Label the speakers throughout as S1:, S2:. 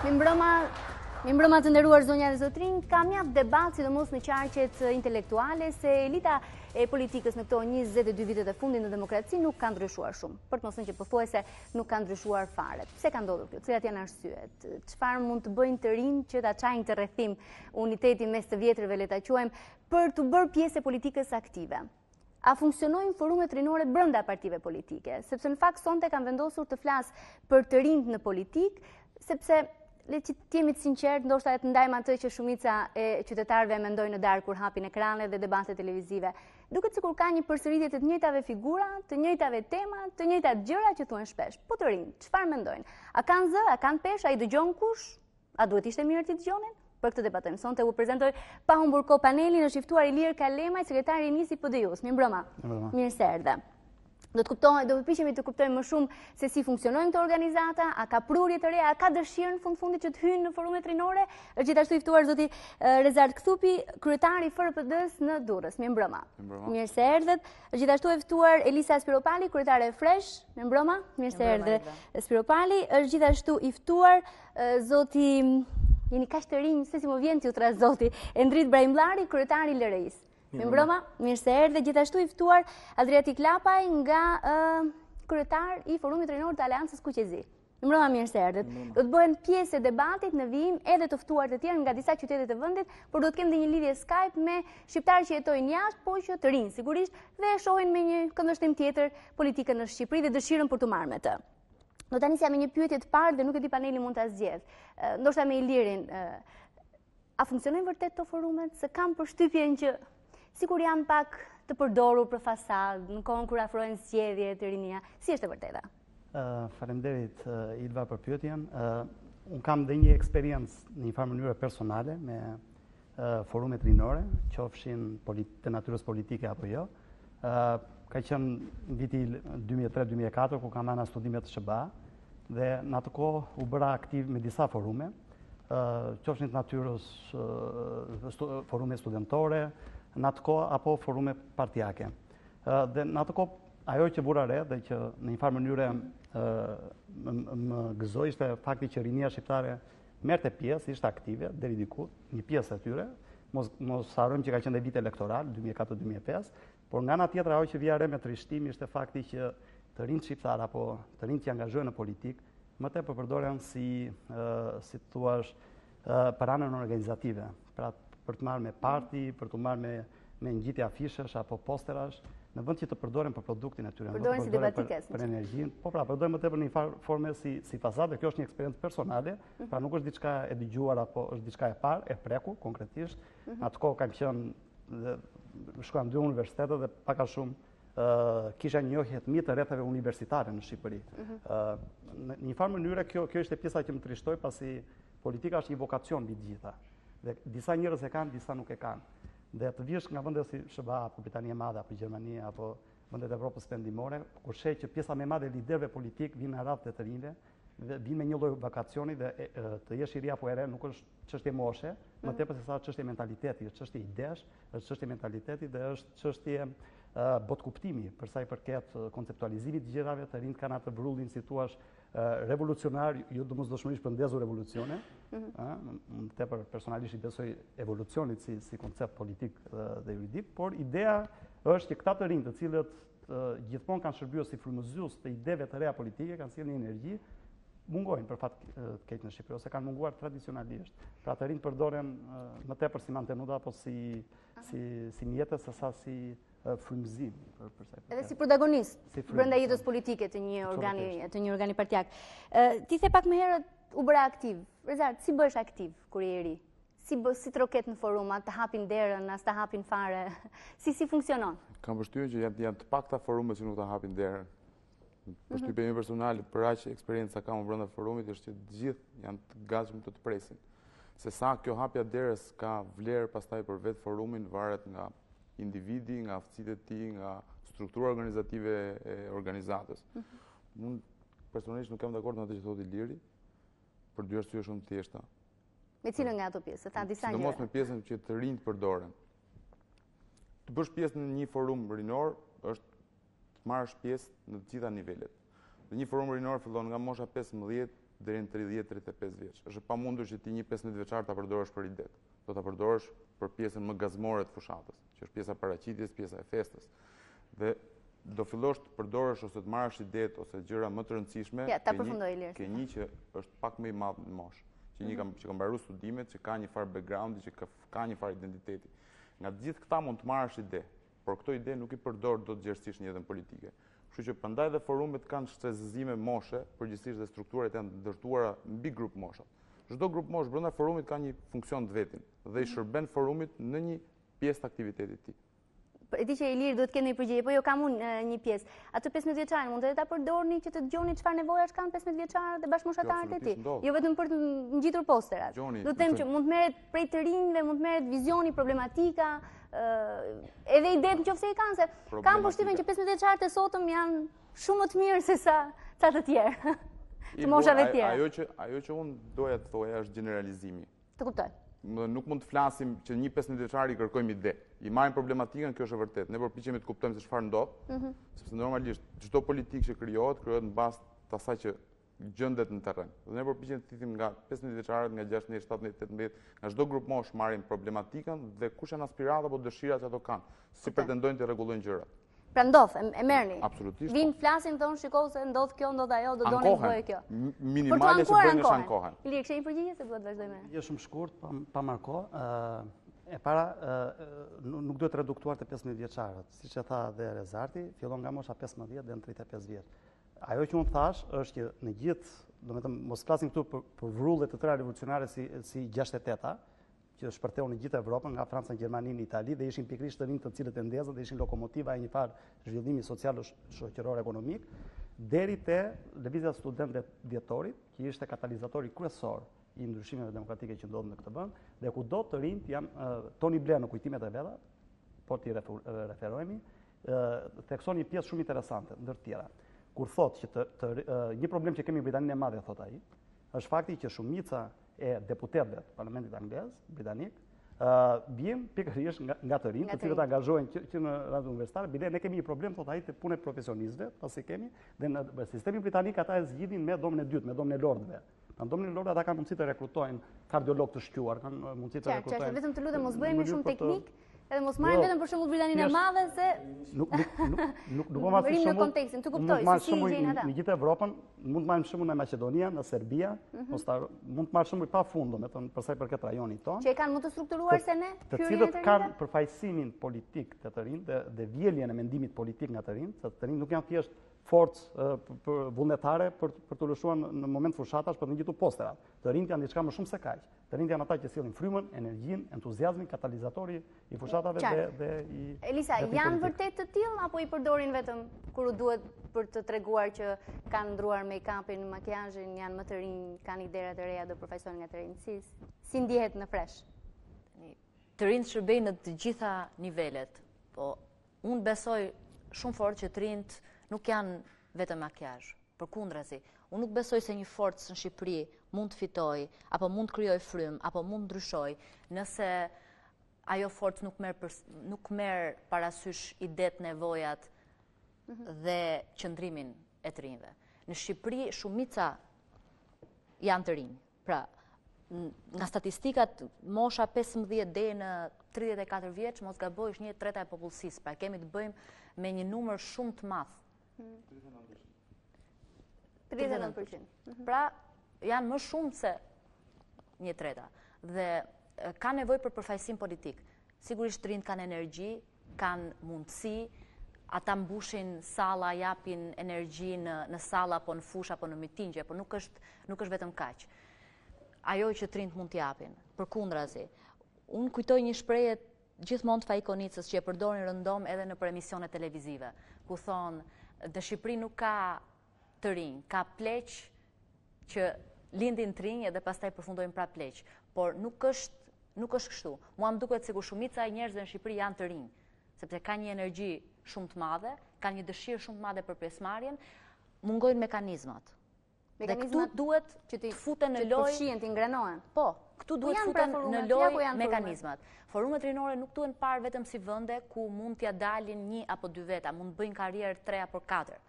S1: Mirëmbrëma, mirëmbrëma të nderuar zonja dhe zotërinj, ka mjaft debat, sidomos në qarqet intelektuale, se elita e politikës në këto 22 vitet e fundit në demokraci nuk ka ndryshuar shumë. Për të mos thënë që pothuajse nuk ka ndryshuar fare. Pse ka ndodhur kjo? Cilat janë arsyet? Çfarë mund të bëjnë të rinjtë që ta çajnë këtë rrethim uniteti mes të vjetërve, le ta quajmë, për t'u bërë pjesë e politikës aktive? A funksionojnë forumet rinore brenda partive politike? Sepse në fakt sonte kam vendosur të flas për të rinjtë në politikë, sepse le që të jemi të sinqertë, ndoshta të ndajmë atë që shumica e qytetarëve mendojnë në darkë kur hapin ekranet dhe debatet televizive. Duket sikur ka një përsëritje të të njëjtave figura, të njëjtave tema, të njëjtat gjëra që thuhen shpesh. Po të rinjtë, çfarë mendojnë? A kanë zë, a kanë peshë, a i dëgjon kush? A duhet ishte mirë t'i dëgjonin? Për këtë debatojmë sonte, u prezantoj pa humbur kohë panelin, është i ftuar Ilir Kalemaj, sekretari i rinisë i PDIU-së. Mirëmbrëma. Mirë se erdhe. Do të kuptojmë, do të përpiqemi të kuptojmë më shumë se si funksionojnë këto organizata, a ka prurje të reja, a ka dëshirë në fund fundit që të hyjnë në forumet rinore? Është gjithashtu i ftuar zoti Rezart Kthupi, kryetari i FRPD-s në Durrës. Mirëmbrëma. Mirë se erdhët. Është gjithashtu e ftuar Elisa Spiropali, kryetare e Fresh. Mirëmbrëma. Mirë se erdhe. Spiropali është gjithashtu i ftuar Zoti, jeni kaq të rinj, se si më vjen t'ju thërras zoti, Endrit Braimllari, kryetari i LRI-së. Mirëmbrëma, mirë se erdhe, gjithashtu i ftuar Adriatik Lapaj nga kryetar i Forumit Rinor të Aleancës Kuq e Zi. Mirëmbrëma, mirë se erdhe. Do të bëhen pjesë e debatit në vijim edhe të ftuar të tjerë nga disa qytete të vendit, por do të kem dhe një lidhje Skype me shqiptarë që jetojnë jashtë, po që të rinj sigurisht dhe e shohin me një këndvështrim tjetër politikën në Shqipëri dhe dëshirën për t'u marrë me të. Do ta nisja me një pyetje të parë dhe nuk e di paneli mund ta zgjedhë. Ndoshta me Ilirin, a funksionojnë vërtet këto forumet? Se kam përshtypjen që sikur janë pak të përdorur për fasadë, në kohën kur afrohen zgjedhjet e rinia. Si është e
S2: vërteta? Faleminderit Ilva për pyetjen. Unë kam dhe një eksperiencë në një farë mënyre personale me forumet rinore, qofshin të natyrës politike apo jo. Ka qenë viti 2003-2004, ku kam marrë studimet në SHBA, dhe në atë kohë u bëra aktiv me disa forume, qofshin të natyrës forume studentore, në atë kohë apo forume partiake. Dhe në atë kohë, ajo që vura re dhe që në një farë mënyre më gëzoi ishte fakti që rinia shqiptare merrte pjesë, ishte aktive deri diku, një pjesë e tyre, mos mos harrojmë që ka qenë dhe vit elektoral 2004-2005, por nga ana tjetër ajo që vija re me trishtim ishte fakti që të rinjtë shqiptarë apo të rinjtë që angazhohen në politikë, më tepër përdoren si si të thuash për anën organizative, pra për t'u marrë me parti, për t'u marrë me me ngjitje afishesh apo posterash, në vend që të përdoren për produktin e
S1: tyre, përdoren si debatikes,
S2: për, për energjinë, po pra, përdoren më tepër në një farë forme si si fasadë, kjo është një eksperiencë personale, mhm. pra nuk është diçka e dëgjuar apo është diçka e parë, e prekur konkretisht. Mhm. Në atë kohë kam qenë dhe shkoja në dy universitete dhe pak a shumë kisha një njohje të mirë të rretheve universitare në Shqipëri. Mhm. Në një farë mënyre kjo kjo ishte pjesa që më trishtoi pasi politika është një vokacion mbi të gjitha. Dhe disa njerëz e kanë, disa nuk e kanë. Dhe të vish nga vende si SHBA apo Britania e Madhe apo Gjermania apo vendet e Evropës Perëndimore, kur sheh që pjesa më e madhe e liderëve politikë vijnë në radhë të të rinjve, dhe vijnë me një lloj vokacioni dhe e, e, të jesh i ri apo e re nuk është çështje moshe, më mm. tepër se sa çështje mentaliteti, është çështje idesh, është çështje mentaliteti dhe është çështje botëkuptimi për sa i përket konceptualizimit të gjërave, të rinjtë kanë atë vrullin, si thua, revolucionar, jo domosdoshmërisht për ndezur revolucione, mm -hmm. më tepër personalisht i besoj evolucionit si, si koncept politik dhe, dhe juridik, por ideja është që këta të rinj të cilët gjithmonë kanë shërbyer si frymëzues të ideve të reja politike, kanë sjellë një energji, mungojnë për fat të keq në Shqipëri ose kanë munguar tradicionalisht. Pra të rinjtë përdoren më tepër si mantenuta apo si si si mjete se sa si frymëzim
S1: për për sa i përket. Edhe si protagonist brenda jetës politike të një organi të një organi partiak. Ti the pak më herët u bëra aktiv. Rezart, si bëhesh aktiv kur je i ri? Si bë, si troket në forum, a të hapin derën, a s'ta hapin fare? Si si funksionon?
S3: Kam përshtypjen që janë janë të pakta forume që nuk ta hapin derën. Mhm. Përshtypja ime personale për aq eksperiencë kam brenda forumit është që të gjithë janë të gatshëm të të presin. Se sa kjo hapja derës ka vlerë pastaj për vetë forumin varet nga individi, nga aftësitë e tij, nga struktura organizative e organizatës. Mm -hmm. Unë personalisht nuk jam dakord me atë që thotë Iliri, për dy arsye shumë të
S1: thjeshta. Me cilën nga ato pjesë? Tha disa
S3: gjëra. Sidomos me pjesën që të rinjtë përdoren. Të bësh pjesë në një forum rinor është të marrësh pjesë në të gjitha nivelet. Dhe një forum rinor fillon nga mosha 15. deri në 30-35 vjeç. Është e pamundur që ti një 15 vjeçar ta përdorësh për idetë. Do ta përdorësh për pjesën më gazmore të fushatës, që është pjesa e paraqitjes, pjesa e festës. Dhe do fillosh të përdorësh ose të marrësh idetë ose gjëra më të rëndësishme
S1: ja, ta përfundoj Ilir.
S3: Ke një që është pak më i madh në moshë, që një mm -hmm. që ka mbaruar studimet, që ka një farë backgroundi, që ka, ka një farë identiteti. Nga të gjithë këta mund të marrësh ide, por këto ide nuk i përdor dot gjerësisht në jetën politike. Kështu që prandaj dhe forumet kanë shtresëzime moshe, përgjithësisht dhe strukturat janë ndërtuara mbi grup moshat. Çdo grup moshë brenda forumit ka një funksion të vetin dhe i mhm. shërben forumit në një pjesë të aktivitetit të
S1: tij. E di që Ilir duhet të ketë një përgjigje, po jo kam unë një pjesë. Atë 15 vjeçarin mund edhe ta përdorni që të dëgjoni çfarë nevojash kanë 15 vjeçarët dhe bashkëmoshatarët e tij. Jo vetëm për të ngjitur posterat. Do të them që mund të merret prej të rinjve, mund të merret vizioni, problematika, edhe idetë në qoftë se i kanë, se kam përshtypjen që 15 vjeçarët e sotëm janë shumë më të mirë se sa ca të tjerë. Të moshave të tjera.
S3: Ajo që ajo që unë doja të thoja është gjeneralizimi.
S1: Të kuptoj.
S3: Nuk mund të flasim që një 15 vjeçari i kërkojmë ide. I marrim problematikën, kjo është e vërtetë. Ne përpiqemi të kuptojmë se çfarë ndodh, mm -hmm. sepse normalisht çdo politikë që krijohet, krijohet në bazë të asaj që gjendet në terren. Dhe ne përpiqemi të thithim nga 15 vjeçarët, nga 16, 17, 18, nga çdo grup moshë marrim problematikën dhe kush janë aspiratat apo dëshirat që ato kanë, si pretendojnë të rregullojnë
S1: gjërat. Pra ndodh, e merrni.
S3: Absolutisht.
S1: Vijnë po. flasin thonë shiko se ndodh kjo, ndodh ajo, do donim të bëhej
S3: kjo. Minimale që bëjnë është ankohen.
S1: Ilir, kishe një përgjigje se duhet të vazhdoj me.
S2: Jo shumë shkurt, pa, pa marrë kohë. E para, nuk duhet reduktuar te 15 vjeçarët. Siç e tha dhe Rezarti, fillon nga mosha 15 deri në 35 vjeç. Ajo që unë thashë është që në gjithë, domethënë mos flasim këtu për, për vrulle të tëra revolucionare si si 68-a, që shpërtheu në gjithë Evropën, nga Franca në Gjermani në Itali dhe ishin pikërisht të rinjtë të cilët e ndezën dhe ishin lokomotiva e një farë zhvillimi social, shoqëror, ekonomik, deri te lëvizja e studentëve të dhjetorit, që ishte katalizatori kryesor i ndryshimeve demokratike që ndodhën në këtë vend, dhe kudo të rinjtë janë Tony Blair në kujtimet e veta, po t'i referohemi, thekson një pjesë shumë interesante, ndër të tjera. Kur thotë që të, të, një problem që kemi në Britaninë e Madhe, thotë ai, është fakti që shumica e deputetëve të Parlamentit anglez, britanik, vijnë pikërisht nga, nga të rinjtë, të cilët angazhohen që, që në radhë universitare, bile ne kemi një problem, thotë ai, te puna e profesionistëve, pasi kemi, dhe në sistemin britanik ata e zgjidhin me dhomën e dytë, me dhomën e lordëve. Në dhomën e lordëve ata kanë mundësi të rekrutojnë kardiologë të shquar, kanë mundësi të rekrutojnë.
S1: Qartë, vetëm të lutem mos bëhemi shumë teknik, edhe mos marrim jo, vetëm për shembull Britaninë e Madhe se
S2: nuk nuk nuk nuk nuk po marr
S1: si shembull. Në kontekstin, të kuptoj se si i gjejnë
S2: ata. Në gjithë Evropën mund të marrim shembull në Maqedonia, në Serbia, mm -hmm. ose mund të marrim shembull pa fund, domethënë për sa i përket rajonit
S1: tonë. Që e kanë më të strukturuar se ne,
S2: të cilët kanë përfaqësimin politik të të rinjve dhe, dhe vjeljen e mendimit politik nga të rinjtë, se të rinjtë nuk janë thjesht forcë për vullnetare për për t'u lëshuar në moment fushatash për të ngjitur posterat. Të rinjtë janë diçka më shumë se kaq. Të rinjtë janë ata që sjellin frymën, energjinë, entuziazmin, katalizatori i fushatave dhe dhe
S1: i Elisa, janë vërtet të tillë apo i përdorin vetëm kur u duhet për të treguar që kanë ndruar make-upin, makiazhin, janë më të rinj, kanë idera të reja, do përfaqësohen nga të rinj. Si si ndihet në fresh?
S4: Të rinjtë shërbejnë në të gjitha nivelet, po Unë besoj shumë fort që të rinjtë nuk janë vetëm makiazh, përkundrazi. Unë nuk besoj se një forcë në Shqipëri mund të fitojë, apo mund të krijojë frymë, apo mund të ndryshojë, nëse ajo forcë nuk merr për, nuk merr parasysh idetë, nevojat mhm. dhe qëndrimin e të rinjve. Në Shqipëri shumica janë të rinj. Pra, nga statistikat, mosha 15 deri në 34 vjeç, mos gaboj, është 1/3 e popullsisë. Pra, kemi të bëjmë me një numër shumë të madh.
S1: 39%.
S4: Mhm. Pra, janë më shumë se 1/3. Dhe ka nevojë për përfaqësim politik. Sigurisht të rinjtë kanë energji, kanë mundësi, ata mbushin salla, japin energji në në salla apo në fushë apo në mitingje, por nuk është nuk është vetëm kaq. Ajo që të rinjtë mund të japin, përkundrazi. Unë kujtoj një shprehje gjithmonë të Faik Konicës që e përdorin rëndom edhe nëpër emisione televizive, ku thonë në Shqipëri nuk ka të rinj, ka pleq që lindin të rinj edhe pastaj përfundojnë prapë pleq. Por nuk është nuk është kështu. Mua më duket sikur shumica e njerëzve në Shqipëri janë të rinj, sepse kanë një energji shumë të madhe, kanë një dëshirë shumë të madhe për pjesëmarrjen, mungojnë mekanizmat. Dhe këtu duhet që të futen në lojë...
S1: Që të përfshihen, të ingranohen.
S4: Po, këtu duhet të futen në lojë mekanizmat. Forumet rinore nuk duhen parë vetëm si vende ku mund t'ia dalin një apo dy veta, mund të bëjnë karrierë tre apo katër.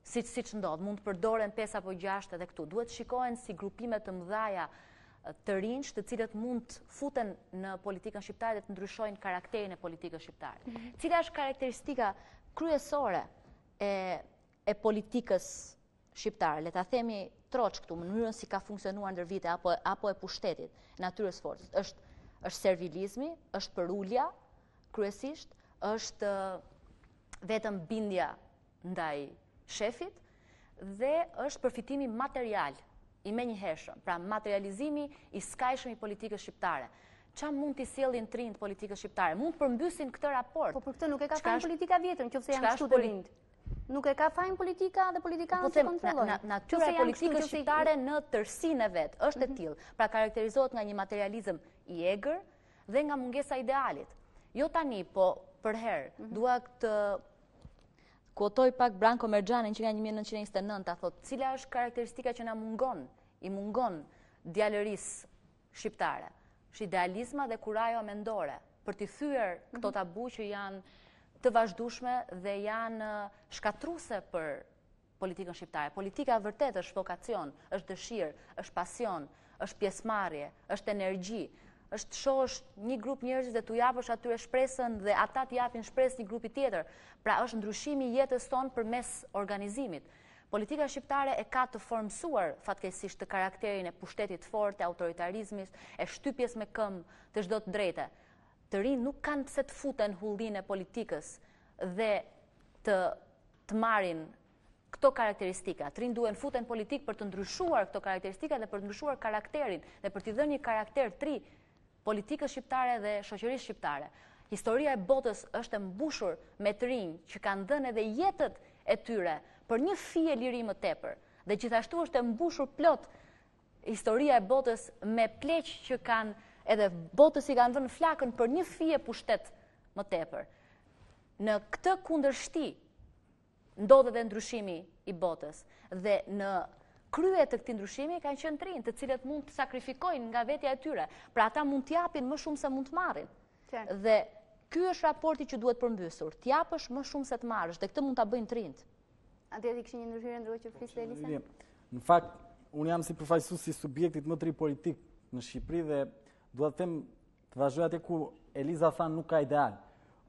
S4: Siç siç ndodh, mund të përdoren 5 apo 6 edhe këtu. Duhet të shikohen si grupime të mëdhaja të rinjsh, të cilët mund të futen në politikën shqiptare dhe të ndryshojnë karakterin e politikës shqiptare. Mm -hmm. Cila është karakteristika kryesore e e politikës shqiptare, le ta themi troç këtu, mënyrën si ka funksionuar ndër vite apo apo e pushtetit, natyrës forcës, është është servilizmi, është përulja kryesisht, është vetëm bindja ndaj shefit dhe është përfitimi material i menjëhershëm, pra materializimi i skajshëm i politikës shqiptare. Ça mund t'i sjellin të rinjtë politikës shqiptare? Mund të përmbysin këtë raport.
S1: Po për këtë nuk e ka fajin politika e vjetër, në qoftë se janë kështu të rinjtë. Nuk e ka fajin politika dhe politikanët po që kontrollojnë.
S4: Natyra e politikës shqiptare në tërësinë e vet është e mhm. tillë. Pra karakterizohet nga një materializëm i egër dhe nga mungesa e idealit. Jo tani, po përherë, mhm. dua të kuotoj pak Branko Merxhanin që nga 1929, ta thotë, cila është karakteristika që na mungon, i mungon djalërisë shqiptare. Është idealizma dhe kurajo mendore për t'i thyer këto mhm. tabu që janë të vazhdueshme dhe janë shkatërruese për politikën shqiptare. Politika vërtet është vokacion, është dëshirë, është pasion, është pjesëmarrje, është energji, është të shohësh një grup njerëzish dhe t'u japësh atyre shpresën dhe ata t'i japin shpresë një grupi tjetër. Pra është ndryshimi i jetës tonë përmes organizimit. Politika shqiptare e ka të formësuar fatkeqësisht të karakterin e pushtetit të fortë, e autoritarizmit, e shtypjes me këmbë të çdo të drejte. Të rinjtë nuk kanë pse të futen hullinë e politikës dhe të të marrin këto karakteristika. Të rinjtë duhen futen politikë për të ndryshuar këto karakteristika dhe për të ndryshuar karakterin dhe për t'i dhënë një karakter të ri politikës shqiptare dhe shoqërisë shqiptare. Historia e botës është e mbushur me të rinj që kanë dhënë edhe jetët e tyre për një fije liri më tepër. Dhe gjithashtu është e mbushur plot historia e botës me pleq që kanë edhe botës i kanë vënë flakën për një fije pushtet më tepër. Në këtë kundërshti ndodh edhe ndryshimi i botës dhe në krye të këtij ndryshimi kanë qenë të rinjtë, të cilët mund të sakrifikojnë nga vetja e tyre. Pra ata mund të japin më shumë se mund të marrin. Dhe ky është raporti që duhet përmbysur, të japësh më shumë se të marrësh dhe këtë mund ta bëjnë të
S1: rinjtë. Adriatik kishte një ndërhyrje ndërkohë që fliste Elisa?
S5: Në fakt, unë jam si përfaqësues i subjektit më të ri politik në Shqipëri dhe dua të them të vazhdoj aty ku Eliza tha nuk ka ideal.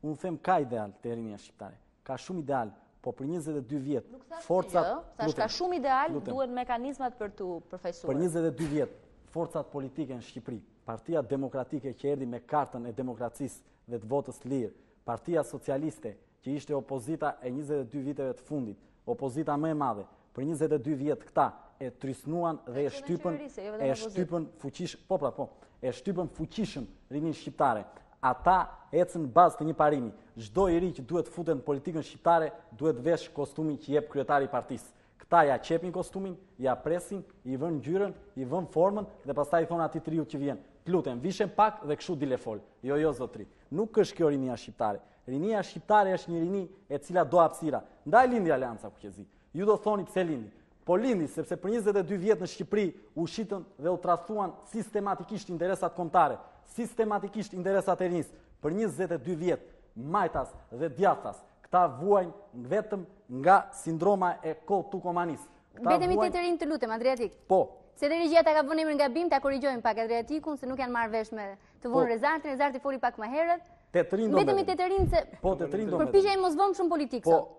S5: Unë them ka ideal te rinia shqiptare. Ka shumë ideal, po për 22 vjet
S4: forcat thashë ka shumë ideal, duhen mekanizmat për t'u përfaqësuar.
S5: Për 22 vjet forcat politike në Shqipëri, Partia Demokratike që erdhi me kartën e demokracisë dhe të votës lirë, Partia Socialiste që ishte opozita e 22 viteve të fundit, opozita më e madhe, për 22 vjet këta e trysnuan dhe e shtypën jo e shtypën fuqish, po pra po, e shtypën fuqishëm rininë shqiptare. Ata ecën në bazë të një parimi. Çdo i ri që duhet të futet në politikën shqiptare duhet të veshë kostumin që jep kryetari i partisë. Këta ja qepin kostumin, ja presin, i vënë ngjyrën, i vënë formën dhe pastaj i thonë atij të riut që vjen, të lutem, vishe pak dhe kështu dil e fol. Jo, jo zotri. Nuk është kjo rinia shqiptare. Rinia shqiptare është një rini e cila do hapësira. Ndaj lindi Aleanca Kuqezi. Ju do thoni pse lindi. Po lindi sepse për 22 vjet në Shqipëri u shitën dhe u tradhtuan sistematikisht interesat kombëtare, sistematikisht interesat e rinisë për 22 vjet majtas dhe djathtas. Këta vuajnë vetëm nga sindroma e kolltukomanisë.
S1: Mbetemi te të rinjtë të lutem, Adriatik.
S5: Po.
S1: Se dhe regjia ta ka vënë emrin gabim, ta korrigjojmë pak Adriatikun, se nuk janë marrë vesh me të vonë po. Rezartin, Rezarti foli pak më herët.
S5: Te të rinjtë do
S1: mbetemi te të rinjtë se
S5: Po, te të rinjtë do
S1: mbetemi. Përpiqemi mos vëmë shumë politikë
S5: po, sot.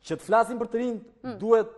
S5: Që të flasim për të rinjtë, mm. duhet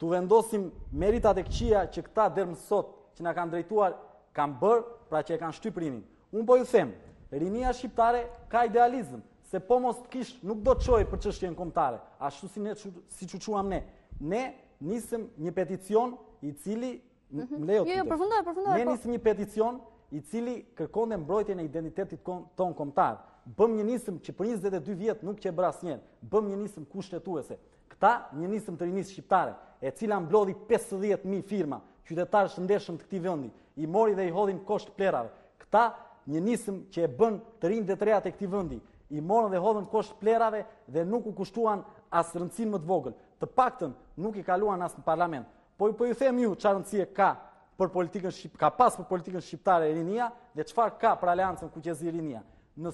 S5: t'u vendosim meritat e këqija që këta deri më sot që na kanë drejtuar kanë bërë, pra që e kanë shtyp rininë. Unë po ju them, rinia shqiptare ka idealizëm, se po mos të kish nuk do çohej për çështjen kombëtare, ashtu si ne siç u çuam ne. Ne nisëm një peticion i cili Mhm. Më lejo
S1: Jo, jo, përfundoj, përfundoj.
S5: Ne po. nisëm një peticion i cili kërkonte mbrojtjen e identitetit tonë kombëtar. Bëmë një nismë që për 22 vjet nuk qe bërë asnjëherë. Bëmë një nismë kushtetuese. Këta një nismë të rinisë shqiptare, e cila mblodhi 50.000 firma, qytetarësh të ndershëm të këtij vendi, i mori dhe i hodhi në kosh të plehrave. Këta një nismë që e bënë të rinjtë dhe të rejat e këtij vendi, i morën dhe hodhën kosh të plehrave dhe nuk u kushtuan as rëndësinë më të vogël. Të paktën nuk i kaluan as në parlament. Po po ju them ju çfarë rëndësie ka për politikën shqip, ka pas për politikën shqiptare rinia dhe çfarë ka për Aleancën Kuqezi rinia. Në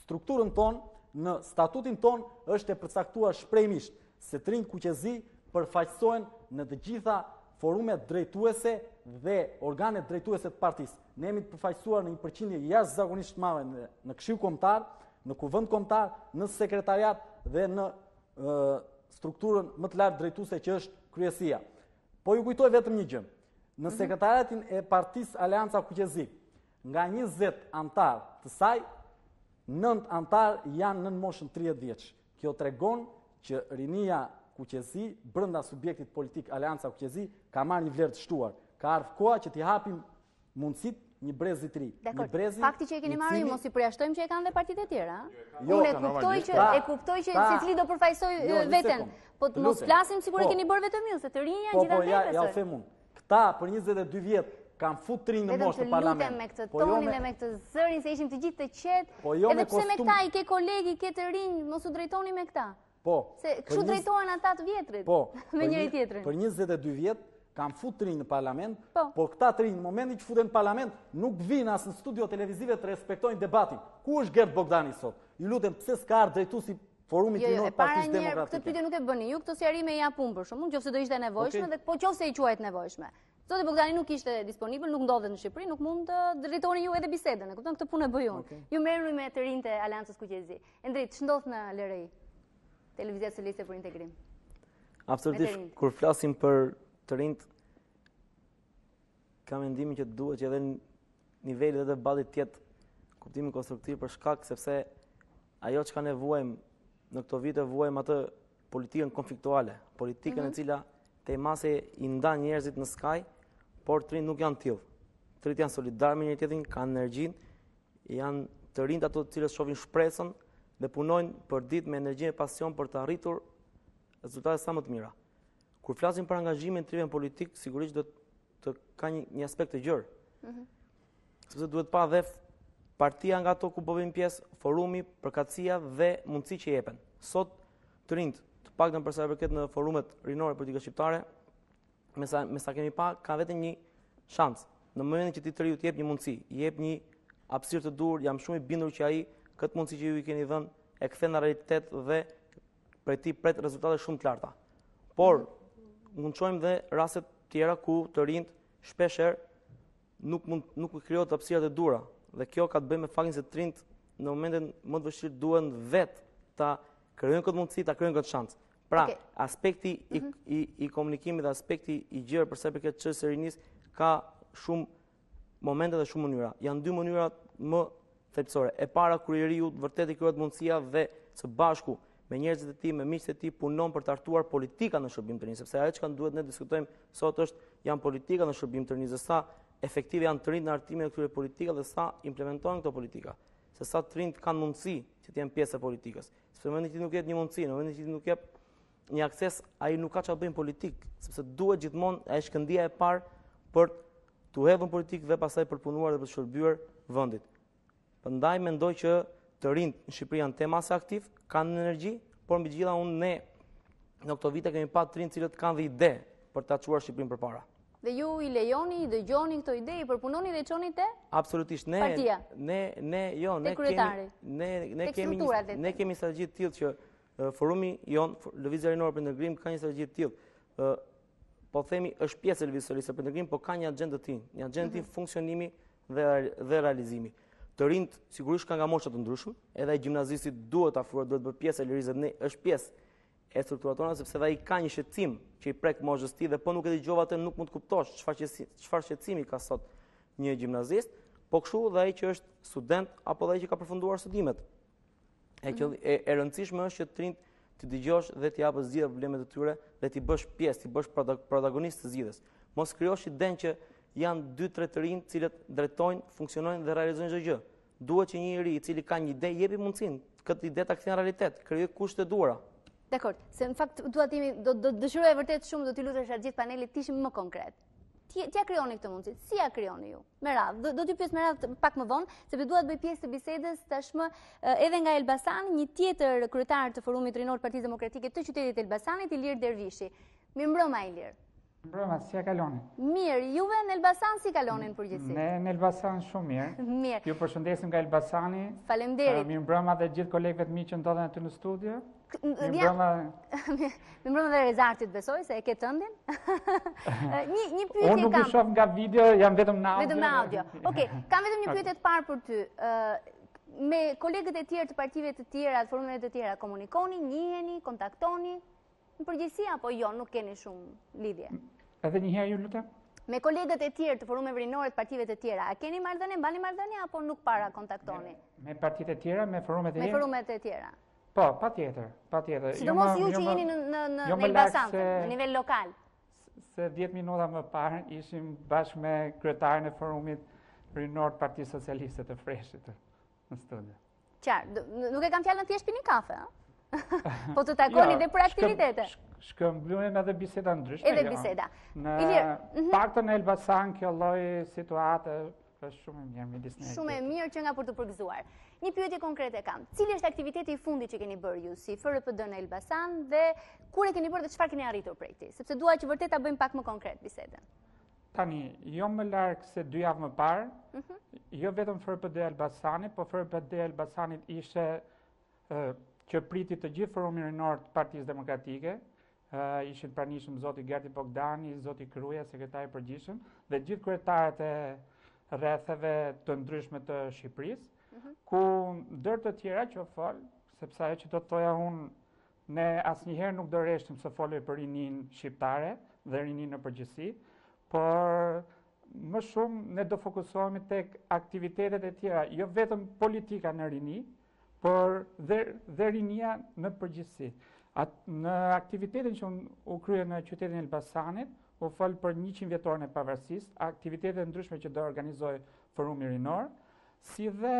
S5: strukturën tonë, në statutin tonë është e përcaktuar shprehimisht se të rinjtë kuqezi përfaqësohen në të gjitha forumet drejtuese dhe organet drejtuese të partisë. Ne jemi të përfaqësuar në një përqindje jashtëzakonisht të madhe në, në Këshill Kombëtar, në Kuvend Kombëtar, në sekretariat dhe në ë strukturën më të lartë drejtuese që është kryesia. Po ju kujtoj vetëm një gjë. Në mhm. sekretariatin e partisë Aleanca Kuqezi, nga 20 anëtarë të saj, 9 anëtarë janë nën moshën 30 vjeç. Kjo tregon që rinia kuqezi brenda subjektit politik Aleanca Kuqezi ka marrë një vlerë të shtuar. Ka ardhur koha që t'i hapim mundësitë një brezi të ri. Një brezi
S1: Fakti që e keni marrë ju mos i përjashtojmë që e kanë dhe partitë e tjera. Jo, Unë e kuptoj që pra, e kuptoj që pra, secili do përfaqësojë jo, veten. Po të mos flasim sikur e po. keni bërë vetëm ju, se të rinj janë po,
S5: po, gjithandej besoj. Po, ja, ja them unë. Këta për 22 vjet kanë fut të rinj në moshë në parlament.
S1: Vetëm të lutem me këtë po jo tonin dhe me këtë zërin se ishim të gjithë të qetë. Po jo edhe pse me këta i ke kolegë, i ke të rinj, mos u drejtoni me këta.
S5: Po.
S1: Se kështu drejtohen ata të vjetrit.
S5: Po.
S1: Me njëri tjetrin.
S5: Për 22 vjet kanë fut të rinj në parlament, po. por këta të rinj në momentin që futen në parlament nuk vijnë as në studio televizive të respektojnë debatin. Ku është Gert Bogdani sot? Ju lutem, pse s'ka ardhur drejtuesi Forumit
S1: jo, jo,
S5: Rinor të Partisë Demokratike.
S1: Këtë pyetje nuk e bëni ju, këto sqarime i jap unë për shembull, nëse do ishte e nevojshme dhe po qofse i quajt nevojshme. Zoti Bogdani nuk ishte disponibël, nuk ndodhet në Shqipëri, nuk mund të drejtoni ju edhe bisedën, e kupton këtë punë e bëj unë. Ju merruni me të rinjtë e Aleancës Kuqezi. Endrit, ç'ndodh në LRI? Lëvizja Socialiste për Integrim.
S6: Absolutisht, kur flasim për të rinjtë, kam mendimin që duhet që edhe niveli dhe debati të jetë kuptimin konstruktiv për shkak sepse ajo çka ne vuajmë në këto vite vuajmë atë politikën konfliktuale, politikën mm -hmm. e mhm. cila tej mase i ndan njerëzit në skaj, por të rinjtë nuk janë të tillë. Të rinjtë janë solidarë me njëri tjetrin, kanë energjinë, janë të rinjtë ato të cilët shohin shpresën dhe punojnë për ditë me energji e pasion për të arritur rezultate sa më të mira. Kur flasim për angazhimin e të rinjve në politikë, sigurisht duhet të ka një, një aspekt të gjerë. Mm -hmm. Sepse duhet pa dhe partia nga ato ku po bëjmë pjesë, forumi, përkatësia dhe mundësi që jepen. Sot të rinjtë, të paktën për sa i përket në forumet rinore politike shqiptare, me sa me sa kemi pa, ka vetëm një shans. Në momentin që ti të riut i jep një mundësi, i jep një hapësirë të duhur, jam shumë i bindur që ai këtë mundësi që ju i keni dhënë e kthen në realitet dhe prej tij pret rezultate shumë të larta. Por mund të shohim dhe raste të tjera ku të rinjtë shpeshherë nuk mund nuk u krijohet hapësirat e duhura dhe kjo ka të bëjë me faktin se të rinjtë në momentin më të vështirë duhen vetë ta krijojnë këtë mundësi, ta krijojnë këtë shans. Pra, okay. aspekti i, mm -hmm. i, i komunikimit dhe aspekti i gjerë për sa i përket çështjes së rinisë ka shumë momente dhe shumë mënyra. Janë dy mënyra më thelbësore. E para kur i riu vërtet i krijohet mundësia dhe së bashku me njerëzit e tij, me miqtë e tij punon për të hartuar politika në shërbim të rinisë, sepse ajo çka duhet ne diskutojmë sot është janë politika në shërbim të rinisë, sa efektive janë të rinjtë në hartimin e këtyre politikave dhe sa implementohen këto politika, se sa të rinjtë kanë mundësi që të jenë pjesë e politikës. Sepse në momentin që nuk jep një mundësi, në momentin që nuk jep një akses, ai nuk ka çfarë bëjë në politikë, sepse duhet gjithmonë ai shkëndija e parë për t'u hedhur në politikë dhe pastaj për punuar dhe për të shërbyer vendit. Prandaj mendoj që të rinjtë në Shqipëri janë tej mase aktivë, kanë energji, por mbi të gjitha unë ne në këto vite kemi pa të rinj të cilët kanë dhe ide për ta çuar Shqipërinë përpara.
S1: Dhe ju i lejoni, i dëgjoni këto ide, i përpunoni dhe i çoni te?
S6: Absolutisht ne
S1: Partia.
S6: ne ne jo, ne kemi ne ne kemi ne kemi strategji të tillë që Forumi jonë, Lëvizja Rinore për Integrim, ka një strategji të tillë. Ë po themi është pjesë e Lëvizjes Socialiste për Integrim, po ka një agjendë të tij, një agjendë të tij mhm. funksionimi dhe dhe realizimi. Të rinjtë sigurisht kanë nga mosha të ndryshme, edhe ai gjimnazisti duhet afruar, duhet bërë pjesë e LRI-së, ne është pjesë e strukturat tona sepse dhe ai ka një shqetësim që i prek moshës tij dhe po nuk e dëgjova atë nuk mund të kuptosh çfarë çfarë shqetësimi ka sot një gjimnazist, po kështu dhe ai që është student apo dhe ai që ka përfunduar studimet. E, mhm. e, e rëndësishme është që të rinjtë t'i dëgjosh dhe t'i japësh zgjidhje problemet e tyre dhe t'i bësh pjesë, t'i bësh protagonist të zgjidhjes. Mos krijosh idenë që janë 2-3 të rinj të cilët drejtojnë, funksionojnë dhe realizojnë çdo gjë. Duhet që një i ri i cili ka një ide, jepi mundësinë, këtë ide ta kthejë në realitet, krijoji kushtet e
S1: duhura. Dakord, se në fakt dua të jemi do do dëshiroja vërtet shumë do t'i lutesha gjithë panelit të ishim më konkret. T'ia krijoni këtë mundësi. Si ia krijoni ju? Me radhë. Do, do t'ju pyes me radhë pak më vonë, sepse dua të bëj pjesë të bisedës tashmë edhe nga Elbasani, një tjetër kryetar të Forumit Rinor të Partisë Demokratike të qytetit të Elbasanit, Ilir Dervishi. Mirëmbrëma Ilir.
S7: Mbrëma, si e kaloni?
S1: Mirë, juve në Elbasan si kaloni në përgjithësi?
S7: Ne në Elbasan shumë mirë.
S1: Mirë.
S7: Ju përshëndesim nga Elbasani.
S1: Faleminderit.
S7: Mirëmbrëma dhe gjithë kolegëve të mi që ndodhen aty në studio. Mirëmbrëma.
S1: Mirëmbrëma dhe Rezartit besoj se e ke tëndin. Një një pyetje kam.
S7: Unë nuk ju shoh nga video, jam vetëm në audio.
S1: Vetëm në audio. Okej, kam vetëm një pyetje të parë për ty. Ë me kolegët e tjerë të partive të tjera, të forumeve të tjera, komunikoni, njiheni, kontaktoni në përgjithësi apo jo, nuk keni shumë lidhje?
S7: Edhe një herë ju lutem.
S1: Me kolegët e tjerë të forumeve rinore të partive të tjera, a keni marrëdhënie, mbani marrëdhënie apo nuk para kontaktoni?
S7: Me, me partitë e tjera, me forumet e tjera?
S1: Me forumet e tjera.
S7: Po, patjetër, patjetër.
S1: Jo Sidomos ju që jo jeni në në në jo në Elbasan, në nivel lokal.
S7: Se 10 minuta më parë ishim bashkë me kryetarin e forumit rinor të Partisë Socialiste të Freshit në
S1: studio. Qartë, nuk e kam fjalën thjesht pini kafe, ëh? Po të takoni jo, dhe për aktivitete.
S7: Shkëmbyem edhe biseda ndryshme.
S1: Edhe jo. biseda.
S7: Në mhm. paktën në Elbasan kjo lloj situate është shumë e mirë midis
S1: ne. Shumë e mirë që nga për të përgëzuar. Një pyetje konkrete kam. Cili është aktiviteti i fundit që keni bërë ju si FRPD në Elbasan dhe kur e keni bërë dhe çfarë keni arritur prej tij? Sepse dua që vërtet ta bëjmë pak më konkret bisedën.
S7: Tani, jo më larg se dy javë më parë, mhm. jo vetëm FRPD Elbasanit, po FRPD Elbasanit ishte që priti të gjithë forumin rinor të Partisë Demokratike, ishin pranishëm zoti Gerti Bogdani, zoti Kruja, sekretari i përgjithshëm dhe gjithë kryetarët e rretheve të ndryshme të Shqipërisë, mhm. ku ndër të tjera që u fol, sepse ajo që do të thoja unë ne asnjëherë nuk do reshtim së foluri për rininë shqiptare dhe rininë në përgjithësi, por më shumë ne do fokusohemi tek aktivitetet e tjera, jo vetëm politika në rini, por dhe, dhe rinia në përgjithësi. At, në aktivitetin që u krye në qytetin e Elbasanit, u fol për 100 vjetorin e pavarësisë, aktivitete të ndryshme që do organizojë Forumi Rinor, si dhe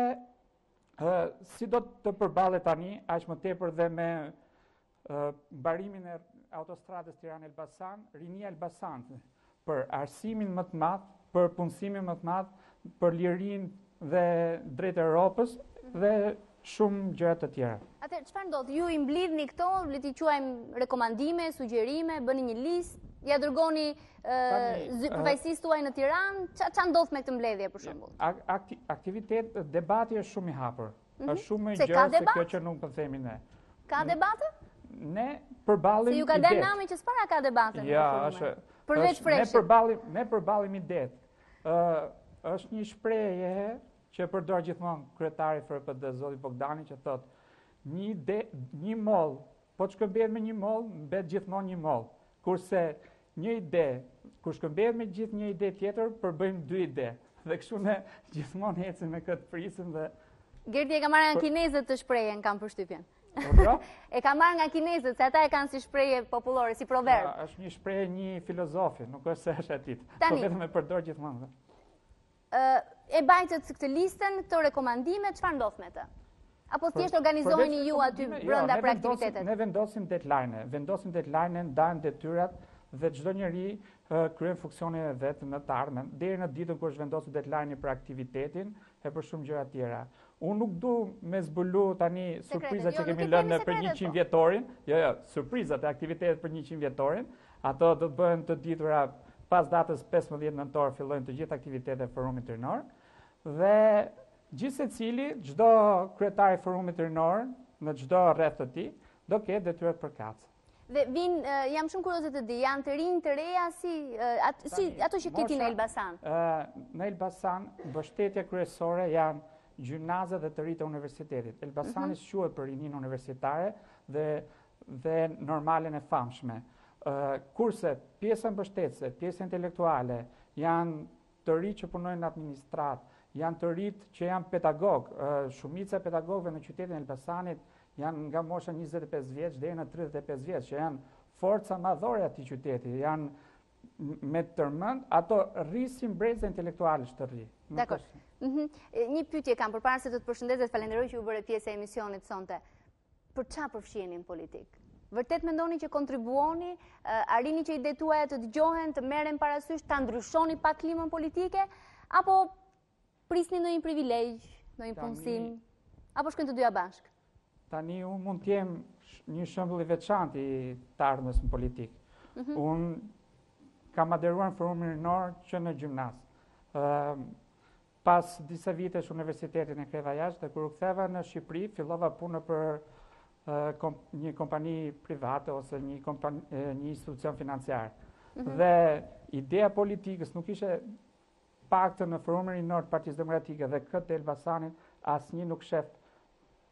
S7: ë, si do të përballet tani aq më tepër dhe me mbarimin e autostradës Tiranë-Elbasan, rinia e Elbasanit për arsimin më të madh, për punësimin më të madh, për lirinë dhe drejt Europës dhe shumë gjëra të
S1: tjera. Atëherë, çfarë ndodh? Ju i mblidhni këto, le t'i quajmë rekomandime, sugjerime, bëni një listë, ia dërgoni përfaqësisë tuaj në Tiranë, ça ndodh me këtë mbledhje për shembull?
S7: Aktivitet, debati është shumë i hapur. Mhm. Është shumë më gjerë se kjo që nuk po themi ne.
S1: Ka debate?
S7: Ne përballim
S1: Se ju ka dalë nami që s'para ka debate.
S7: Ja, është.
S1: Përveç
S7: freshit. Ne përballim, ne përballim idetë. Ë është një shprehje që e përdor gjithmonë kryetari i FRPD, zoti Bogdani, që thotë një ide, një mollë Po të shkëmbehet me një mollë, mbet gjithmonë një mollë. Kurse një ide, kur shkëmbehet me gjithë një ide tjetër, përbëjmë dy ide. Dhe kështu ne gjithmonë ecim me këtë prisëm dhe...
S1: Gerti e ka marrë nga kinezët këtë shprehjen, kam përshtypjen. Po, po? E ka marrë nga kinezët, se ata e kanë si shprehje popullore, si proverb.
S7: Ja, është një shprehje e një filozofi, nuk është se është e tij. Po vetëm e përdor gjithmonë.
S1: E mbajtët këtë listën, këto rekomandime, çfarë ndodh me të? Apo thjesht organizoheni ju aty jo, brenda për aktivitetet?
S7: Ne vendosim deadline, vendosim deadline, ndajmë detyrat dhe çdo njeri kryen funksionin e vet në të ardhmen, deri në ditën kur është vendosur deadline për aktivitetin e për shumë gjëra tjera. Unë nuk du me zbulu tani surprizat që jo, kemi lënë për 100 po. vjetorin, jo, jo, surprizat e aktivitetet për 100 vjetorin, Ato do të bëhen të ditura pas datës 15 nëntor fillojnë të gjitha aktivitetet e Forumit Rinor dhe gjithsecili, çdo kryetar i Forumit Rinor në çdo rreth të tij do ketë detyrat përkatëse.
S1: Dhe vijnë, jam shumë kurioze të di, janë të rinj, të reja, si, at, si ato që ke ti në Elbasan?
S7: Në Elbasan, mbështetja kryesore janë gjimnazet dhe të rinjtë e universitetit. Elbasani mm -hmm. shquhet për rininë universitare dhe dhe normalen e famshme. Kurse pjesa mbështetëse, pjesa intelektuale janë të rinj që punojnë në administratë, janë të rinjtë që janë pedagogë. Shumica e pedagogëve në qytetin e Elbasanit janë nga mosha 25 vjeç deri në 35 vjeç, që janë forca madhore e atij qyteti, janë me tërmend, ato rrisin breza intelektualësh të rinj.
S1: Dakord. Mhm. Një pyetje kam përpara se të të përshëndes dhe të falenderoj që u bëre pjesë e emisionit sonte. Për ça përfshiheni në politikë? Vërtet mendoni që kontribuoni, arrini që idetë tuaja të dëgjohen, të merren parasysh, ta ndryshoni pak klimën politike, apo prisni ndonjë privilegj, ndonjë punësim, apo shkojnë të dyja bashkë?
S7: Tani unë mund të jem një shembull i veçantë i të ardhmes në politikë. Mhm. Unë kam aderuar në forumin rinor që në gjimnaz. Pas disa vitesh universitetin e kreva jashtë dhe kur u ktheva në Shqipëri, fillova punë për një kompani private ose një kompani, një institucion financiar. Mhm. Dhe ideja e politikës nuk ishte paktën në forumin rinor të Partisë Demokratike dhe këtë të Elbasanit asnjë nuk shef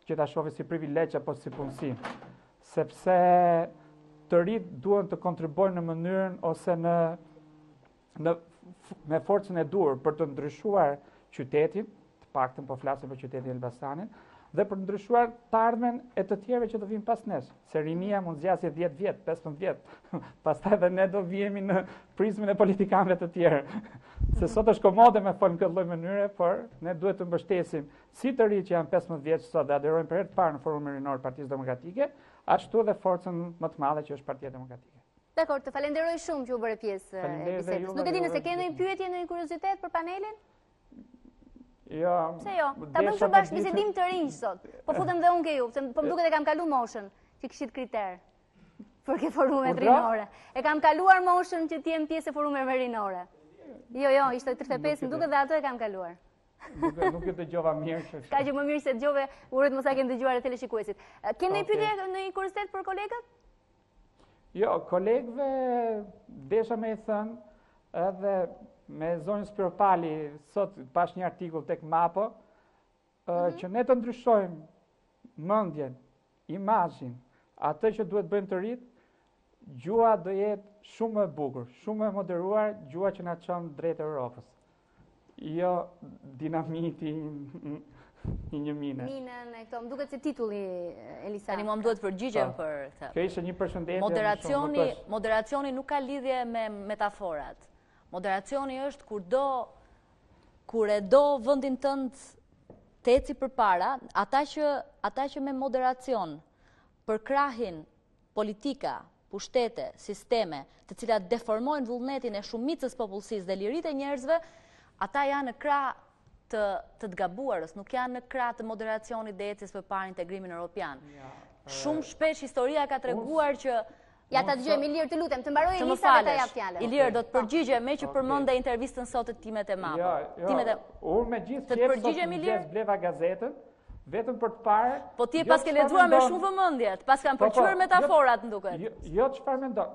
S7: që ta shohë si privilegj apo si punësim. Sepse të rinjtë duhen të kontribuojnë në mënyrën ose në në me forcën e duhur për të ndryshuar qytetin, të paktën po flasim për qytetin e Elbasanit, dhe për të ndryshuar të ardhmen e të tjerëve që do vijnë pas nesh, se rinia mund zgjasë 10 vjet, 15 vjet, pastaj dhe ne do vihemi në prizmin e politikanëve të tjerë. Se sot është komode me fol në këtë lloj mënyre, por ne duhet të mbështesim si të rinjtë që janë 15 vjeç sot dhe aderojnë për herë të parë në Forumin Rinor të Partisë Demokratike, ashtu dhe forcën më të madhe që është Partia Demokratike.
S1: Dakord, të falenderoj shumë që u bëre pjesë e bisedës. Nuk e di nëse ke ndonjë pyetje, ndonjë kuriozitet për panelin?
S7: Jo.
S1: Pse jo? Ta bëjmë shumë bashkëbisedim të rinj sot. Po futem dhe unë ke ju, se po më duket e kam kalu moshën që kishit kriter për ke forumet rinore. E kam kaluar moshën që të jem pjesë e forumeve rinore. Jo, jo, ishte 35, më duket dhe ato e kam kaluar.
S7: Nuk, nuk e dëgjova mirë
S1: që. Ka që më mirë se dëgjove, uroj të mos e kenë dëgjuar edhe teleshikuesit. Ke ndonjë pyetje, ndonjë kuriozitet për kolegët?
S7: Jo, kolegëve desha me i thënë edhe me zonjën Spiropali sot pashë një artikull tek Mapo mm -hmm. që ne të ndryshojmë mendjen, imazhin, atë që duhet bëjmë të rinjtë, gjuha do jetë shumë më e bukur, shumë më e moderuar, gjuha që na çon drejt Europës. Jo dinamiti i një
S1: mine. Minën e këto, më duket si titulli Elisa.
S4: Tani mua më duhet përgjigjem po. për
S7: këtë. Kjo ishte një përshëndetje.
S4: Moderacioni, moderacioni nuk ka lidhje me metaforat. Moderacioni është kur do kur e do vendin tënd të eci përpara, ata që ata që me moderacion përkrahin politika, pushtete, sisteme, të cilat deformojnë vullnetin e shumicës popullsisë dhe liritë e njerëzve, ata janë në krah të të të gabuarës, nuk janë në krah të moderacionit dhe ecjes përpara integrimin europian. Shumë shpesh historia ka treguar që
S1: Ja ta dëgjojmë Ilir, të lutem, të mbarojë Elisa dhe ta jap
S4: fjalën. Ilir, do të përgjigjem meqë përmende intervistën sot time te Mapo.
S7: Jo, jo, unë me gjithë qejf sot në bleva gazetën, Vetëm për të
S4: parë... Po ti e jo paske lexuar me shumë vëmendje, të paskan po, po, pëlqyer jo- metaforat më
S7: duket. Jo, jo çfarë mendon.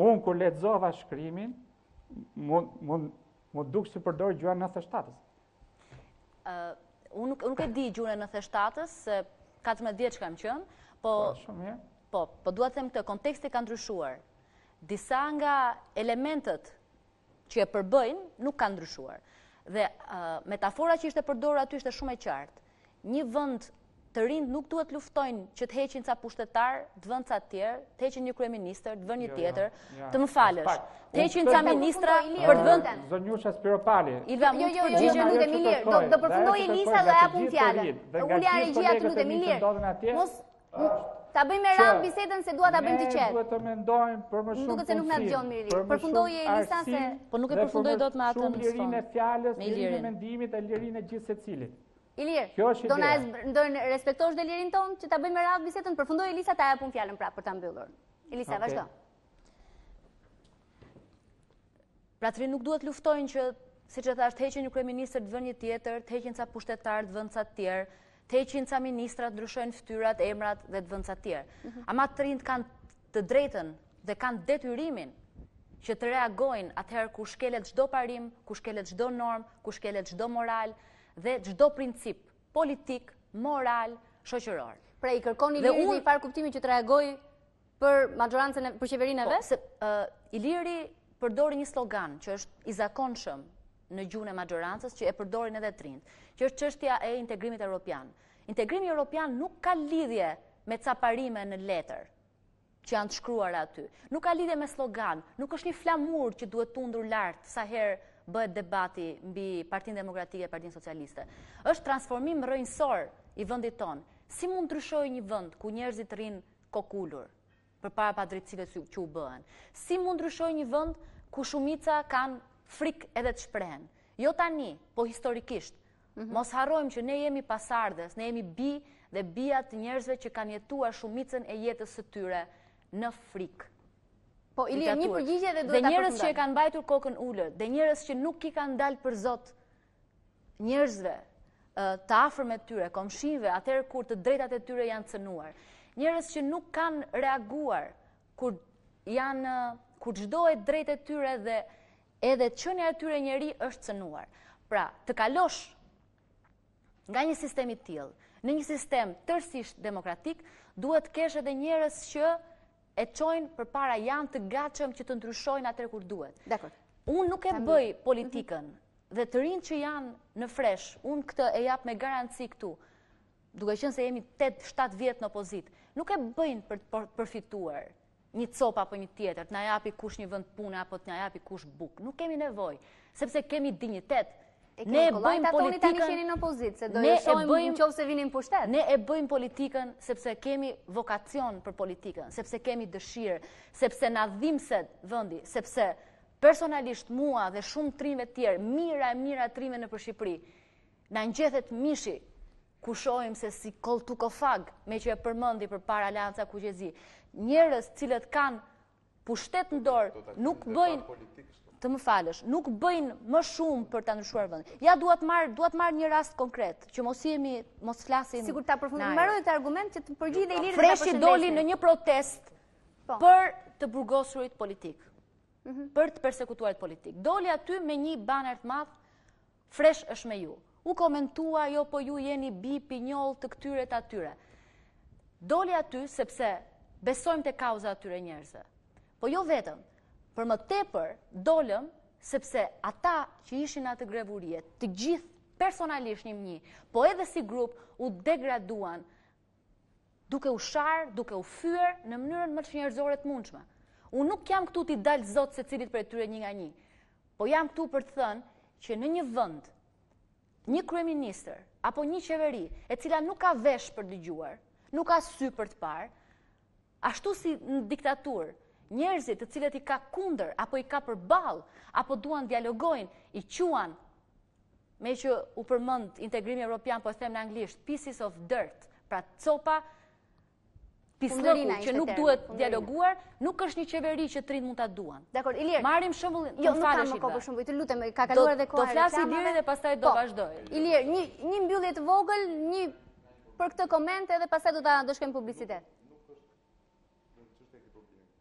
S7: Unë kur lexova shkrimin, m'u duk se përdor gjuhën e 97-ës.
S4: Ë, unë nuk nuk e di gjuhën e 97-ës, se 14 vjeç kam qenë, po,
S7: po shumë mirë.
S4: Po, po dua të them këtë, konteksti ka ndryshuar. Disa nga elementët që e përbëjnë nuk kanë ndryshuar. Dhe metafora që ishte përdorur aty ishte shumë e qartë. Një vend të rinjtë nuk duhet luftojnë që të heqin ca pushtetarë, të vënë ca të tjerë, të heqin një kryeministër, të vënë një jo, jo, tjetër, jo, të më falësh. Të heqin ca ministra për të
S7: vënë Zonjusha Spiropali.
S4: Ilva
S1: mund të përgjigjem. Jo, jo, jo, Ilir, do do përfundojë Elisa dhe jap unë fjalën. Ulja regjia të lutem Ilir. Mos Ta bëjmë me radhë bisedën se dua ta bëjmë të
S7: qetë. Ne duhet të mendojmë për më shumë.
S1: Duket se nuk na dëgjon mirë. Përfundoi Elisa se
S4: po nuk e përfundoi dot me atë
S7: në sfond. Lirinë e fjalës, lirinë e mendimit e lirinë e gjithsecilit.
S1: Ilir, do na do na respektosh dhe lirinë tonë që ta bëjmë me radhë bisedën. Përfundoi Elisa ta jap unë fjalën prapë për ta mbyllur. Elisa, vazhdo.
S4: Pra të rinjtë nuk duhet luftojnë që, siç e thashë, të heqin një kryeministër të vënë një tjetër, të heqin ca pushtetarë të vënë ca të tjerë, të heqin ca ministra, të ndryshojnë fytyrat, emrat dhe të vënë ca të tjerë. Mhm. Ama të rinjtë kanë të drejtën dhe kanë detyrimin që të reagojnë atëherë kur shkelet çdo parim, kur shkelet çdo normë, kur shkelet çdo moral dhe çdo princip politik, moral, shoqëror.
S1: Pra i kërkon Ilirit në një farë kuptimi që të reagojë Për maxhorancën, për qeverinë e
S4: po, vet? Se, Iliri përdori një slogan që është i zakonshëm në gjuhën e maxhorancës që e përdorin edhe të rinjtë, që është çështja e integrimit europian. Integrimi europian nuk ka lidhje me ca parime në letër që janë të shkruara aty. Nuk ka lidhje me slogan, nuk është një flamur që duhet tundur lart sa herë bëhet debati mbi Partinë Demokratike e Partinë Socialiste. Është transformim rrënjësor i vendit tonë. Si mund ndryshojë një vend ku njerëzit rrinë kokulur përpara padrejtësive që u bëhen. Si mund ndryshojë një vend ku shumica kanë frikë edhe të shprehen? Jo tani, po historikisht. Mhm. Mos harrojmë që ne jemi pasardhës, ne jemi bij dhe bija të njerëzve që kanë jetuar shumicën e jetës së tyre në frikë.
S1: Po, Ilir, një përgjigje dhe duhet ta
S4: përfundojmë. Dhe njerëz që e kanë mbajtur kokën ulët, dhe njerëz që nuk i kanë dalë për zot njerëzve, të afërmve të tyre, komshinjve, atëherë kur të drejtat e tyre janë cënuar. Njerëz që nuk kanë reaguar kur janë kur çdo e drejtë e tyre dhe edhe qenia e tyre njeri është cënuar. Pra, të kalosh nga një sistem i tillë në një sistem tërësisht demokratik, duhet të kesh edhe njerëz që e çojnë përpara, janë të gatshëm që të ndryshojnë atëherë kur duhet.
S1: Dakord.
S4: Unë nuk e bëj politikën dhe të rinjtë që janë në Fresh, unë këtë e jap me garanci këtu, duke qenë se jemi 8-7 vjet në opozitë, nuk e bëjnë për të përfituar një copë apo një tjetër, të na japi kush një vend pune apo të na japi kush bukë. Nuk kemi nevojë, sepse kemi dinjitet.
S1: Ne e bëjmë politikën tani që jeni në opozitë, se do ju shohim në qoftë se vini në pushtet.
S4: Ne e bëjmë politikën sepse kemi vokacion për politikën, sepse kemi dëshirë, sepse na dhimbset vendi, sepse personalisht mua dhe shumë të rinjve të tjerë, mijëra e mijëra të rinjve nëpër Shqipëri, na ngjethet mishi ku shohim se si kolltukofag, meqë e përmendi përpara Aleanca Kuq e Zi, njerëz të cilët kanë pushtet në dorë, nuk bëjnë të më falësh, nuk bëjnë më shumë për ta ndryshuar vendin. Ja dua të marr, dua të marr një rast konkret, që mos jemi, mos flasim.
S1: Sikur ta përfundoj, mbaroj këtë argument që të përgjigjet Iliri
S4: dhe ta Freshi doli në një protestë po. për të burgosurit politik. Mhm. Për të persekutuarit politik. Doli aty me një baner të madh Fresh është me ju. U komentua jo po ju jeni bij pinjollë të këtyre të atyre. Doli aty sepse besojmë te kauza e atyre njerëzve. Po jo vetëm, për më tepër dolëm sepse ata që ishin në atë grevë urie, të gjithë personalisht një një, po edhe si grup u degraduan duke u sharë, duke u fyer në mënyrën më çnjerëzore të mundshme. Unë nuk jam këtu t'i dal zot secilit prej tyre një nga një. Po jam këtu për të thënë që në një vend, një kryeministër apo një qeveri e cila nuk ka vesh për të dëgjuar, nuk ka sy për të parë, ashtu si në diktaturë, njerëzit të cilët i ka kundër apo i ka përballë apo duan dialogojnë, i quan meqë u përmend integrimi evropian, po e them në anglisht, pieces of dirt, pra copa pisllëku që nuk duhet dialoguar, nuk është një qeveri që të rinjtë mund ta
S1: duan. Dakord, Ilir.
S4: Marrim shembullin,
S1: jo, nuk kam më kohë për shembull, të lutem, ka kaluar edhe koha.
S4: Do flasë Iliri dhe pastaj do po, vazhdoj.
S1: Ilir, një një mbyllje të vogël, një për këtë koment edhe pastaj do ta do shkojmë publicitet.
S3: Nuk është çështja e problemit.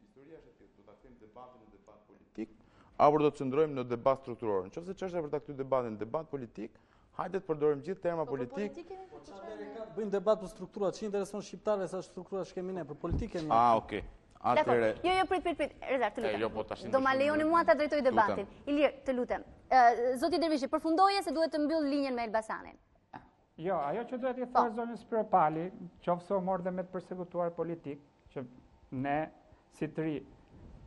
S3: Historia është e tillë, do ta kthejmë debatin në debat politik apo do të qëndrojmë në debat strukturor. Në qoftë se çështja për ta kthyer debatin në debat politik, hajde të përdorim gjithë terma po, po,
S5: politik. Po bëjmë debat për strukturat, ç'i intereson shqiptarëve sa struktura kemi ne, për politikë kemi.
S3: Ah, okay.
S1: Atëherë. Jo, jo, prit, prit, prit. Rezar, të lutem. Jo, po, do ma lejoni mua ta drejtoj debatin. Ilir, të lutem. Zoti Dervishi, përfundoje se duhet të mbyll linjën me Elbasanin.
S7: Jo, ajo që duhet t'i po. thosha zonjës Spiropali, qoftë se u mor dhe me të persekutuar politik, që ne si të rinj,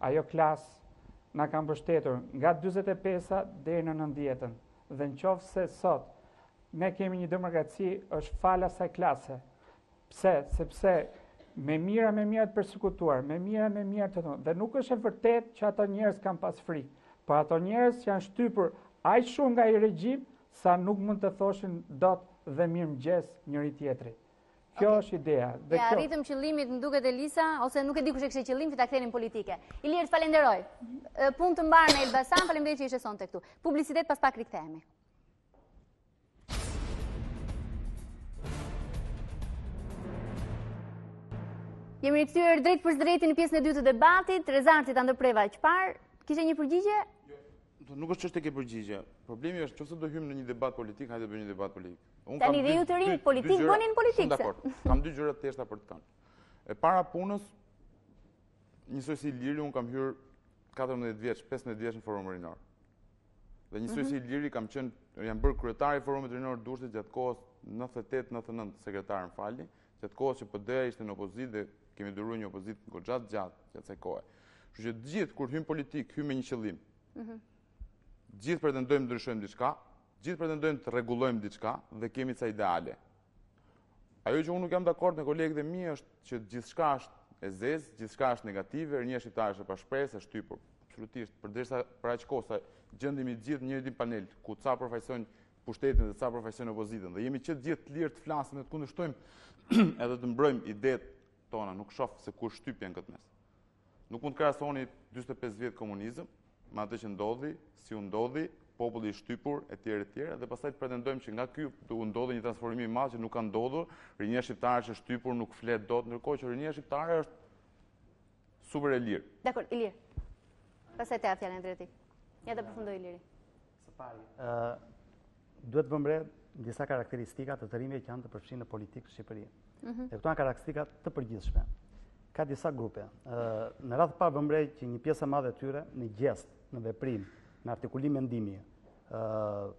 S7: ajo klasë na ka mbështetur nga 45-a deri në 90-ën. Dhe në qoftë se sot ne kemi një demokraci, është falë asaj klase. Pse? Sepse me mijëra me mijëra të persekutuar, me mijëra me mijëra të thonë, dhe nuk është e vërtetë që ato njerëz kanë pas frikë, por ato njerëz që janë shtypur aq shumë nga ai regjim, sa nuk mund të thoshin dot dhe mirëmëngjes njëri-tjetrit. Kjo okay. është ideja.
S1: Dhe ja, kjo... arritëm qëllimit, më duket Elisa, ose nuk e di kush e kishte qëllim që ta kthenim politike. Ilir, të falenderoj. Punë të mbarë në Elbasan, faleminderit që ishe sonte këtu. Publicitet pas pak rikthehemi. Jemi rikthyer drejtpërsëdrejti në pjesën e dytë të debatit, Rezarti ta ndërpreva që parë, kishe një përgjigje?
S3: Jo, nuk është çështje ke përgjigje. Problemi është nëse do hyjmë në një debat politik, hajde bëjmë një debat
S1: politik. Unë Tani dhe ju të rinj politik bëni në politikë.
S3: Dakord. Kam dy gjëra të thjeshta për të thënë. E para punës, njësoj si Iliri, unë kam hyrë 14 vjeç, 15 vjeç në forum rinor. Dhe njësoj mhm. si Iliri kam qenë, jam bërë kryetar i Forumit Rinor të Durrësit gjatë kohës 98-99 sekretar më falni, gjatë kohës që PD-ja ishte në opozitë dhe kemi duruar një opozitë goxha të gjatë gjatë asaj kohe. Kështu që të gjithë kur hyjmë politikë, hyjmë me një qëllim. Mhm. Të gjithë pretendojmë të ndryshojmë diçka, të gjithë pretendojmë të rregullojmë diçka dhe kemi ca ideale. Ajo që unë nuk jam dakord me kolegët e mi është që gjithçka është e zezë, gjithçka është negative, rinia shqiptare është e pashpresë, e shtypur. Absolutisht, përderisa për aq kohë sa gjendemi të gjithë në njëjtin panel, ku ca përfaqësojnë pushtetin dhe ca përfaqësojnë opozitën dhe jemi që të gjithë të lirë të flasim dhe të kundërshtojmë edhe të mbrojmë idetë tona, nuk shoh se ku është shtypja në këtë mes. Nuk mund të krahasoni 45 vjet komunizëm me atë që ndodhi, si u ndodhi. populli i shtypur etj etj dhe pastaj të pretendojmë që nga ky të ndodhë një transformim i madh që nuk ka ndodhur, rinia shqiptare është e shtypur, nuk flet dot, ndërkohë që rinia shqiptare është super e
S1: lirë. Dakord, Ilir. Pastaj ta jap fjalën Adriatik. Ja të përfundojë Iliri.
S2: Së pari, ë duhet të vëmë re disa karakteristika të të rinjve që janë të përfshirë në politikë në Shqipëri. Mm -hmm. Dhe këto janë karakteristika të përgjithshme. Ka disa grupe. Ë në radhë të parë vëmë re që një pjesë e madhe e tyre në gjest, në veprim, në artikulim mendimi, ë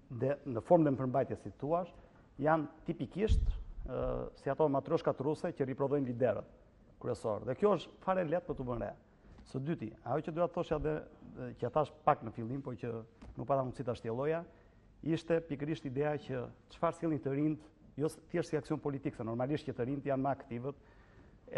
S2: dhe në formë dhe në përmbajtje si thua, janë tipikisht ë si ato matrioshkat ruse që riprodhojnë liderët kryesorë. Dhe kjo është fare lehtë për t'u vënë re. Së dyti, ajo që doja të thosha dhe që e thashë pak në fillim, por që nuk pata mundësi ta shtjelloja, ishte pikërisht ideja që çfarë sjellin të rinjtë, jo thjesht si aksion politik, se normalisht që të rinjtë janë më aktivët,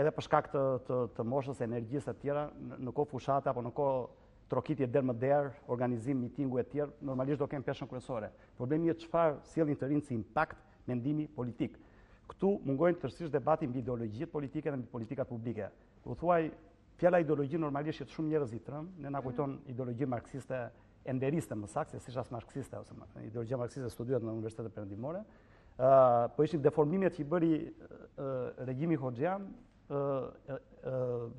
S2: edhe për shkak të të, të moshës, energjisë e tjera, në, në kohë fushate apo në kohë trokitje derë më derë, organizim mitingu e tjerë, normalisht do kenë peshën kryesore. Problemi është çfarë sjellin të rinjtë si impakt mendimi politik. Këtu mungojnë tërësisht debati mbi ideologjitë politike dhe mbi politikat publike. U thuaj Fjala ideologji normalisht që shumë njerëz i tremb, ne na kujton mm. ideologji marksiste, enveriste më saktë, se s'është as marksiste ose ideologjia marksiste studiohet në universitetet perëndimore. Ë, po ishin deformimet që i bëri regjimi hoxhian, ë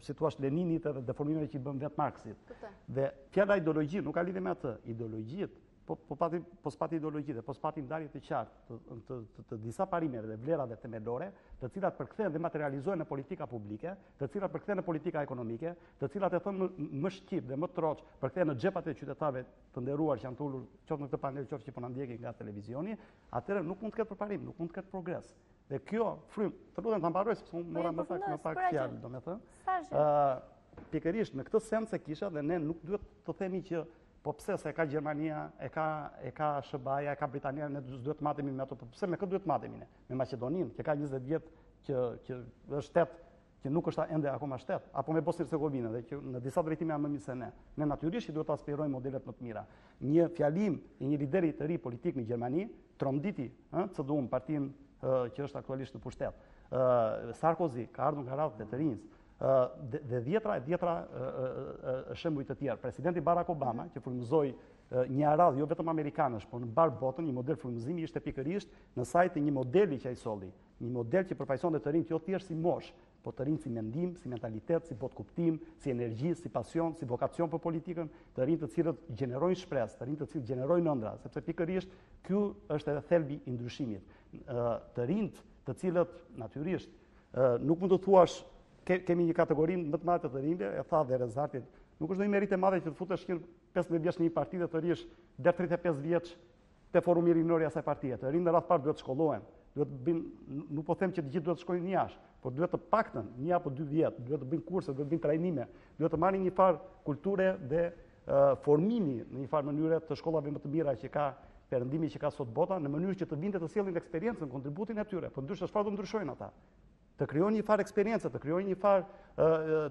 S2: si thua Leninit edhe deformimet që i bënë vetë Marksit. Dhe fjala ideologji nuk ka lidhje me atë. Ideologjitë Po po pati po s'pati ideologji dhe po s'pati ndarje të qartë të, të, të, të disa parimeve dhe vlerave themelore, të cilat përkthehen dhe materializohen në politika publike, të cilat përkthehen në politika ekonomike, të cilat e thënë më, më shqip dhe më troç, përkthehen në xhepat e qytetarëve të nderuar që janë të ulur qoftë në këtë panel, qoftë që po na ndjekin nga televizioni, atëherë nuk mund të ketë përparim, nuk mund të ketë progres. Dhe kjo frymë, të lutem ta mbaroj sepse unë mora po, më pak më pak fjalë, domethënë. Ë pikërisht në këtë sens e kisha dhe ne nuk duhet të themi që Po pse se e ka Gjermania, e ka e ka SHBA-ja, e ka Britania, ne duhet të matemi me ato. Po pse me kë duhet të matemi ne? Me Maqedoninë, që ka 20 vjet që që është shtet që nuk është ende akoma shtet, apo me Bosnjë Hercegovinën dhe që në disa drejtime janë më mirë se ne. Ne natyrisht që duhet të aspirojmë modelet më të mira. Një fjalim i një lideri të ri politik në Gjermani tronditi, ë, CDU-n, partinë që është aktualisht në pushtet. Ë Sarkozy ka ardhur nga radhët e të rinjve dhe dhjetra e dhjetra shembuj të tjerë. Presidenti Barack Obama, që frymëzoi një aradhë jo vetëm amerikanësh, por në mbarë botën, një model frymëzimi ishte pikërisht në sajë të një modeli që ai solli, një model që përfaqësonte të rinjtë jo thjesht si moshë, po të rinjtë si mendim, si mentalitet, si botëkuptim, si energji, si pasion, si vokacion për politikën, të rinj të cilët gjenerojnë shpresë, të rinj të cilët gjenerojnë ëndrra, sepse pikërisht ky është edhe thelbi i ndryshimit. Të rinjtë të cilët natyrisht Nuk mund të thuash kemi një kategori më të madhe të të rinjve, e tha dhe Rezarti, nuk është ndonjë meritë e madhe që të futesh që 15 vjeç në një parti dhe të rrish deri 35 vjeç te forumi rinor i asaj partie. Të rinjtë në radhë parë duhet të shkollohen, duhet të bëjnë, nuk po them që të gjithë duhet të shkojnë jashtë, por duhet të paktën një apo dy vjet, duhet të bëjnë kurse, duhet të bëjnë trajnime, duhet të marrin një farë kulture dhe formimi në një farë mënyre të shkollave më të mira që ka perëndimi që ka sot bota, në mënyrë që të vijnë të sjellin eksperiencën, kontributin e tyre. Po ndryshe çfarë do ndryshojnë ata? Të krijojnë një farë eksperience, të krijojnë një farë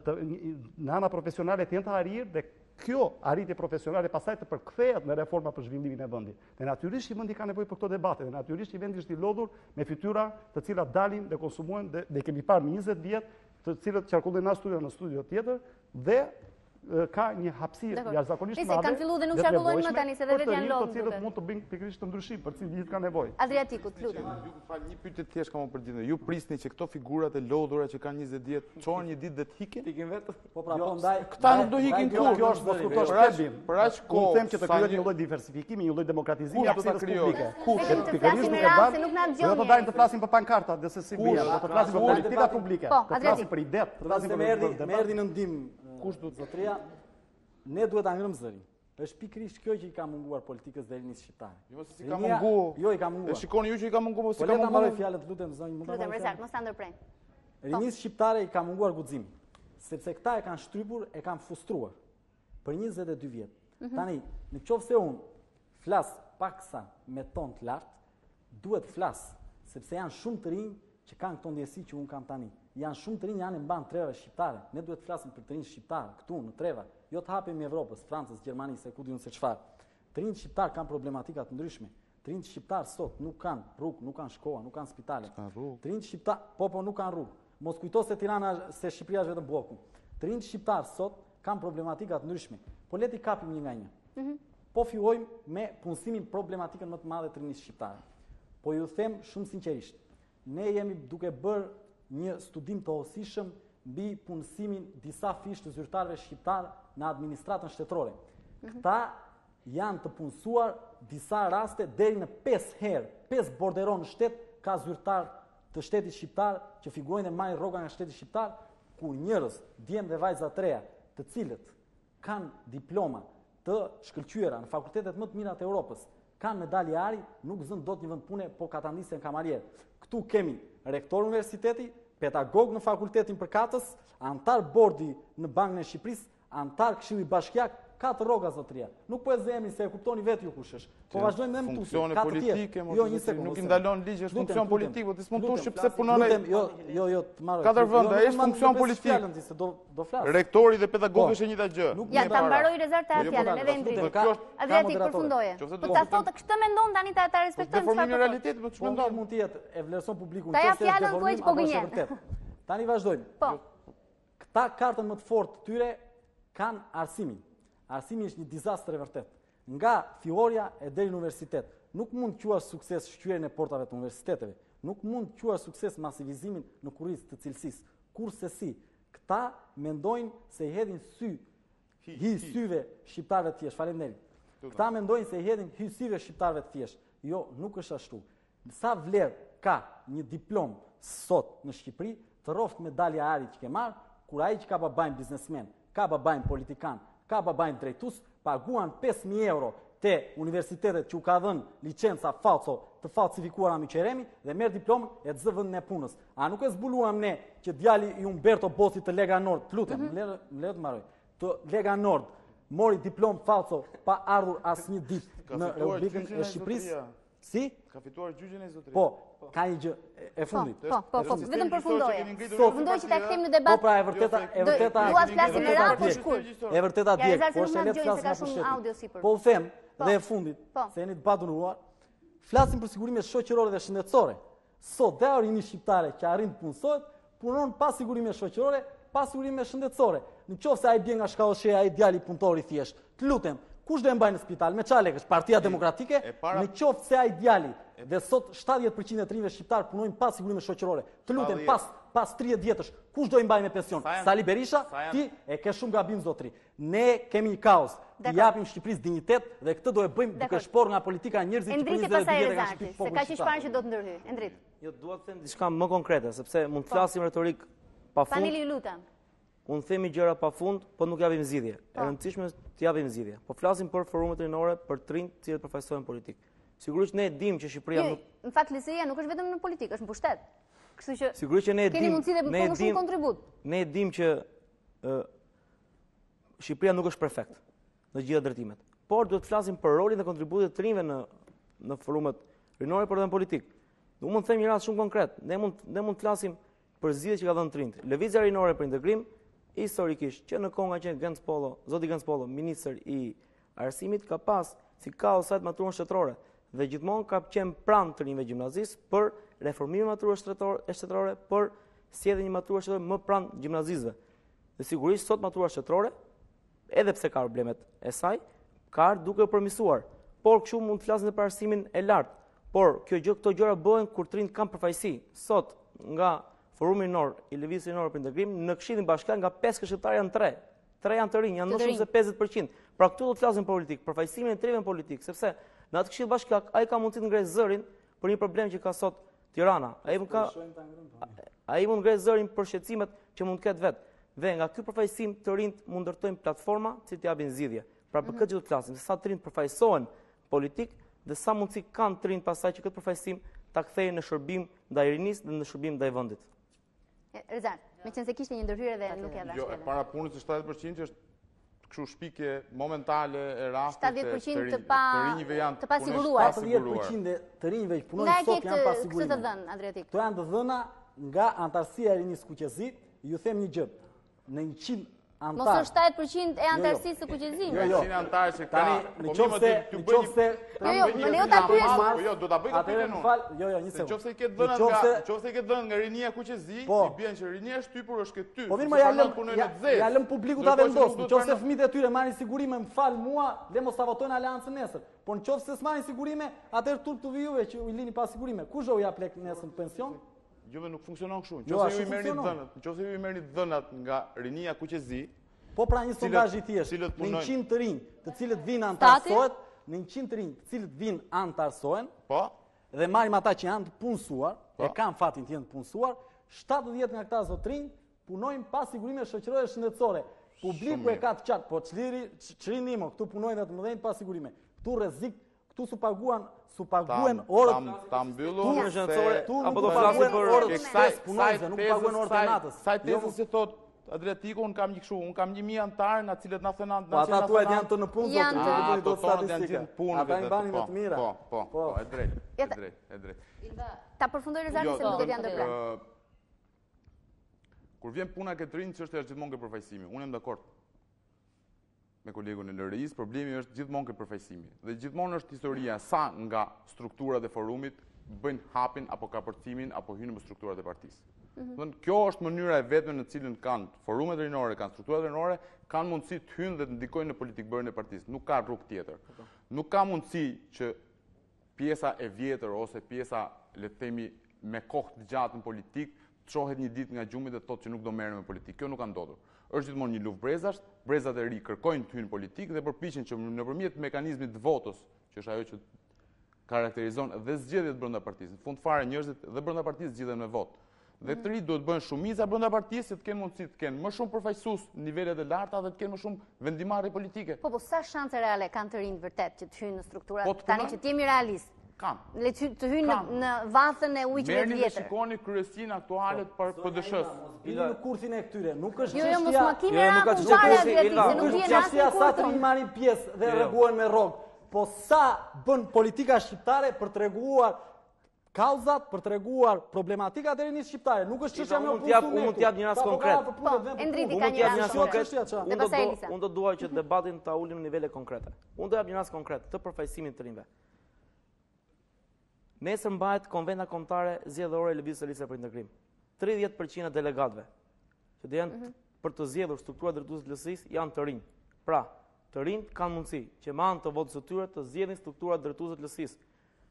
S2: të në ana profesionale të jenë të arrirë dhe kjo arritje profesionale pastaj të përkthehet në reforma për zhvillimin e vendit. Dhe natyrisht që vendi ka nevojë për këto debate, dhe natyrisht që vendi është i lodhur me fytyra të cilat dalin dhe konsumohen dhe, dhe kemi parë në 20 vjet të cilët qarkullojnë në studio në studio tjetër dhe ka një hapësirë jashtëzakonisht
S1: të madhe. Kanë filluar dhe nuk qarkullojnë më tani se dhe vetë janë lodhur.
S2: Të cilët mund të bëjnë pikërisht këtë ndryshim, për të cilin gjithë kanë
S1: nevojë. Adriatiku, të
S3: lutem. Ju më fal, një pyetje të thjeshtë kam për gjithë. Ju prisni që këto figurat e lodhura që kanë 20 vjet, çohen një ditë dhe të
S6: ikin? Të ikin vetë? Po pra, jo, po ndaj.
S3: Këta nuk do ikin
S2: kurrë. Kjo është mos kuptosh gabim. Për aq kohë. Unë them që të krijohet një lloj diversifikimi, një lloj demokratizimi i hapësirës publike.
S1: Kush? Pikërisht nuk e bën. Nuk na
S2: dëgjon. Do të dalim të flasim për pankartat dhe se si bie, do të flasim për politika publike, po, të flasim për idetë, të
S5: flasim për debat. Më erdhi në ndihmë Kush do të zotëria? Ne duhet ta ngremë zërin. Është pikërisht kjo që i ka munguar politikës dhe rinisë
S3: shqiptare. Jo, se s'i ka munguar.
S5: Jo, i ka munguar.
S3: E shikoni ju që i ka munguar, po s'i po ka munguar.
S5: Po le ta mbaroj fjalën, të lutem zonjë,
S1: mund ta mbaroj. Lutem, mos ta ndërprejmë.
S5: Po. Rinisë shqiptare i ka munguar guximi, sepse këta e kanë shtypur, e kanë frustruar për 22 vjet. Mm -hmm. Tani, në qoftë se unë flas paksa me ton të lartë, Duhet të flas, sepse janë shumë të rinj që kanë këto ndjesi që unë kam tani. Janë shumë të rinj anembanë trevave shqiptare. Ne duhet të flasim për të rinj shqiptarë këtu në treva, jo të hapemi Evropës, Francës, Gjermanisë e ku di unë se çfarë. Të rinjtë shqiptarë kanë problematika të ndryshme. Të rinjtë shqiptarë sot nuk kanë rrugë, nuk kanë shkolla, nuk kanë spitale. Të rinjtë shqiptarë, po po nuk kanë rrugë. Mos kujto se Tirana, se Shqipëria është vetëm Blloku. Të rinjtë shqiptarë sot kanë problematika të ndryshme. Po le t'i kapim një nga një. Mm -hmm. Po fillojmë me punësimin problematikën më të madhe të rinisë shqiptare. Po ju them shumë sinqerisht, ne jemi duke bërë një studim të hollësishëm mbi punësimin disafish të zyrtarëve shqiptarë në administratën shtetërore. Mhm. Këta janë të punësuar disa raste deri në 5 herë, 5 bordero në shtet ka zyrtarë të shtetit shqiptar që figurojnë dhe marrin rroga nga shteti shqiptar, kur njerëz, djem dhe vajza të reja, të cilët kanë diploma të shkëlqyera në fakultetet më të mira të Europës, kanë medalje ari, nuk zënë dot një vend pune, po katandisen kamarierë. Këtu kemi rektor universiteti, pedagog në fakultetin përkatës, anëtar bordi në Bankën e Shqipërisë, Anëtar këshilli bashkiak, ka të rroga zotëria. Nuk po e zë emrin se e kuptoni vetë ju kush është. Po vazhdojmë dhe më tutje.
S3: Funksione politike, jo, një sekundë. Nuk i ndalon ligji, është funksion politik, po ti s'mund të thuash që pse punon ai.
S5: Jo, jo, jo, të
S3: marroj. Katër vende, jo, është funksion politik.
S5: Fjalën ti se do do flas.
S3: Rektori dhe pedagogu po. është e njëjta gjë.
S1: Ja, ta mbaroj Rezart ta jo, po, fjalën edhe Endrit. Adriatik përfundoje. Po ta thotë këtë mendon tani ta ta respektojmë
S3: çfarë. Deformimi i realitetit, po ç'mendon?
S5: Mund të jetë, e vlerëson publiku
S1: nëse është deformim apo është
S5: vërtet. Tani vazhdojmë.
S1: Po.
S5: Këta kartën më të fortë të tyre kanë arsimin. Arsimi është një dizastër e vërtetë. Nga fillorja e deri në universitet. Nuk mund të quash sukses shqyerjen e portave të universiteteve. Nuk mund të quash sukses masivizimin në kurriz të cilësisë. Kurrsesi, këta mendojnë se i hedhin sy hi syve shqiptarëve të thjeshtë. Faleminderit. Këta mendojnë se i hedhin hi syve shqiptarëve të thjeshtë. Jo, nuk është ashtu. Sa vlerë ka një diplomë sot në Shqipëri, të rroftë medalja e arit që ke marrë, kur ai që ka babain biznesmen, ka babain politikan, ka babain drejtues, paguan 5.000 euro te universitetet që u ka dhënë licenca falso të falsifikuara Myqeremi dhe merr diplomën e të zë vendin e punës. A nuk e zbuluam ne që djali i Umberto Bossit të Lega Nord, të lutem, mm -hmm. më lër të mbaroj, të Lega Nord, mori diplomë falso pa ardhur asnjë ditë në Republikën e Shqipërisë?
S3: Si? Ka fituar gjyqin e zotëria.
S5: Po, ka një gjë e
S1: po,
S5: fundit.
S1: Po, po, po, vetëm përfundoje. Përfundoje që ta kthejmë në debat.
S5: Po pra, e vërteta, e vërteta.
S1: Dua të flasim me radhë po shkurt.
S5: E vërteta djeg, por se le të flasim nga pushteti. Po u them, po. dhe e fundit, po. se jeni të paduruar, flasim për sigurime shoqërore dhe shëndetësore. Sot dhe ajo rini shqiptare që arrin të punësohet, punon pa sigurime shoqërore, pa sigurime shëndetësore. Në qoftë se ai bie nga shkallësheja, ai djali punëtor i thjeshtë. Të lutem, kush do e mbajë në spital? Me çfarë lekësh? Partia Demokratike? Në qoftë se ai djali dhe sot 70% e të rinjve shqiptarë punojnë pa sigurime shoqërore. Të lutem, pas pas 30 vjetësh, kush do i mbajë me pension? Sali Berisha, ti e ke shumë gabim zotri. Ne kemi një kauzë, t'i japim Shqipërisë dinjitet dhe këtë do e bëjmë duke shporrë nga politika njerëzit
S1: që për 22 vjet e kanë shpikë popullin Se ka që shparë që do të ndërhyjë. Endrit.
S6: Jo, dua të them diçka më konkrete, sepse mund të po. flasim retorikë pa
S1: fund. Paneli ju lutem.
S6: Mund të themi gjëra pa fund, po nuk japim zgjidhje. E po. rëndësishme është të japim zgjidhje. Po flasim për forumet rinore, për të rinjtë të cilët përfaqësohen në politikë. Sigurisht ne e dimë që Shqipëria
S1: jo, nuk Në fakt LSI-ja nuk është vetëm në politikë, është në pushtet. Kështu që
S6: Sigurisht që ne e
S1: dimë, keni mundësi dhe më shumë kontribut.
S6: Ne e dimë që Shqipëria nuk është perfekt në gjitha drejtimet. Por duhet të flasim për rolin dhe kontributin e të rinjve në në forumet rinore por edhe në politikë. Unë mund të them një rast shumë konkret. Ne mund ne mund të flasim për zgjidhjet që ka dhënë të rinjtë. Lëvizja rinore për integrim historikisht që në kohën ka qenë Genc Pollo, zoti Genc Pollo, ministër i arsimit ka pas si kauzë maturën shtetërore dhe gjithmonë ka qenë pranë të rinjve gjimnazistë për reformimin e maturës shtetërore, për sjelljen e një mature shtetërore më pranë gjimnazistëve. Dhe sigurisht sot matura shtetërore, edhe pse ka problemet e saj, ka ardhur duke u përmirësuar. Por kështu mund të flasim edhe për arsimin e lartë. Por kjo gjë këto gjëra bëhen kur të rinjtë kanë përfaqësi. Sot nga Forumi Rinor i Lëvizjes Rinore për Integrim në Këshillin Bashkiak nga 5 këshilltarë janë 3. 3 janë të rinj, janë më shumë se 50%. Pra këtu do të flasim për politikë, përfaqësimin e të rinjve në politikë, sepse në atë Këshill Bashkiak ai ka mundësi të ngrejë zërin për një problem që ka sot Tirana. Ai mund ka ai mund ngrejë zërin për shqetësimet që mund të ketë vetë. Dhe nga ky përfaqësim të rinjtë mund ndërtojnë platforma që të japin zgjidhje. Pra për mhm. këtë gjë do të flasim, se sa të rinjtë përfaqësohen në politikë dhe sa mundësi kanë të rinjtë pastaj që këtë përfaqësim ta kthejnë në shërbim ndaj rinisë dhe në shërbim ndaj
S1: vendit. Rezart, meqenëse kishte një ndërhyrje dhe nuk e dhashë.
S3: Jo, e para punës është 70% që është kështu shpikje momentale e rastit
S1: të 70% të pa
S3: të rinjve janë
S1: të pasiguruar.
S5: 70% të rinjve që punojnë sot janë pa sigurime.
S1: Këtë të dhënë, Adriatik.
S5: Këto janë të dhëna nga anëtarësia e rinisë kuqezi, ju them një gjë. Në 100.
S1: Mos është 70% e jo, jo. anëtarësisë së Kuqezi.
S3: Jo, jo. Anëtarë që ka.
S5: Tani, në po qoftë se në qoftë se
S1: Jo, jo, më lejo ta pyes.
S3: Po jo, do ta bëj këtë pyetje
S5: unë. Jo, jo, një
S3: sekondë. Në qoftë se i ke dhënat nga, në qoftë se i ke dhënat nga rinia Kuqezi, po. i bjen që rinia e shtypur është këty.
S5: Po mirë, ja lëm, ja lëm publiku ta vendosë. Në qoftë se fëmijët e tyre marrin sigurime, më fal mua, le mos ta votojnë aleancën nesër. Po në qoftë se s'marrin sigurime, atëherë turp t'u vijë juve që u lini pa sigurime. Kush do u jap lek nesër në pension?
S3: Jo, nuk funksionon kështu. Në qoftë se ju i merrni dhënat, në qoftë se ju i merrni dhënat nga rinia kuqezi,
S5: Po pra një sondazh i thjeshtë, në 100 të rinj, të cilët vijnë anëtarësohen, në 100 të rinj, të cilët vijnë anëtarësohen,
S3: po,
S5: dhe marrim ata që janë të punësuar, po. e kanë fatin të jenë të punësuar, 70 nga këta zotrinj punojnë pa sigurime shoqërore shëndetësore. Publiku e ka të qartë, po çliri, çrini mo, këtu punojnë dhe të mëdhenj pa sigurime. Këtu rrezik Këtu s'u paguan, s'u paguhen
S3: orët. Ta mbyllur
S6: se këtu apo do flasim për
S5: orët e shtesë punojnë, nuk paguhen orët e
S3: natës. Sa jo, tezës që thot Adriatiku, un kam një kështu, un kam 1000 anëtar nga cilët 99
S5: Po ata tuajt janë të në punë,
S1: zotëri,
S5: nuk bëni dot statistika. Ata i mbani me
S3: po,
S5: të mira.
S3: Po, po, po, e drejtë, e drejtë, e
S1: drejtë. Ta përfundoj Rezarti jo, se më duket janë ndërprerë.
S3: Kur vjen puna ke të rinjtë, çështja është gjithmonë ke përfaqësimi. Unë jam dakord. me kolegun e LRI-së, problemi është gjithmonë ke përfaqësimi. Dhe gjithmonë është historia sa nga strukturat e forumit bëjnë hapin apo kapërcimin apo hyjnë në strukturat e partisë. Mm -hmm. Kjo është mënyra e vetme në cilën kanë forumet rinore, kanë strukturat rinore, kanë mundësi të hyjnë dhe të ndikojnë në politikëbërjen e partisë. Nuk ka rrugë tjetër. Po. Nuk ka mundësi që pjesa e vjetër ose pjesa, le të themi, me kohë të gjatë në politikë, të çohet një ditë nga gjumi dhe të thotë që nuk do merrem me politikë. Kjo nuk ka ndodhur. Është gjithmonë një luftë brezash, brezat e ri kërkojnë të hyjnë në politikë dhe përpiqen që nëpërmjet mekanizmit të votës, që është ajo që karakterizon dhe zgjedhjet brenda partisë. Në fund fare njerëzit dhe brenda partisë zgjidhen me votë. Dhe të rinjtë duhet të bëhen shumica brenda partisë që të kenë mundësi të kenë më shumë përfaqësues në nivelet e larta dhe të kenë më shumë vendimmarrje
S1: politike. Po, po, sa shanse reale kanë të rinjtë vërtet që të hyjnë në strukturat po tani që të jemi realistë?
S3: Kanë.
S1: Le të të hyjnë në, në vathën e ujqve të
S3: vjetër. Merrni dhe shikoni kryesinë aktuale të po, PDSH-së.
S5: Mos bini në kurthin e këtyre. Nuk është
S1: jo, jo, mos ma ki merakun fare Adriatik, se nuk vjen asnjë
S5: kurth. Sa të rinj marrin pjesë dhe jo. rreguhen me rrogë. Po sa bën politika shqiptare për të rregulluar kauzat për të treguar problematikat e rinisë shqiptare, nuk është çështja me
S6: u punësu. Unë mund të jap një rast konkret.
S1: Po, Endriti ka një rast
S6: konkret. Unë do unë do dua që debatin ta ulim në nivele konkrete. Unë do jap një rast konkret të përfaqësimit të rinjve. Nesër mbahet konventa kombëtare zgjedhore e Lëvizjes Socialiste për Integrim. 30% e delegatëve që do jenë mhm. për të zgjedhur strukturat drejtuese të LSI-së janë të rinj. Pra, të rinjtë kanë mundësi që me anë të votës së tyre të zgjedhin strukturat drejtuese të LSI-së.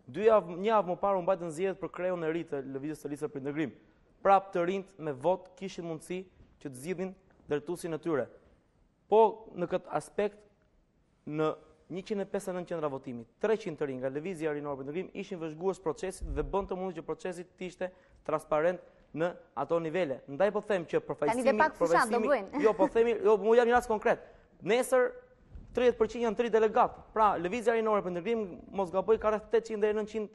S6: Dy javë, një javë më parë u mbajtën zgjedhjet për kreun e ri të Lëvizjes Socialiste për Integrim. Prapë të rinjtë me votë kishin mundësi që të zgjidhnin drejtuesin e tyre. Po në këtë aspekt në 159 qendra votimi, 300 të rinj nga Lëvizja Rinore për Integrim ishin vëzhgues procesit dhe bënë të mundur që procesi të ishte transparent në ato nivele. Ndaj po them që
S1: përfaqësimi, përfaqësimi,
S6: jo po themi, jo po jap një rast konkret. Nesër 30% janë 3 delegatë. Pra, Lëvizja Rinore për Integrim, mos gaboj, ka rreth 800 deri 900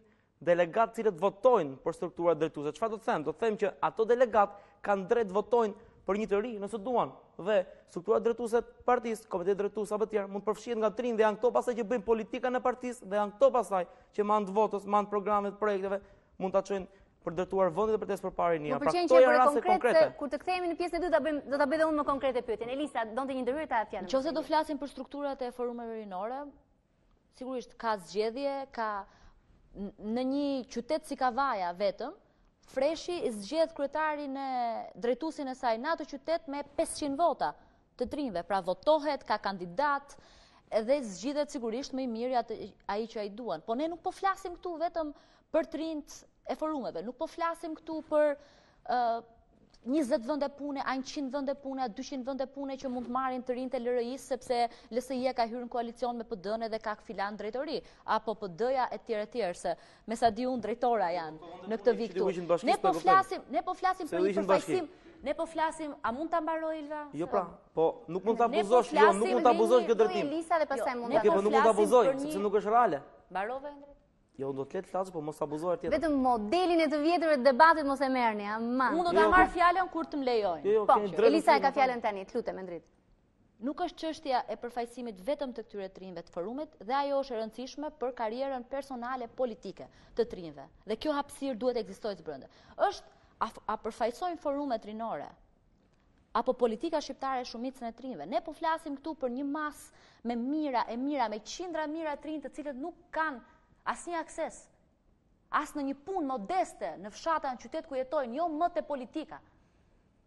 S6: delegatë të cilët votojnë për strukturat drejtuese. Çfarë do të them? Do të them që ato delegatë kanë drejt votojnë për një të ri, nëse duan. Dhe strukturat drejtuese të partisë, komitetet drejtues apo të tjerë mund të përfshihen nga të rinj dhe janë këto pastaj që bëjnë politikën e partisë dhe janë këto pastaj që me anë të votës, me anë të programeve, të projekteve mund ta çojnë për drejtuar vendin dhe për të ecur përpara rinia.
S1: Më pra, pëlqen që e bëre konkret konkrete. Se kur të kthehemi në pjesën e dytë do ta bëjmë do ta bëj dhe unë më konkrete pyetjen. Elisa, donte një ndërhyrje ta jap
S4: fjalën. Nëse do flasim për strukturat e forumeve rinore, sigurisht ka zgjedhje, ka në një qytet si Kavaja vetëm, Freshi zgjedh kryetarin e drejtuesin e saj në atë qytet me 500 vota. të të rinjve, pra votohet, ka kandidat dhe zgjidhet sigurisht më i miri atë ai që ai duan. Po ne nuk po flasim këtu vetëm për të rinjtë e forumeve, nuk po flasim këtu për 20 vende pune, a 100 vende pune, a 200 vende pune që mund të marrin të rinjtë e LRI-së, sepse LSI-ja ka hyrë në koalicion me PD-në dhe ka filan drejtori, apo PD-ja e tjerë e tjerë, se me sa di unë drejtora janë në këtë vit këtu. Ne po flasim, ne po flasim për një përfaqësim, Ne po flasim, a mund ta mbaroj Ilva?
S6: Jo pra, po nuk mund ta po abuzosh, jo, nuk mund ta abuzosh këtë drejtim.
S1: Elisa dhe pastaj jo, mund ta.
S6: Po nuk mund ta abuzoj, sepse nuk është reale.
S4: Mbarove Endrit?
S6: Jo, unë do të lë të flasësh, po mos abuzo tjetër.
S1: Vetëm modelin e të vjetërve të debatit mos e merrni, aman.
S4: Unë do ta jo, marr po- fjalën kur të më lejojnë.
S6: Jo, jo, po,
S1: Elisa e ka fjalën tani, të lutem Endrit.
S4: Nuk është çështja e përfaqësimit vetëm të këtyre të rinjve të forumit dhe ajo është e rëndësishme për karrierën personale politike të të rinjve. Dhe kjo hapësirë duhet të ekzistojë brenda. Është a, a përfaqësojnë forumet rinore? Apo politika shqiptare shumicën e të rinjve. Ne po flasim këtu për një masë me mijëra e mijëra, me qindra mijëra të rinj të cilët nuk kanë asnjë akses, as në një punë modeste në fshatra në qytet ku jetojnë, jo më te politika.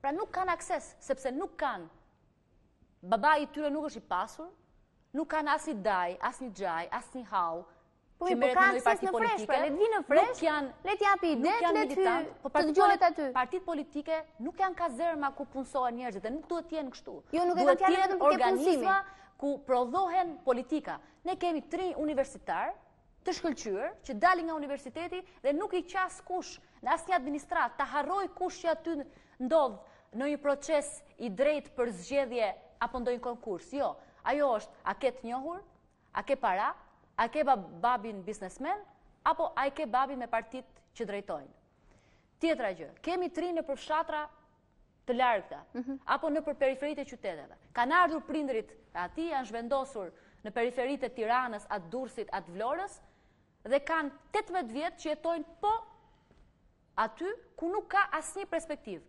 S4: Pra nuk kanë akses, sepse nuk kanë. Babai i tyre nuk është i pasur, nuk kanë asnjë dajë, asnjë xhajë, asnjë hallë,
S1: Po që po ka akses në fresh, pra le të vinë në fresh, le të japi idetë, le të po të dëgjohet aty.
S4: Partitë politike nuk janë kazerma ku punësohen njerëzit dhe nuk duhet të jenë kështu.
S1: Jo, nuk e kam fjalën vetëm për
S4: organizma ku prodhohen politika. Ne kemi të rinj universitarë të shkëlqyer që dalin nga universiteti dhe nuk i qas kush në asnjë administratë, ta harrojë kush që aty ndodh në një proces i drejtë për zgjedhje apo ndonjë konkurs. Jo, ajo është a ke të njohur, A ke para? A ke babin biznesmen? Apo a e ke babin me partitë që drejtojnë? Tjetra gjë, kemi të rinj nëpër fshatra të largëta, mhm. apo nëpër periferitë e qyteteve. Kanë ardhur prindërit e atij, janë zhvendosur në periferitë e Tiranës, a të Durrësit, a të Vlorës, dhe kanë 18 vjet që jetojnë po Aty ku nuk ka asnjë perspektivë,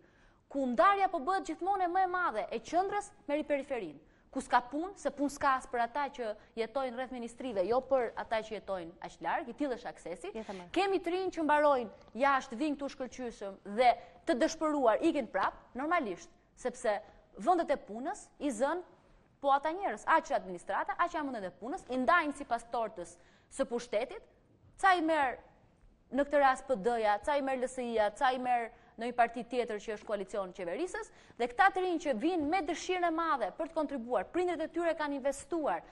S4: ku ndarja po bëhet gjithmonë e më e madhe e qendrës me periferinë, ku s'ka punë, se punë s'ka as për ata që jetojnë rreth ministrive, jo për ata që jetojnë aq larg, i tillë është aksesi. Kemi të rinj që mbarojnë jashtë, vijnë këtu shkëlqyeshëm dhe të dëshpëruar ikin prapë, normalisht, sepse vendet e punës i zënë po ata njerëz, aq administrata, aq janë vendet e punës, i ndajnë sipas tortës së pushtetit, Ca i merr në këtë rast PD-ja, ca i merr LSI-ja, ca i merr ndonjë parti tjetër që është koalicion qeverisës, dhe këta të rinj që vijnë me dëshirën e madhe për të kontribuar, prindërit e tyre kanë investuar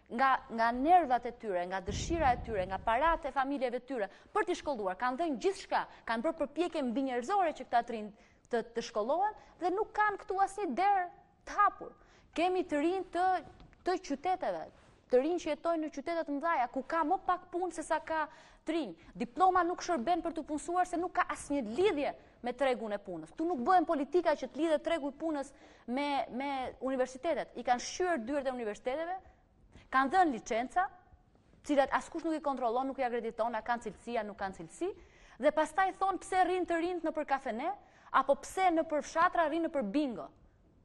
S4: nga, nga nervat e tyre, nga dëshira e tyre, nga paratë e familjeve të tyre, për t'i shkolluar, kanë dhënë gjithçka, kanë bërë përpjekje mbinjerëzore që këta të rinj të, të shkollohen, dhe nuk kanë këtu asnjë derë të hapur. Kemi të rinj të, të qyteteve, të rinj që jetojnë në qytete të mëdha, ku ka më pak punë se sa ka të rinj. Diploma nuk shërben për t'u punësuar se nuk ka asnjë lidhje me tregun e punës. Këtu nuk bëhen politika që të lidhet tregu i punës me, me universitetet. I kanë shqyer dyert e universiteteve, kanë dhënë licenca, cilat askush nuk i kontrollon, nuk i akrediton, a kanë cilësi, a nuk kanë cilësi, dhe pastaj thonë pse rrinë të rinjtë nëpër kafene, apo pse nëpër fshatra rrinë nëpër bingo.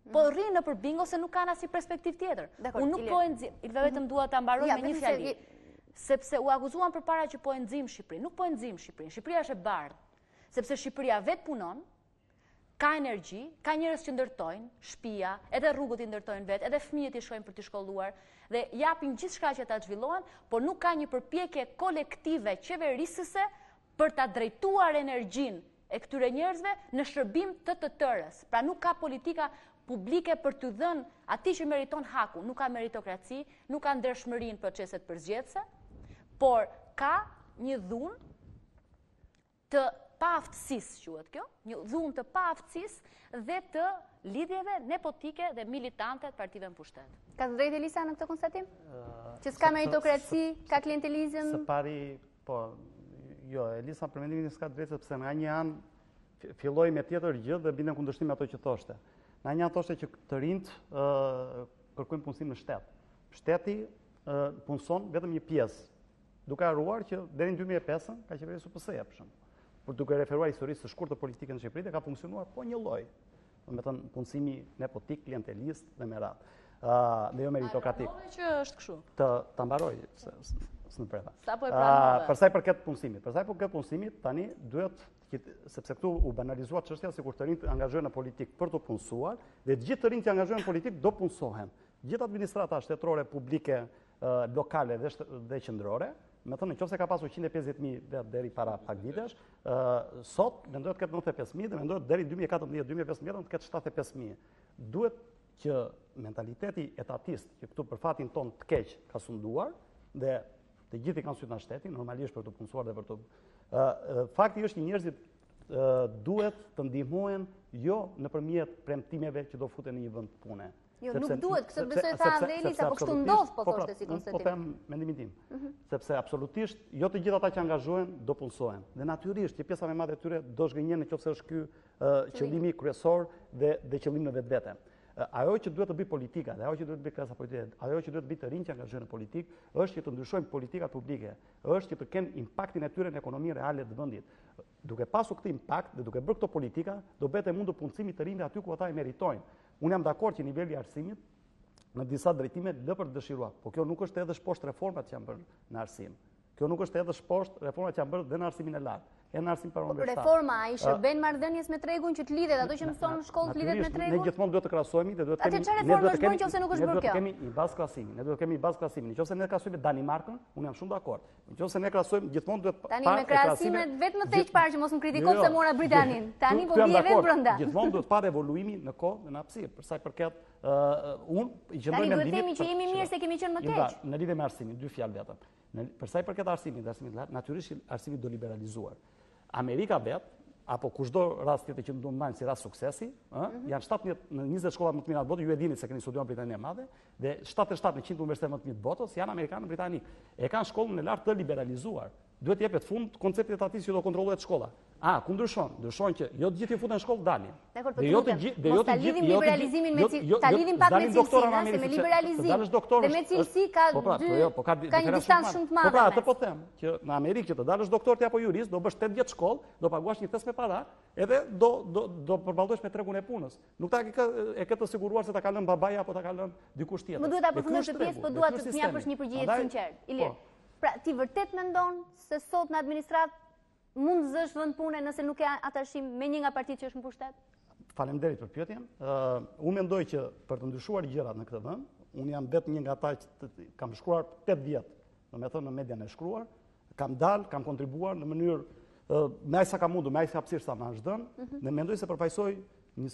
S4: Po mm. rrinë nëpër bingo se nuk kanë asnjë perspektivë tjetër. Unë nuk po e nxij, Ilva vetëm mhm. dua ta mbaroj me një fjali. Sepse u akuzuan përpara që po e nxijmë Shqipërinë. Nuk po e nxijmë Shqipërinë. Shqipëria është e bardhë. Sepse Shqipëria vetë punon, ka energji, ka njerëz që ndërtojnë shpia, edhe rrugët i ndërtojnë vetë, edhe fëmijët i shkojnë për t'i shkolluar dhe japin gjithçka që ata të zhvillohen, por nuk ka një përpjekje kolektive qeverisëse për ta drejtuar energjinë e këtyre njerëzve në shërbim të të tërës. Pra nuk ka politika publike për të dhënë atij që meriton hakun, nuk ka meritokraci, nuk ka ndershmëri në proceset përzgjedhëse, por ka një dhunë të paaftësisë, quhet kjo, një dhunë të paaftësisë dhe të lidhjeve nepotike dhe militante të partive në
S1: pushtet. Ka të drejtë Elisa në këtë konstatim? Që s'ka meritokraci, ka klientelizëm?
S2: Së pari, po, jo, Elisa për mendimin tim s'ka të drejtë, sepse nga një anë filloi me tjetër gjë dhe binte në kundërshtim me ato që thoshte. Nga një anë thoshte që të rinjtë kërkojnë punësim në shtet. Shteti punëson vetëm një pjesë Duke harruar që deri në 2005-ën ka qeverisur PS-ja për shembull. Por duke referuar historisë së shkurtër politike në Shqipëri, ka funksionuar po njëlloj. Domethënë punësimi nepotik, klientelist dhe me radhë. Ë, dhe jo meritokratik.
S4: A që është kështu?
S2: Të ta mbaroj se s'më preva.
S4: Sapo e pranove.
S2: Për sa i përket punësimit, për sa i përket punësimit, tani duhet që sepse këtu u banalizua çështja sikur të rinjtë angazhohen në politikë për t'u punësuar dhe të gjithë të rinjtë që angazhohen në politikë do punësohen. Gjithë administrata shtetërore publike lokale dhe, dhe qendrore, domethënë, në qoftë se ka pasur 150.000 vetë deri para pak vitesh, sot mendohet të ketë 95.000 dhe mendohet deri 2014-2015 të ketë 75.000. Duhet që mentaliteti etatist, që këtu për fatin tonë të keq ka sunduar, dhe të gjithë i kanë sytë nga shteti, normalisht për t'u punësuar dhe për të... Fakti është që njerëzit duhet të ndihmohen jo nëpërmjet premtimeve që do futen në një vend pune.
S1: Jo, nuk duhet, këtë besoj tha dhe Elisa, po kështu ndodh, po, po pra, thoshte si konstatim.
S2: Po them mendimin tim, mhm. sepse absolutisht, jo të gjithë ata që angazhohen, do punësohen. Dhe natyrisht, që pjesa më e madhe e tyre do zhgënjehen në qoftë se është ky qëllimi kryesor dhe, dhe qëllim në vetvete. Ajo që duhet të bëjë politika, dhe ajo që duhet të bëjë klasa politike, ajo që duhet të bëjë të rinjtë që angazhohen në politikë, është që të ndryshojnë politikat publike, është që të kenë impaktin e tyre në ekonominë reale të vendit. Duke pasur këtë impakt dhe duke bërë këto politika, do bëhet e mundur punësimi i të rinjve aty ku ata e meritojnë. Unë jam dakord që niveli i arsimit në disa drejtime lë për të dëshiruar, po kjo nuk është të hedhësh poshtë reformat që janë bërë në arsim. Kjo nuk është të hedhësh poshtë reformat që janë bërë dhe në arsimin e lartë, e në arsim
S1: parauniversitar. Po reforma i shërben marrëdhënies me tregun që të lidhet ato që mëson në shkollë të lidhet me tregun?
S2: Ne gjithmonë duhet të krahasohemi dhe duhet të kemi
S1: ne duhet të kemi nëse nuk është bërë kjo.
S2: Ne duhet të kemi një bazë krahasimi, ne duhet të kemi një bazë krahasimi. Nëse ne krahasojmë me Danimarkën, unë jam shumë dakord. Nëse ne krahasojmë gjithmonë duhet
S1: Tani me krahasimet vetëm më the parë që mos më kritiko pse mora Britaninë. Tani po bie vetë brenda.
S2: Gjithmonë duhet parë evoluimi në kohë dhe në hapësirë, për sa i përket unë i qëndroj
S1: mendimit. Tani duhet themi që jemi mirë se kemi qenë më
S2: keq. Në lidhje me arsimin, dy fjalë vetëm. Në për sa i përket arsimit dhe arsimit të lartë, natyrisht arsimi do liberalizuar. Amerika vetë apo kushdo rast tjetër që do ndajnë si rast suksesi, ë, mm -hmm. janë 17 në 20 shkollat më të mira të botës, ju e dini se keni studiuar në Britaninë e Madhe, dhe 77 në 100 universitetet më të mirë të botës janë amerikanë dhe britanikë. E kanë shkollën e lartë të liberalizuar. Duhet të jepet fund konceptit të atij që do kontrollohet shkolla. A, ku ndryshon? Ndryshon që jo të gjithë që futen në shkollë dalin.
S1: Dakor, po jo të gjithë, dhe jo të gjithë, jo të gjithë, me jo, ta lidhim pak me cilësinë, se me liberalizim dhe me cilësi ka po pra, dy, po jo, po ka ka një distancë shumë të madhe.
S2: Po pra, atë po them, që në Amerikë që të dalësh doktor ti apo jurist, do bësh 8 vjet shkollë, do paguash një thes me para, edhe do do do përballohesh me tregun e punës. Nuk ta ke e ke të siguruar se ta ka lënë babai apo ta ka lënë dikush tjetër.
S1: Më duhet ta përfundoj këtë pjesë, po dua të të japësh një përgjigje të sinqertë. Ilir. Po. Pra, ti vërtet mendon se sot në administratë mund të zësh vend pune nëse nuk ke atashim me një nga partitë që është në
S2: pushtet? Faleminderit për pyetjen. Uh, unë mendoj që për të ndryshuar gjërat në këtë vend, unë jam vetë një nga ata që kam shkruar 8 vjet, domethënë në median e shkruar, kam dalë, kam kontribuar në mënyrë me aq sa kam mundur, me aq hapësirë sa më është dhënë, mm -hmm. dhe mendoj se përfaqësoj një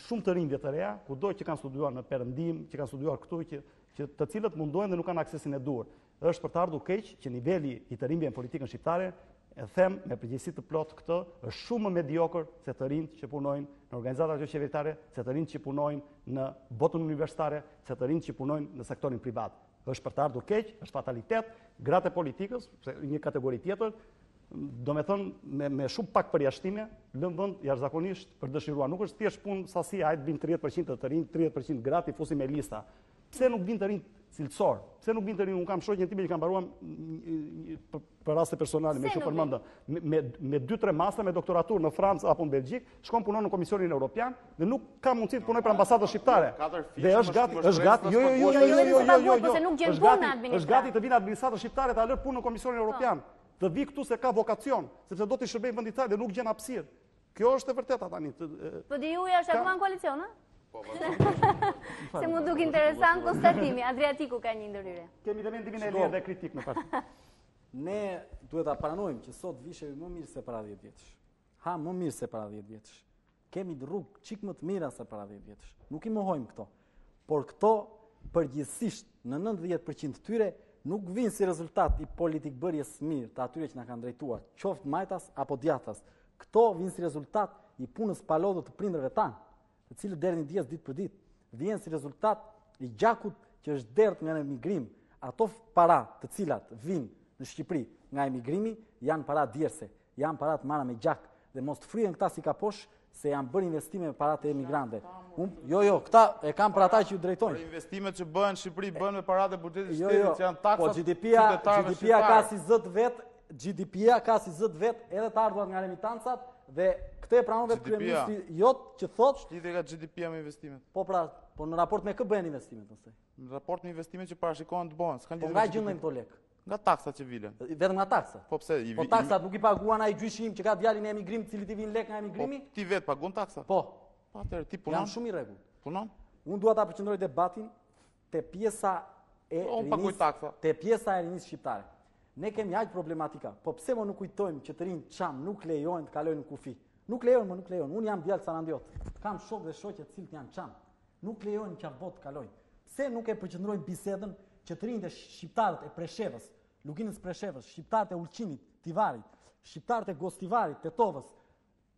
S2: shumë të rinj dhe të reja, kudo që kanë studiuar në perëndim, që kanë studiuar këtu, që që të cilët mundohen dhe nuk kanë aksesin e duhur. Është për të ardhur keq që niveli i të rinjve në politikën shqiptare, e them me përgjegjësi të plotë këtë, është shumë më mediokër se të rinjtë që punojnë në organizatat joqeveritare, se të rinjtë që punojnë në botën universitare, se të rinjtë që punojnë në sektorin privat. Është për të ardhur keq, është fatalitet, gratë e politikës, se një kategori tjetër, domethënë me, me shumë pak përjashtime, lënë vend jashtëzakonisht për dëshiruar. Nuk është thjesht punë sasie, hajt bëjmë 30% të të rinj, 30% gratë i fusim me lista. Pse nuk vijnë të rinj cilësorë? Pse nuk vijnë të rinj? Unë kam shoqen time që ka mbaruar për, për raste personale, meqë u përmend, me me me 2-3 master me doktoraturë në Francë apo në Belgjikë, shkon punon në Komisionin Evropian dhe nuk ka mundësi të punojë për ambasadën shqiptare. Dhe është gati, është gati, jo jo jo jo jo jo jo jo jo.
S1: Është gati,
S2: është gati të vijë në administratën shqiptare ta lërë punën në Komisionin po. Evropian. Të vijë këtu se ka vokacion, sepse do t'i shërbejë vendit saj dhe nuk gjen hapësirë. Kjo është e vërteta tani.
S1: PDIU-ja është akoma në koalicion, a? Po, po. Se m'u duk interesant konstatimi, Adriatiku ka një ndërhyrje.
S2: Kemi dhe mendimin e lirë dhe kritik në
S5: parti. Ne duhet ta pranojmë që sot vishemi më mirë se para 10 vjetësh. Hamë më mirë se para 10 vjetësh. Kemi rrugë çik më të mira se para 10 vjetësh. Nuk i mohojmë këto. Por këto përgjithësisht në 90% të tyre nuk vijnë si rezultat i politikëbërjes së mirë të atyre që na kanë drejtuar, qoftë majtas apo djathtas. Këto vijnë si rezultat i punës palodhur të prindërve tanë, të cilët derdhin djersë ditë për ditë. Vijnë si rezultat i gjakut që është derdhur nga emigrim. Ato para të cilat vijnë në Shqipëri nga emigrimi janë para djerse, Janë para të marra me gjak dhe mos të fryhen këta si kaposh se janë bërë investime me paratë e emigrantëve. Un, jo, jo, këta e kam për ata që ju drejtojnë.
S3: Për investimet që bëhen në Shqipëri bëhen me paratë e buxhetit të jo, jo. shtetit, që janë
S5: taksat po, GDP-ja, GDP-ja ka si zë të vet, GDP-ja ka si zë të vet edhe të ardhurat nga remitancat dhe këtë e pranon vetë kryeministri jot që
S3: thotë Ç'lidhje ka GDP-ja me investimet?
S5: Po pra, po në raport me kë bëhen investimet
S3: pastaj? Në raport me investimet që parashikohen të bëhen,
S5: s'kan po lidhje. Po nga gjenden këto lekë?
S3: Nga taksat që
S5: vilen. Vetëm nga
S3: taksat. Po pse?
S5: Po taksat nuk i paguan ai gjyshi im që ka djalin në emigrim, cilit i vijnë lekë nga emigrimi?
S3: Po ti vetë paguan taksa?
S5: Po.
S3: Po atëherë ti punon.
S5: Jam shumë i rregullt.
S3: Punon?
S5: Unë dua ta përqendroj debatin te pjesa e
S3: po, rinisë, taksa.
S5: te pjesa e rinisë shqiptare. Ne kemi aq problematika. Po pse mo nuk kujtojmë që të rinjtë çam nuk lejohen të kalojnë në kufi? Nuk lejohen, mo nuk lejohen. Unë jam djalë sarandiot. Kam shokë dhe shoqe të cilët janë çam. Nuk lejohen në Qafë Botë të kalojnë. Pse nuk e përqendrojmë bisedën që të rinjtë shqiptarët e Preshevës, Luginës Preshevës, shqiptarët e Ulqinit, Tivarit, shqiptarët e Gostivarit, Tetovës,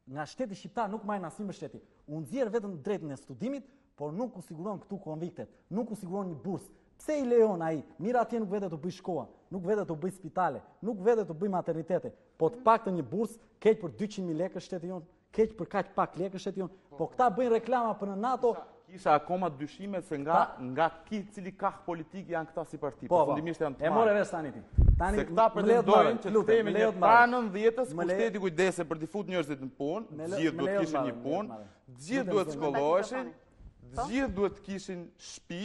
S5: nga shteti shqiptar nuk marrin asnjë mbështetje. U nxjerr vetëm drejtën e studimit, por nuk u siguron këtu konviktet, nuk u siguron një bursë. Pse i lejon ai? Mirë atje nuk vete të bëjë shkolla, nuk vete të bëjë spitale, nuk vete të bëjë maternitete, po të paktën një bursë, keq për 200.000 lekë shteti jonë, Keq për kaq pak lekë shteti jonë. Po këta bëjnë reklama për në
S3: NATO. Kisha akoma dyshime se nga nga ki cili kah politik janë këta si parti.
S5: Po, përfundimisht janë të E more vesh tani ti.
S3: Tani se këta pretendojnë që të themi një para 90-ës ku shteti kujdesej për t'i fut njerëzit në punë, të gjithë duhet të kishin një punë, të gjithë duhet të shkolloheshin. Të po. gjithë duhet të kishin shtëpi,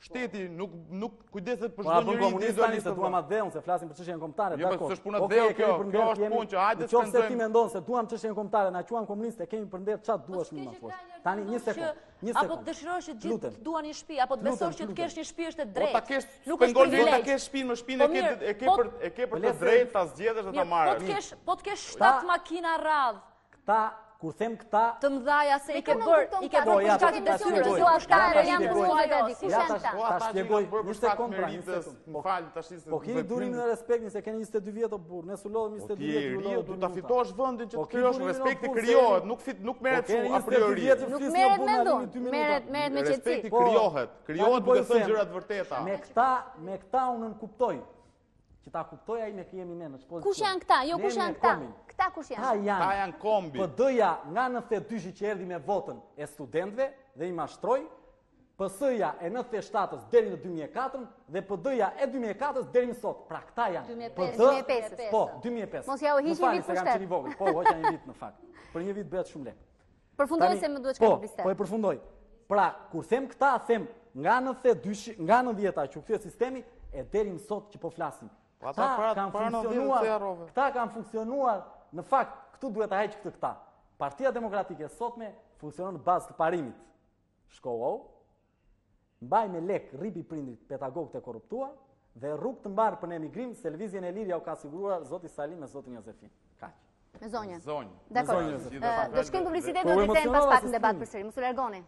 S3: shteti nuk nuk kujdeset për
S5: po,
S3: çdo njeri
S5: individualisht. Po duam atdheun, se flasim për çështjen kombëtare,
S3: jo, dakor. Jo, s'është puna atdheu kjo, kjo është punë që hajde të
S5: shpenzojmë. Nëse ti mendon se duam çështjen kombëtare, na quan komunistë, kemi për nder çfarë duash më më poshtë. Tani një sekond, një sekond.
S4: Apo të dëshirosh që të gjithë të duan një shtëpi, apo të besosh që të kesh një shtëpi është e drejtë.
S3: Po ta kesh, nuk është privilegj. Po ta kesh shtëpinë, më shtëpinë e po ke e ke po për e ke për të drejtë ta zgjedhësh dhe ta marrësh.
S4: Po të kesh, po të kesh 7 makina radhë.
S5: Këta kur them këta
S4: të mëdhaja se i ke bërë, i ke bërë për shkak të detyrës, jo
S1: ata janë punuar e di, kush janë
S5: këta? Ta shpjegoj, një sekond pra, një sekond.
S3: Më fal, tash se
S5: Po keni durim dhe respektin se keni 22 vjet o burrë, ne s'u lodhëm 22 vjet,
S3: ju lodhëm. Po ti do ta fitosh vendin që të krijosh, respekti krijohet, nuk fit nuk merret kështu a priori.
S1: Nuk merret me dhunë, merret merret me qetësi.
S3: Respekti krijohet, krijohet duke thënë gjëra të vërteta.
S5: Me këta, me këta unë nënkuptoj. Që ta kuptoj ai me kë jemi ne në ç'pozicion.
S1: Kush janë këta? Jo, kush janë këta? Këta kush janë?
S5: Këta janë.
S3: Këta janë kombi.
S5: PD-ja nga 92-shi që erdhi me votën e studentëve dhe i mashtroi, PS-ja e 97-ës deri në 2004 dhe PD-ja e 2004-ës deri në sot. Pra këta janë.
S1: 2005. 2005.
S5: Po, 2005.
S1: Mos ja u hiq një vit
S5: pushtet. Po, hoqa një vit në fakt. Për një vit bëhet shumë lehtë.
S1: Përfundoj se më duhet shkoj
S5: po,
S1: publicitet.
S5: Po, e përfundoj. Pra, kur them këta, them nga 92, nga 90-ta që u kthye sistemi e deri më sot që po flasim.
S3: Po
S5: këta kanë funksionuar, këta kanë funksionuar, në fakt, këtu duhet ta heq këtë këta. Partia Demokratike e sotme funksionon në bazë të parimit. Shkollohu, mbaj me lek rripi prindrit pedagogët e korruptuar dhe rrugë të mbarë për në emigrim se lëvizjen e lirë ja u ka siguruar zoti Sali me zotin Jozefin. Kaq.
S1: Me zonjën.
S3: Zonjë.
S1: Dakor. Do shkojmë publicitet do të kthehemi pas pak në debat përsëri. Mos u largoni.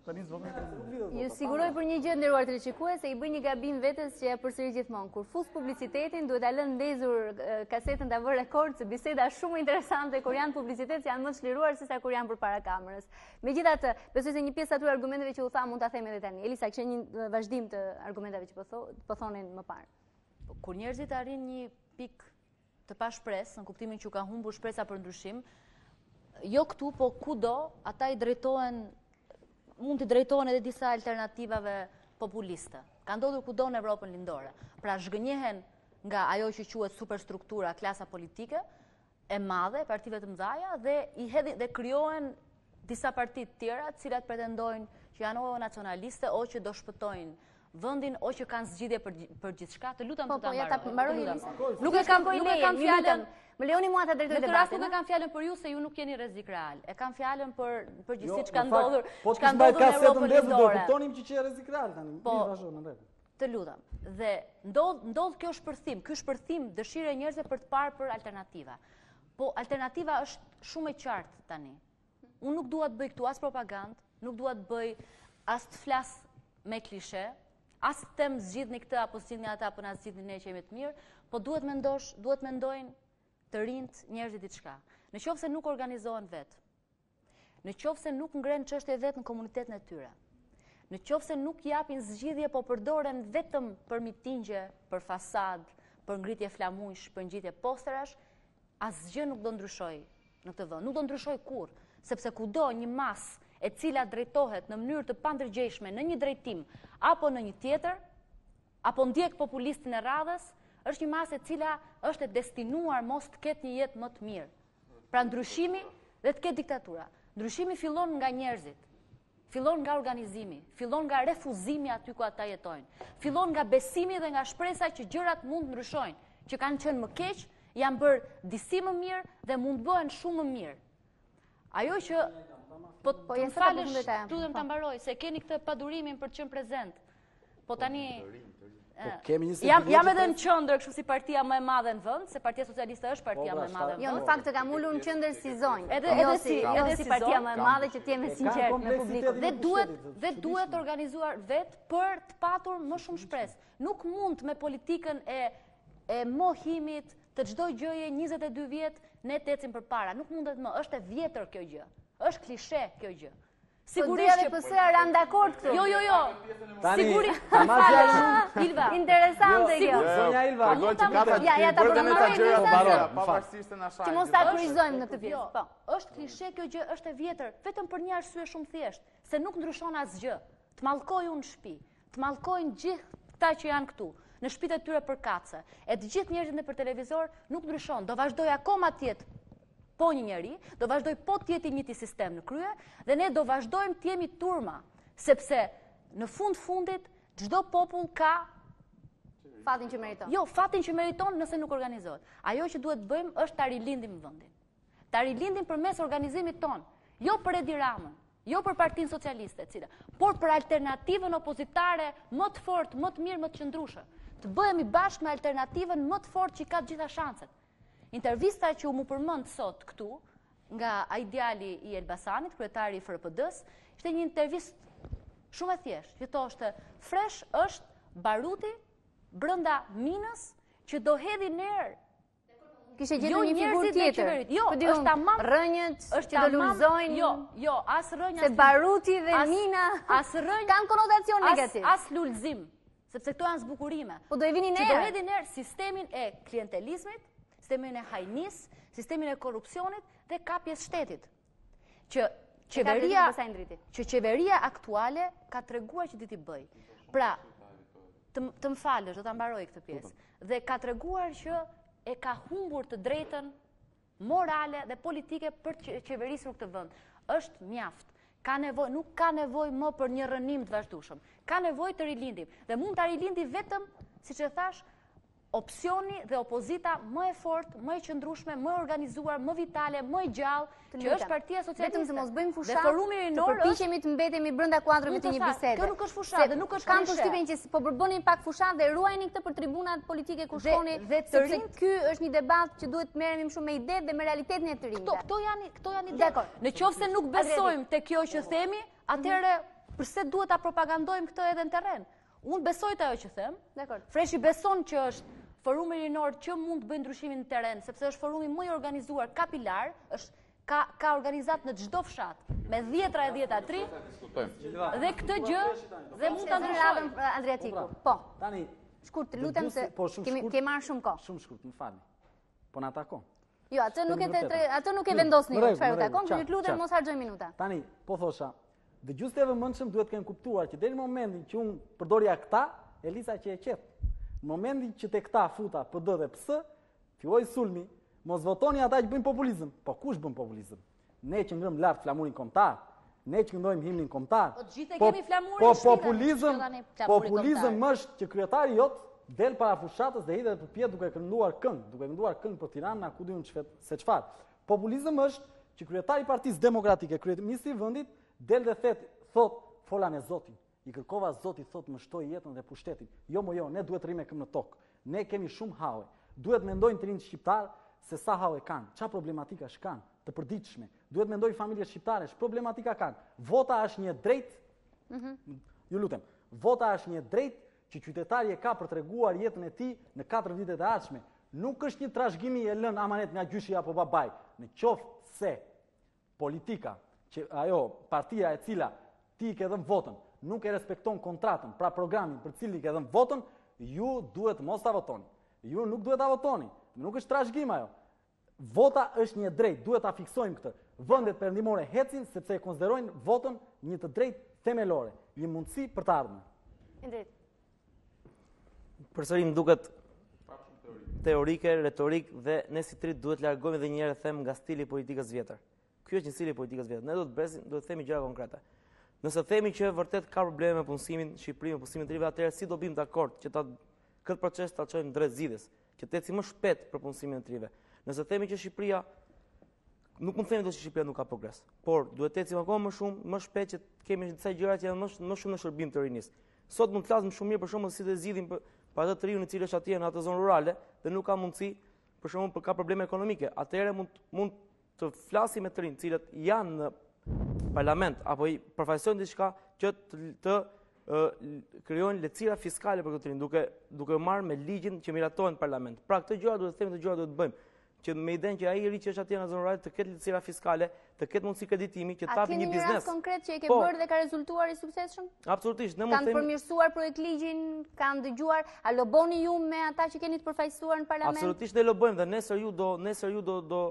S1: Ju siguroj për një gjë të nderuar teleshikues se i bëj një gabim vetes që e përsëris gjithmonë. Kur fus publicitetin, duhet ta lë ndezur kasetën ta vë rekord se biseda është shumë interesante kur janë publicitet se janë më të çliruar sesa kur janë përpara kamerës. Megjithatë, besoj se një pjesë atyre argumenteve që u tha mund ta themi edhe tani. Elisa, kishe një vazhdim të argumenteve që po, po thonin më parë.
S4: Kur njerëzit arrijnë një pikë të pashpresë, në kuptimin që u ka humbur shpresa për ndryshim, jo këtu, po kudo, ata i drejtohen, mund t'i drejtohen edhe disa alternativave populiste. Ka ndodhur kudo në Evropën lindore. Pra zhgënjehen nga ajo që quhet superstruktura, klasa politike, e madhe, partive të mëdhaja, dhe i hedhin dhe krijohen disa parti të tjera, të cilat pretendojnë që janë o nacionaliste, o që do shpëtojnë vendin, o që kanë zgjidhje për për gjithçka. Të lutem
S1: po,
S4: të ta
S1: po, ja ta
S4: mbaroj.
S1: Nuk e kam nuk e kam fjalën. Më lejoni mua ta drejtoj
S4: debatin. Në këtë rast nuk e kam fjalën për ju se ju nuk jeni rrezik real. E kam fjalën për përgjithësi jo, çka ndodhur,
S5: po
S4: çka ndodhur në Evropën
S5: lindore. Do kuptonim që që rrezik real tani.
S4: Po,
S5: vazhdo në rregull.
S4: Të lutem. Dhe ndodh ndodh kjo shpërthim, ky shpërthim dëshire e njerëzve për të parë për alternativa. Po alternativa është shumë e qartë tani. Unë nuk dua të bëj këtu as propagandë, nuk dua të bëj as të flas me klishe, as të them zgjidhni këtë apo zgjidhni atë apo na zgjidhni ne që jemi të mirë, po duhet mendosh, duhet mendojnë të rinjtë njerëzit diçka. Në qoftë se nuk organizohen vetë, Në qoftë se nuk ngrenë çështje vetë në komunitetin e tyre, në qoftë se nuk japin zgjidhje, po përdoren vetëm për mitingje, për fasadë, për ngritje flamujsh, për ngjitje posterash, asgjë nuk do ndryshojë në këtë vend. Nuk do ndryshojë kurrë, sepse kudo një masë e cila drejtohet në mënyrë të pandërgjegjshme në një drejtim apo në një tjetër, apo ndjek populistin e radhës, është një masë e cila është e destinuar mos të ketë një jetë më të mirë. Pra ndryshimi dhe të ketë diktatura. Ndryshimi fillon nga njerëzit. Fillon nga organizimi, fillon nga refuzimi aty ku ata jetojnë. Fillon nga besimi dhe nga shpresa që gjërat mund të ndryshojnë, që kanë qenë më keq, janë bërë disi më mirë dhe mund të bëhen shumë më mirë. Ajo që po, po të falësh, të lutem ta mbaroj, se keni këtë padurimin për të qenë prezent. Po tani
S5: Po kemi një
S4: Jam jam edhe në qendër, kështu si partia më e madhe në vend, se Partia Socialiste është partia
S5: po,
S4: më e
S5: pra,
S4: madhe në vend.
S1: Jo, në fakt të kam ulur në qendër si zonjë.
S4: Edhe
S1: jo
S4: edhe si
S1: jo
S4: edhe
S1: si
S4: si
S1: partia më e madhe që të jem e sinqertë me publikun.
S4: Dhe duhet dhe duhet organizuar vetë për të patur më shumë shpresë. Nuk mund me politikën e e mohimit të çdo gjëje 22 vjet ne të ecim përpara. Nuk mundet më, është e vjetër kjo gjë. Është klishe kjo gjë.
S1: Sigurisht që PS-ja ranë dakord këtu.
S4: Jo, jo, jo.
S5: Sigurisht.
S4: Ta falësh, Ilva.
S1: Interesante kjo.
S5: Jo, zonja Ilva.
S3: Tregon që ka
S1: Ja, ja ta përmendoj
S3: gjëra të pavarësisht se na
S1: shajnë. Që mos ta kryqëzojmë në këtë pjesë.
S4: Jo,
S1: po.
S4: Është klishe kjo gjë, është e vjetër, vetëm për një arsye shumë thjesht, se nuk ndryshon asgjë. Të mallkoj unë në shtëpi, të mallkojnë gjithë këta që janë këtu. Në shtëpitë e tyre përkatëse. E të gjithë njerëzit nëpër televizor nuk ndryshon, do vazhdojë akoma të jetë po një njeri, do vazhdojë po të jetë i njëjti sistem në krye dhe ne do vazhdojmë të jemi turma, sepse në fund fundit çdo popull ka
S1: fatin që meriton.
S4: Jo, fatin që meriton nëse nuk organizohet. Ajo që duhet të bëjmë është ta rilindim vendin. Ta rilindim përmes organizimit tonë, jo për Edi Ramën, jo për Partinë Socialiste, e cila, por për alternativën opozitare më të fortë, më të mirë, më të qëndrueshme. Të bëhemi bashkë me alternativën më të fortë që ka të gjitha shanset. Intervista që u mu përmend sot këtu nga ai djali i Elbasanit, kryetari i FRPD-s, ishte një intervistë shumë e thjeshtë, që thoshte fresh është baruti brenda minës që do hedhi në erë
S1: Kishte gjetur jo një figurë tjetër.
S4: Jo, po është tamam
S1: rrënjët që do lulëzojnë.
S4: Jo, jo, as rrënjë
S1: Se baruti dhe mina
S4: as rrënjë
S1: kanë konotacion negativ.
S4: As, as lulëzim, sepse këto janë zbukurime.
S1: Po do e vini në
S4: erë. Që do hedhin në erë sistemin e klientelizmit, sistemin e hajnisë, sistemin e korrupsionit dhe kapjes shtetit. Që qeveria që qeveria aktuale ka treguar që di t'i bëjë. Pra, të, të më falësh, do ta mbaroj këtë pjesë. Dhe ka treguar që e ka humbur të drejtën morale dhe politike për të qeverisur këtë vend. Është mjaft. Ka nevojë, nuk ka nevojë më për një rrënim të vazhdueshëm. Ka nevojë të rilindim dhe mund ta rilindi vetëm, siç e thashë, opsioni dhe opozita më e fortë, më e qëndrueshme, më e organizuar, më vitale, më e gjallë, që është Partia Socialiste.
S1: Vetëm se mos bëjmë fushatë, të përpiqemi të mbetemi brenda kuadrove të një bisede.
S4: Kjo nuk është fushatë dhe nuk është
S1: Kam përshtypjen që po përbëni pak fushatë dhe ruajeni këtë për tribunat politike ku shkoni, sepse ky është një debat që duhet të merremi më shumë me idetë dhe me realitetin e të rinjve.
S4: Këto këto janë këto janë ide. Në qoftë se nuk besojmë te kjo që themi, atëherë përse duhet ta propagandojmë këtë edhe në terren? Unë besoj te ajo që them.
S1: Dakord.
S4: Freshi beson që është forumi rinor që mund të bëjë ndryshimin në terren, sepse është forumi më i organizuar kapilar, është ka ka organizatë në çdo fshat, me dhjetra e dhjetra të rinj. Dhe këtë gjë dhe mund ta ndryshojmë.
S1: Adriatiku. Po.
S5: Tani
S1: shkurt, të lutem se po, kemi kemi marrë shumë kohë.
S5: Shumë shkurt, më falni. Po na takon.
S1: Jo, atë nuk e atë nuk e vendosni ju çfarë ju takon, ju lutem mos harxhojmë
S5: minuta. Tani, po thosha, dëgjuesit e vëmendshëm duhet të kenë kuptuar që deri në momentin që unë përdorja këta, Elisa qe e qetë. Në momentin që te këta futa PD dhe PS, filloi sulmi, mos votoni ata që bëjnë populizëm. Po kush bën populizëm? Ne që ngremë lart flamurin kombëtar, ne që këndojmë himnin
S4: kombëtar. Po të gjithë e kemi flamurin
S5: po, populizëm, populizëm është që kryetari jot del para fushatës dhe hidhet përpjetë duke kënduar këngë, duke kënduar këngë për Tiranën, a ku di unë se çfarë. Populizëm është që kryetari i Partisë Demokratike, kryeministri i vendit, del dhe thet, thot, fola me Zotin. I kërkova Zotit, thot, më shtoi jetën dhe pushtetin. Jo mo jo, ne duhet të rrimë me këmbë në tokë. Ne kemi shumë halle. Duhet mendojnë të rinjtë shqiptarë se sa halle kanë, ça problematikash kanë, të përditshme. Duhet mendojnë familjet shqiptare, ç'problematika kanë. Vota është një e drejtë. Mm -hmm. Ju lutem. Vota është një e drejtë që qytetari e ka për treguar jetën e tij në 4 vitet e ardhshme. Nuk është një trashëgimi e lënë amanet nga gjyshi apo babai. Në qoftë se politika, që ajo partia e cila ti i ke dhënë votën, nuk e respekton kontratën, pra programin për cilin i ke dhënë votën, ju duhet mos ta votoni. Ju nuk duhet ta votoni. Nuk është trashëgim ajo. Vota është një e drejtë, duhet ta fiksojmë këtë. Vendet perëndimore ecin sepse e konsiderojnë votën një të drejtë themelore, një mundësi për të
S1: ardhmen. Indrit.
S6: Përsëri më duket teorike, retorik dhe ne si të rinj duhet të largohemi edhe një herë them nga stili i politikës vjetër. Ky është një stil i politikës vjetër. Ne duhet të besim, duhet të themi gjëra konkrete. Nëse themi që vërtet ka probleme me punësimin në Shqipëri, me punësimin e të rinjve, atëherë si do bim dakord që ta këtë proces ta çojmë drejt zgjidhjes, që të ecim më shpejt për punësimin e të rinjve. Nëse themi që Shqipëria nuk mund të themi dot që Shqipëria nuk ka progres, por duhet të ecim akoma më shumë, më shpejt që të kemi disa gjëra që janë më më shumë në shërbim të rinisë. Sot mund të flasim shumë mirë për shembull si të zgjidhim për, për atë të riun i cili është atje në atë zonë rurale dhe nuk ka mundësi për shembull për ka probleme ekonomike. Atëherë mund mund të flasim me të rinj, të cilët janë në parlament apo i përfaqësojnë diçka që të, të krijojnë lehtësira fiskale për këto të rinj, duke duke marrë me ligjin që miratohet në parlament. Pra këto gjëra duhet të themi, këto gjëra duhet të bëjmë që me idenë që ai i ri që është atje në zonë rurale të ketë lehtësira fiskale, të ketë mundësi kreditimi, që të hapi një biznes.
S1: A keni një rast konkret që e ke po, bërë dhe ka rezultuar i suksesshëm?
S6: Absolutisht,
S1: ne mund të themi. Kanë përmirësuar projektligjin, kanë dëgjuar, a loboni ju me ata që keni të përfaqësuar në parlament?
S6: Absolutisht ne lobojmë dhe nesër ju do nesër ju do do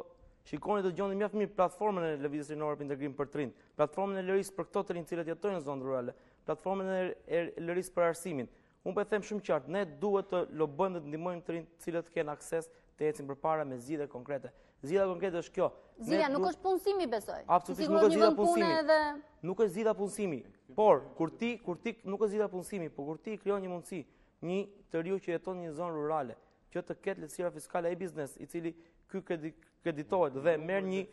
S6: shikoni do dëgjoni mjaft mirë platformën e Lëvizjes Rinore për Integrim për të rinjtë, platformën e LRI-së për këto të rinj të cilët jetojnë në zonë rurale, platformën e LRI-së për arsimin. Unë po e them shumë qartë, ne duhet të lobojmë dhe të ndihmojmë të rinjtë të cilët kenë akses të ecin përpara me zgjidhje konkrete. Zgjidhja konkrete është
S1: kjo. Zgjidhja nuk është punësimi, besoj.
S6: Absolutisht nuk është zgjidhja punësimi. Edhe... Nuk është zgjidhja punësimi. Por kur ti kur ti nuk është zgjidhja punësimi, por kur ti krijon një mundësi, një të riu që jeton në një zonë rurale, që të ketë lehtësira fiskale ai biznes, i cili ky kreditohet dhe merr një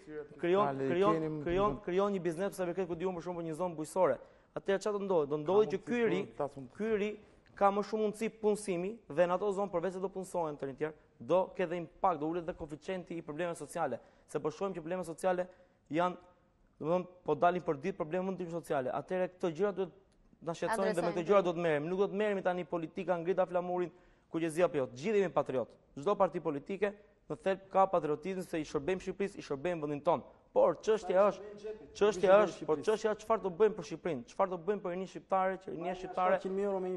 S6: krijon krijon krijon krijon një biznes sa përket ku di unë për shembull një zonë bujqësore. Atëherë çfarë do ndodhë? Do ndodhë që ky i ri, ky i ri ka më shumë mundësi punësimi dhe në ato zonë përveç se do punësohen të rinj tjerë, do ketë dhe impakt, do ulet dhe koeficienti i problemeve sociale, se po shohim që problemet sociale janë, domethënë, po dalin për ditë probleme më të ndryshme sociale. Atëherë këto gjëra duhet na shqetësojnë dhe me këto gjëra duhet të merremi. Nuk do të merremi tani politika ngrita flamurin kuqezi apo jo. Të gjithë jemi patriotë. Çdo parti politike në thelb ka patriotizëm se i shërbejmë Shqipërisë, i shërbejmë vendit tonë. Por çështja është, çështja është, por çështja është çfarë do bëjmë për Shqipërinë, çfarë do bëjmë për rininë shqiptare, që rinia shqiptare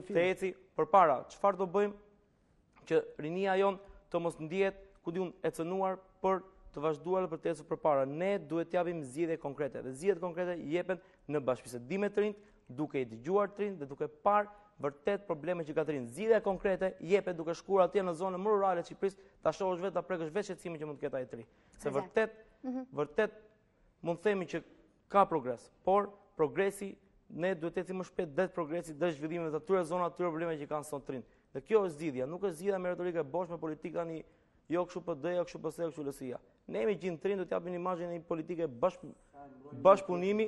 S6: të eci përpara, çfarë do bëjmë që rinia jonë të mos ndihet, ku di unë, e cënuar për të vazhduar dhe për të ecur përpara. Ne duhet të japim zgjidhje konkrete dhe zgjidhjet konkrete jepen në bashkëbisedim me të rinjtë, duke i dëgjuar të rinjtë dhe duke parë vërtet problemet që ka të rinjtë. Zgjidhja konkrete jepet duke shkuar atje në zonën më rurale të Shqipërisë, ta shohësh vetë, ta prekësh vetë shqetësimin që mund të ketë ai të ri. Se vërtet, mhm. vërtet mund të themi që ka progres, por progresi ne duhet të ecim më shpejt drejt progresit, drejt zhvillimit të atyre zonave, atyre problemeve që kanë sot të rinjtë. Dhe kjo është zgjidhja, nuk është zgjidhja me retorikë e boshme politike tani jo kështu PD-ja, jo kështu PS-ja, jo kështu LSI-ja. Ne jemi gjithë të rinj, do të japim imazhin e një politike bashk bashkëpunimi,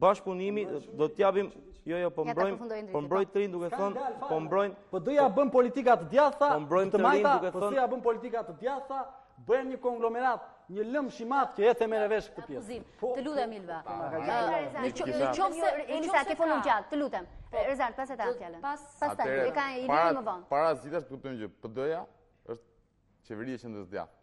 S6: bashkëpunimi do të japim, jo jo, po mbrojmë, po mbroj të rinjtë duke thënë, po mbrojmë.
S5: PD-ja bën politika të djathta,
S6: po mbrojmë të rinjtë duke
S5: thënë, PS-ja bën politika të djathta, bëjmë një konglomerat, një lëmsh i madh që ecë merre vesh këtë
S4: pjesë. Po, të lutem
S1: po. Ilva. Në qoftë se Elisa ke folur gjatë, të lutem. Po. Rezart, pas e ta fjalën. Pastaj, e ka Iliri më
S3: vonë. Para së gjithash të kuptojmë që PD-ja është qeveri e qendrës djathtë.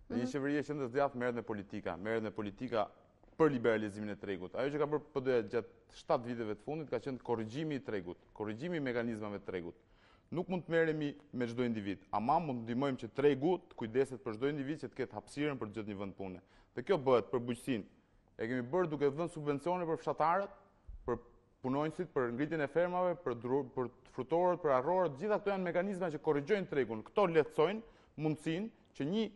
S3: Dhe një mhm. qeveri e qendrës djathtë merret me politika, merret me politika për liberalizimin e tregut. Ajo që ka bërë PD-ja gjatë 7 viteve të fundit ka qenë korrigjimi i tregut, korrigjimi i mekanizmave të tregut. Nuk mund të merremi me çdo individ, ama mund të ndihmojmë që tregu të kujdeset për çdo individ që të ketë hapësirën për të gjetur një vend pune. Dhe kjo bëhet për bujqësinë. E kemi bërë duke dhënë subvencione për fshatarët, për punonjësit, për ngritjen e fermave, për për frutorët, për arrorët, të gjitha këto janë mekanizma që korrigjojnë tregun. Këto lehtësojnë mundësinë që një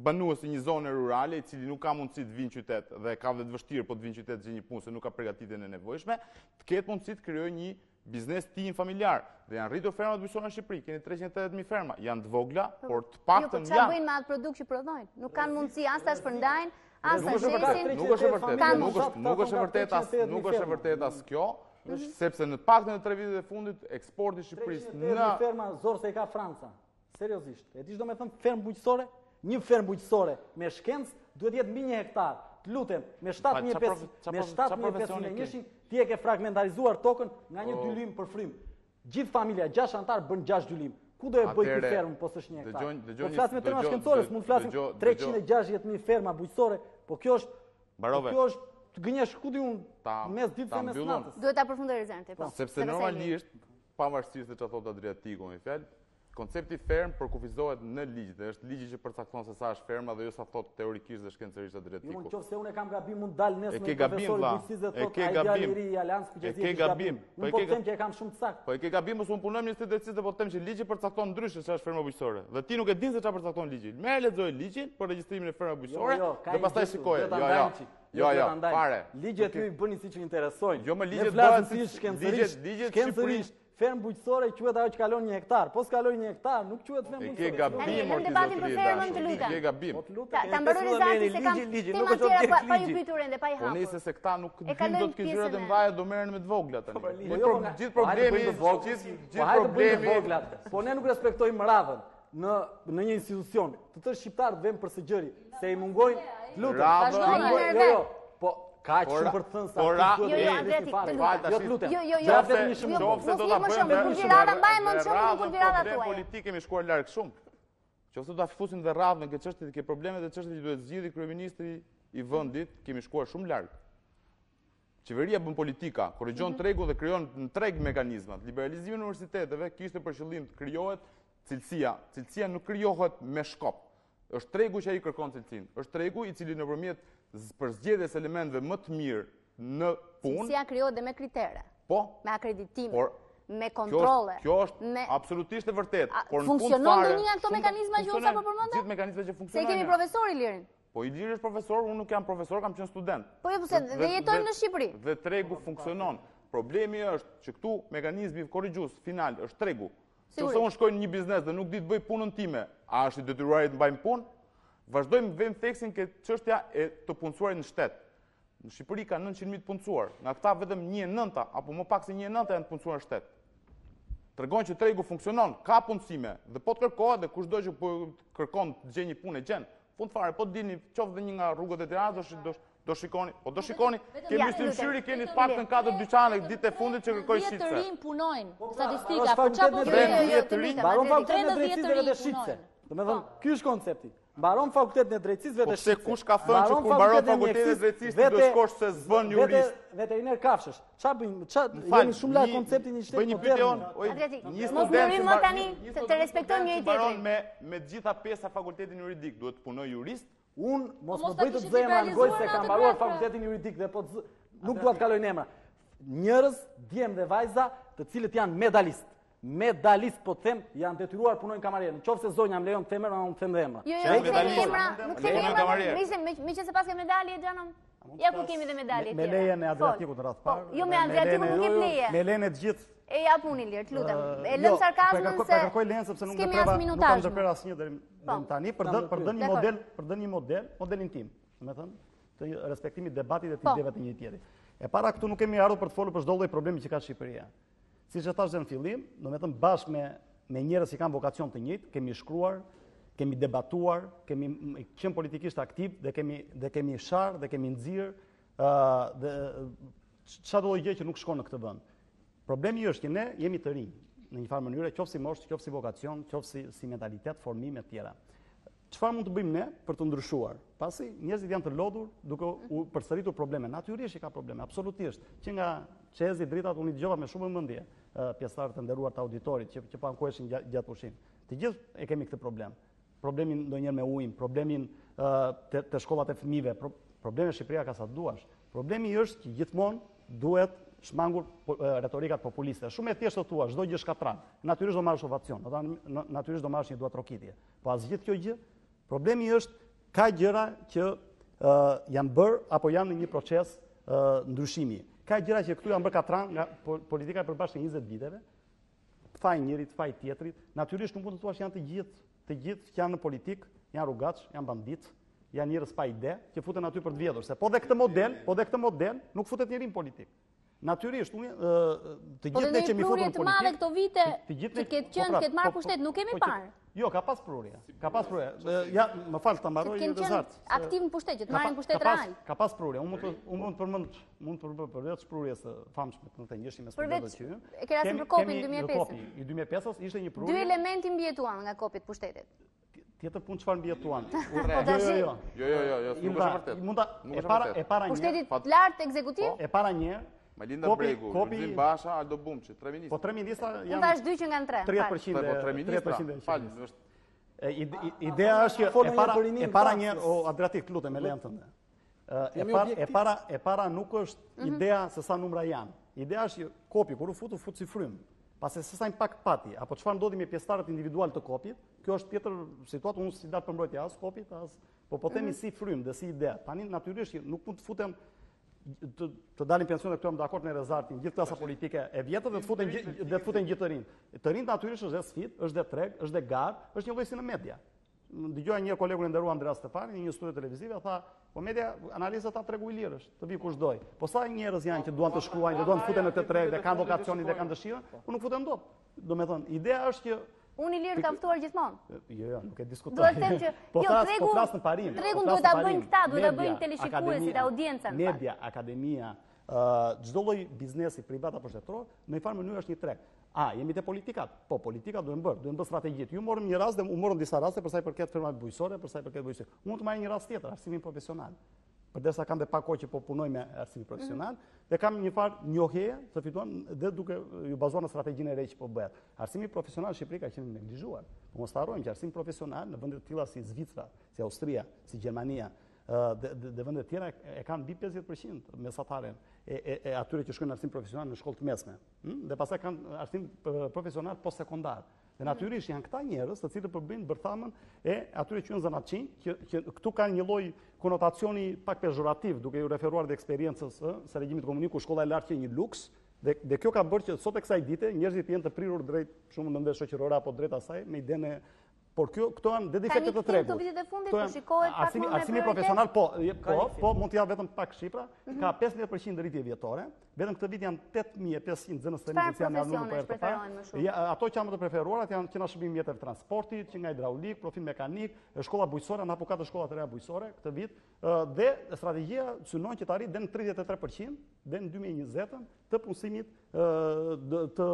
S3: banues i një zone rurale, i cili nuk ka mundësi të vijë në qytet dhe ka dhe të vështirë po të vijë në qytet të gjejë një punë se nuk ka përgatitjen e nevojshme, të ketë mundësi të krijojë një biznes të tijin familjar. Dhe janë rritur fermat bujqësore në Shqipëri, keni 380.000 ferma, janë të vogla, po, por të paktën
S1: janë. Jo, po çfarë bëjnë me atë produkt që prodhojnë? Nuk kanë mundësi as ta shpërndajnë, as ta
S3: shesin. Nuk është e vërtetë, nuk është nuk është e vërtetë as nuk është e vërtetë as kjo, mhm. sepse në paktën në 3 vitet e fundit eksporti i Shqipërisë
S5: në ferma zor se i ka Franca. Seriozisht, e di ç'do me thënë fermë bujqësore? Një fermë bujqësore me shkencë duhet jetë mbi një hektar. Të lutem, me 7500 me 7501 ti e ke fragmentarizuar tokën nga një dylim për frymë. Gjithë familja, 6 anëtarë bën 6 dylim. Ku do e bëj ky fermë po s'është një hektar? Po flasim me terma shkencore, s'mund të flasim 360.000 ferma bujqësore, po kjo është
S3: Mbarove.
S5: Po kjo është të gënjesh ku di unë mes ditës e mes natës.
S1: Duhet ta përfundoj Rezarti,
S3: po. Sepse normalisht, pavarësisht se çfarë thotë Adriatiku me fjalë, Koncepti fermë përkufizohet në ligj dhe është ligji që përcakton se sa është ferma dhe jo sa thotë teorikisht dhe shkencërisht
S5: Adriatiku. Jo, në qoftë se unë e kam gabim, mund të dalë nesër një profesor i bujqësisë dhe thotë ai djali i ri i Aleancës
S3: Kuqezi e ke gabim.
S5: Po unë po them që e kam shumë të
S3: saktë. Po e ke gabim, ose unë punoj në Ministrinë e Drejtësisë dhe po them që ligji përcakton ndryshe çfarë është ferma bujqësore. Dhe ti nuk e din se çfarë përcakton ligji. Merr lexoje ligjin për regjistrimin e fermave jo, bujqësore jo, dhe pastaj shikoje. Jo, jo. Jo, jo, fare.
S5: Ligjet ju i bëni siç ju interesojnë.
S3: Jo, më ligjet bëhen si shkencërisht,
S5: shkencërisht. Fermë bujqësore quhet ajo që kalon një hektar. Po s'kaloi një hektar, nuk quhet fermë
S3: bujqësore. E ke gabim, or ti zotëri i dashur. E ke
S1: gabim. Po ta mbaroj Rezarti se kam tema tjera pa, pa ju pyetur ende, pa i
S3: po hapur. Po nëse se këta nuk dinë dot këto gjërat e mëdha, do merren me të vogla tani. Po, pra, po, jo, po, gjithë problemi, gjithë
S5: gjithë problemi. Po ne nuk respektojmë radhën në në një institucion. Të tërë shqiptarët vënë për së gjëri, se i mungojnë, të lutem.
S3: Vazhdoni
S5: jo, jo. Po Ka aq shumë për të thënë sa
S1: jo, jo, Adriatik, të lutem.
S5: Jo, të lutem.
S1: Jo, jo, jo.
S5: Vetëm një shembull.
S1: Qofse do ta bëjmë vetëm një radhë, mbaj mend shumë në kulti radha
S3: tuaj. Politik kemi shkuar larg shumë. Qofse do ta fusim dhe radhën në këtë çështje, ke problemet e çështjet që duhet zgjidhi kryeministri i vendit, kemi shkuar shumë larg. Qeveria bën politika, korrigjon mhm. tregun dhe krijon në treg mekanizmat. Liberalizimi i universiteteve kishte për qëllim të krijohet cilësia. Cilësia nuk krijohet me shkop. Është tregu që ai kërkon cilësinë. Është tregu i cili nëpërmjet përzgjedhjes elementëve më të mirë në
S1: punë. Cilësia krijohet dhe me kritere.
S3: Po.
S1: Me akreditime. Por. Me kontrolle.
S3: Kjo është absolutisht e vërtetë.
S1: Por në fund fare... Funksionon ndonjë nga këto mekanizma që unë sapo përmenda?
S3: Gjithë mekanizmat që funksionojnë.
S1: Se kemi profesor Ilirin.
S3: Po Iliri është profesor, unë nuk jam profesor, kam qenë student.
S1: Po jo, pse dhe jetojmë në Shqipëri.
S3: Dhe tregu funksionon. Problemi është që këtu mekanizmi korrigjues final është tregu. Nëse unë shkoj në një biznes dhe nuk di të bëj punën time, a është i detyruar të mbaj në punë? Vazhdojmë vëmë theksin ke çështja e të punësuarit në shtet. Në Shqipëri ka 900.000 të punësuar. Nga këta vetëm 1/9 apo më pak se 1/9 janë të punësuar në shtet. Tregon që tregu funksionon, ka punësime dhe po të kërkohet dhe kushdo që po kërkon të gjejë një punë e gjen. Fund fare, po të dilni qoftë dhe një nga rrugët e Tiranës, do do shikoni, po do shikoni, ke Myslym Shyri keni të paktën 4 dyqane ditët e fundit që kërkojnë
S4: shitëse. 10 të rinj punojnë,
S5: po,
S4: pra, statistika, po çfarë po
S3: 13 të rinj,
S5: mbaron fakultetin e drejtësisë dhe shitëse. Domethënë, po. ky është koncepti. Mbaron fakultetin e drejtësisë vete
S3: shitëse. Po pse kush ka thënë që kur mbaron fakultetin e drejtësisë ti do shkosh se s'bën
S5: jurist? Veteriner kafshësh. Ça bëjmë? Ça jemi shumë larg konceptit një shtet
S3: modern.
S1: Një student që më tani të respektojmë njëri tjetrin.
S3: Mbaron me me të gjitha pjesa fakultetin juridik, duhet të punojë jurist.
S5: Unë mos më bëj të zë emra në gojë se kam mbaruar pra. fakultetin juridik dhe po nuk dua të kaloj në emra. Njerëz, djem dhe vajza, të cilët janë medalistë. Medalist po të them, janë detyruar punojnë kamarier. Në qoftë se zonja më lejon të them emra, unë them dhe
S1: emra. Jo, jo, nuk themi emra, nuk themi emra, meqenëse paske medalje, xhanëm. Ja ku kemi dhe medalje
S2: tjera. Me lejen e Adriatikut në radhë
S1: po, parë. Jo, me Adriatikun nuk jep leje.
S2: Me lejen e të gjithë.
S1: E jap unë Ilir, të lutem. E lëmë jo, sarkazmën
S2: se kërkoj lejen sepse nuk ndërpreva, nuk kam ndërprerë asnjë deri po. tani për për dhënë një model, për dhënë një model, modelin tim. Domethënë, të respektimit debatit dhe të po. ideve të njëri-tjetrit. E para këtu nuk kemi ardhur për të folur për çdo lloj problemi që ka Shqipëria. Siç e thashë dhe në fillim, domethënë bashkë me me njerëz që kanë vokacion të njëjtë, kemi shkruar, kemi debatuar, kemi qenë politikisht aktiv dhe kemi dhe kemi sharë dhe kemi nxirë ë dhe çfarëdo lloj gjë që nuk shkon në këtë vend. Problemi është që ne jemi të rinj në një farë mënyre, qoftë si moshë, qoftë si vokacion, qoftë si si mentalitet, formim e tjera. Çfarë mund të bëjmë ne për të ndryshuar? Pasi njerëzit janë të lodhur duke u përsëritur probleme. Natyrisht që ka probleme, absolutisht. Që nga CEZ-i dritat unë i dëgjova me shumë vëmendje pjesëtarët e nderuar të auditorit që që po ankoheshin gjatë pushimit. Të gjithë e kemi këtë problem. Problemin ndonjëherë me ujin, problemin te, te shkollat e fëmijëve, pro, probleme Shqipëria ka sa duash. Problemi është që gjithmonë duhet shmangur retorikat populiste. Shumë e thjeshtë të thuash, çdo gjë është katran. Natyrisht do marrësh ovacion, do natyrisht do marrësh një duartrokitje. Po a zgjidh kjo gjë? Problemi është ka gjëra që uh, janë bërë apo janë në një proces uh, ndryshimi. Ka gjëra që këtu janë bërë katran nga politika e përbashkët e 20 viteve, faj njërit, faj tjetrit. Natyrisht nuk mund të thuash janë të gjithë, të gjithë që janë në politikë, janë rrugaç, janë banditë, janë njerëz pa ide që futen aty për të vjedhur. Se po dhe këtë model, po dhe këtë model nuk futet njeri në politikë. Natyrisht, unë të
S1: po
S2: gjithë ne që jemi futur në
S1: politikë. Po të madhe këto vite të gjithë që ketë qenë, po pra, ketë marrë po, po, pushtet, nuk kemi parë.
S2: Jo, ka pas prurje. Ka pas prurje. Ja, më fal ta mbaroj
S1: Rezart. Aktiv në pushtet, që të marrin pushtet real.
S2: Ka pas prurje. Unë mund të unë mund të përmend, mund të përmend përveç prurjes së famshme të 91 me
S1: studentët që. E ke rastin për KOP-in 2005.
S2: KOP-i i 2005-s ishte një prurje.
S1: Dy elementë mbijetuan nga KOP-i të pushtetit.
S2: Tjetër punë çfarë mbijetuan.
S1: Po
S2: jo, jo, jo.
S3: Jo, jo, jo, jo, nuk është e vërtetë.
S2: Mund ta e para e para
S1: një. Pushtetit të lartë ekzekutiv?
S2: Po, e para një.
S3: Majlinda Bregu, Lulzim Basha, Aldo Bumçi, tre ministra.
S2: Po tre ministra
S1: janë. Unë thashë dy që nga tre.
S2: 30%
S3: po tre ministra.
S2: 30%. Fal, është Ideja është që e para e para një o Adriatik, lutem me lejen tënde. E para e para e para nuk është mhm. ideja se sa numra janë. Ideja është që KOP-i kur u fut u fut si frymë. Pastaj se sa impakt pati, apo çfarë ndodhi me pjesëtarët individualë të KOP-it, kjo është tjetër situatë, unë s'i dal për mbrojtje as KOP-it, as po po themi mm -hmm. si frymë dhe si ide. Tani natyrisht që nuk mund të futen të, të dalin pension dhe këtu jam dakord me Rezartin, gjithë klasa politike e vjetër dhe të futen dhe të futen gjithë të rinjtë. Të rinjtë natyrisht është dhe sfidë, është dhe treg, është dhe garë, është një lloj si në media. Dëgjoja një kolegun e nderuar Andrea Stefani në një studio televizive tha, po media analiza tha tregu i lirë është, të vijë kush do. Po sa njerëz janë që duan të shkruajnë dhe duan të futen në këtë treg dhe kanë vokacionin dhe kanë dëshirën, po nuk futen dot. Domethënë, ideja është
S1: që Unë Ilir kam ftuar
S2: gjithmonë. Jo, jo, nuk e diskutoj.
S1: Duhet të them që
S2: po jo, tregu, po flas në parim.
S1: Tregun po duhet ta bëjnë këta, duhet ta bëjnë teleshikuesit, audienca.
S2: Media, akademia, çdo lloj biznesi privat apo shtetëror, në një farë mënyrë është një treg. A, jemi te politikat? Po, politikat duhen bërë, duhen bërë strategjitë. Ju morëm një rast dhe u morën disa raste për sa i përket fermave bujqësore, për sa i përket bujqësisë. Unë mund të marr një rast tjetër, arsimin profesional. Përderisa kam dhe pak kohë që po punoj me arsimin profesional mm -hmm. dhe kam një farë njohjeje të fituar dhe duke ju bazuar në strategjinë e re që po bëhet. Arsimi profesional në Shqipëri ka qenë neglizhuar. Po mos harrojmë që arsimi profesional në vende të tilla si Zvicra, si Austria, si Gjermania, Dhe, dhe, dhe vende të tjera e kanë mbi 50% mesataren e, e, e atyre që shkojnë në arsim profesional në shkollë të mesme. Hm? Dhe pastaj kanë arsim profesional post sekondar. Dhe mhm. natyrisht janë këta njerëz të cilët përbëjnë bërthamën e atyre që janë zanatçinj, që, që këtu kanë një lloj konotacioni pak pezhorativ, duke iu referuar dhe eksperiencës së regjimit komunist ku shkolla e lartë qe një luks, dhe, dhe kjo ka bërë që sot e kësaj dite njerëzit të jenë të prirur drejt shumë lëndëve shoqërore apo drejt asaj me idenë e Por kjo, këto janë dhe defekte të tregut.
S1: Ka një këto vitet e fundit, po shikohet pak më me
S2: Arsimi profesional, po, po, po, mund t'jap vetëm pak shifra, mhm. ka 15% rritje vjetore, vetëm këtë vit janë 8500 nxënës të rinj që janë arnuar për herë të parë. Ja, ato që janë më të preferuarat janë që nga shërbimi i mjeteve të transportit, që nga hidraulik, profil mekanik, shkolla bujqësore, janë hapur katër shkolla të reja bujqësore këtë vit, dhe strategjia synon që të arrijë deri në 33% deri në 2020-ën të punësimit të të,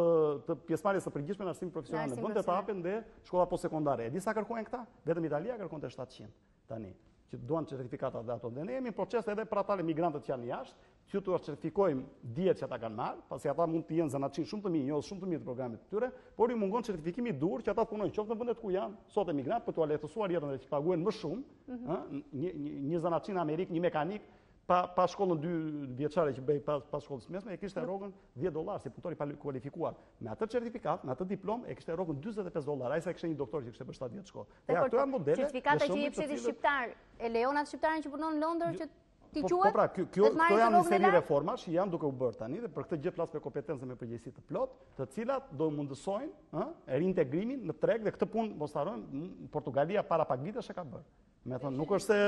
S2: të pjesëmarrjes së përgjithshme në arsim profesional në vend të hapen dhe shkolla postsekondare. E di sa kërkojnë këta? Vetëm Italia kërkonte 700 tani që duan certifikata dhe ato. Dhe ne jemi në proces edhe për ata emigrantët që janë jashtë, që t'ua certifikojmë dijet që ata kanë marrë, pasi ata mund të jenë zanatçinj shumë të mirë, njohës shumë të mirë të programit të tyre, por ju mungon certifikimi i duhur që ata të punojnë qoftë në vendet ku janë sot emigrantë për t'ua lehtësuar jetën dhe që paguhen më shumë, mm -hmm. një një, një zanatçi në Amerikë, një mekanik pa pa shkollën dy vjeçare që bëj pas pas shkollës mesme e kishte rrogën 10 dollar si punëtor i pakualifikuar. Me atë certifikatë, me atë diplomë e kishte rrogën 45 dollar, ai sa kishte një doktor që kishte bërë 7 vjet shkollë. Ja, këto janë modele.
S1: Certifikata që jep shteti shqiptar e lejon atë shqiptarin që punon në Londër që t'i po,
S2: quhet? Po pra, kjo, kjo, këto janë një seri reformash që janë duke u bërë tani dhe për këtë gjë flas me kompetencë dhe me përgjegjësi të plotë, të cilat do mundësojnë, ë, reintegrimin në treg dhe këtë punë mos harrojmë, Portugalia para pak vitesh e ka bërë. Me thënë, nuk është se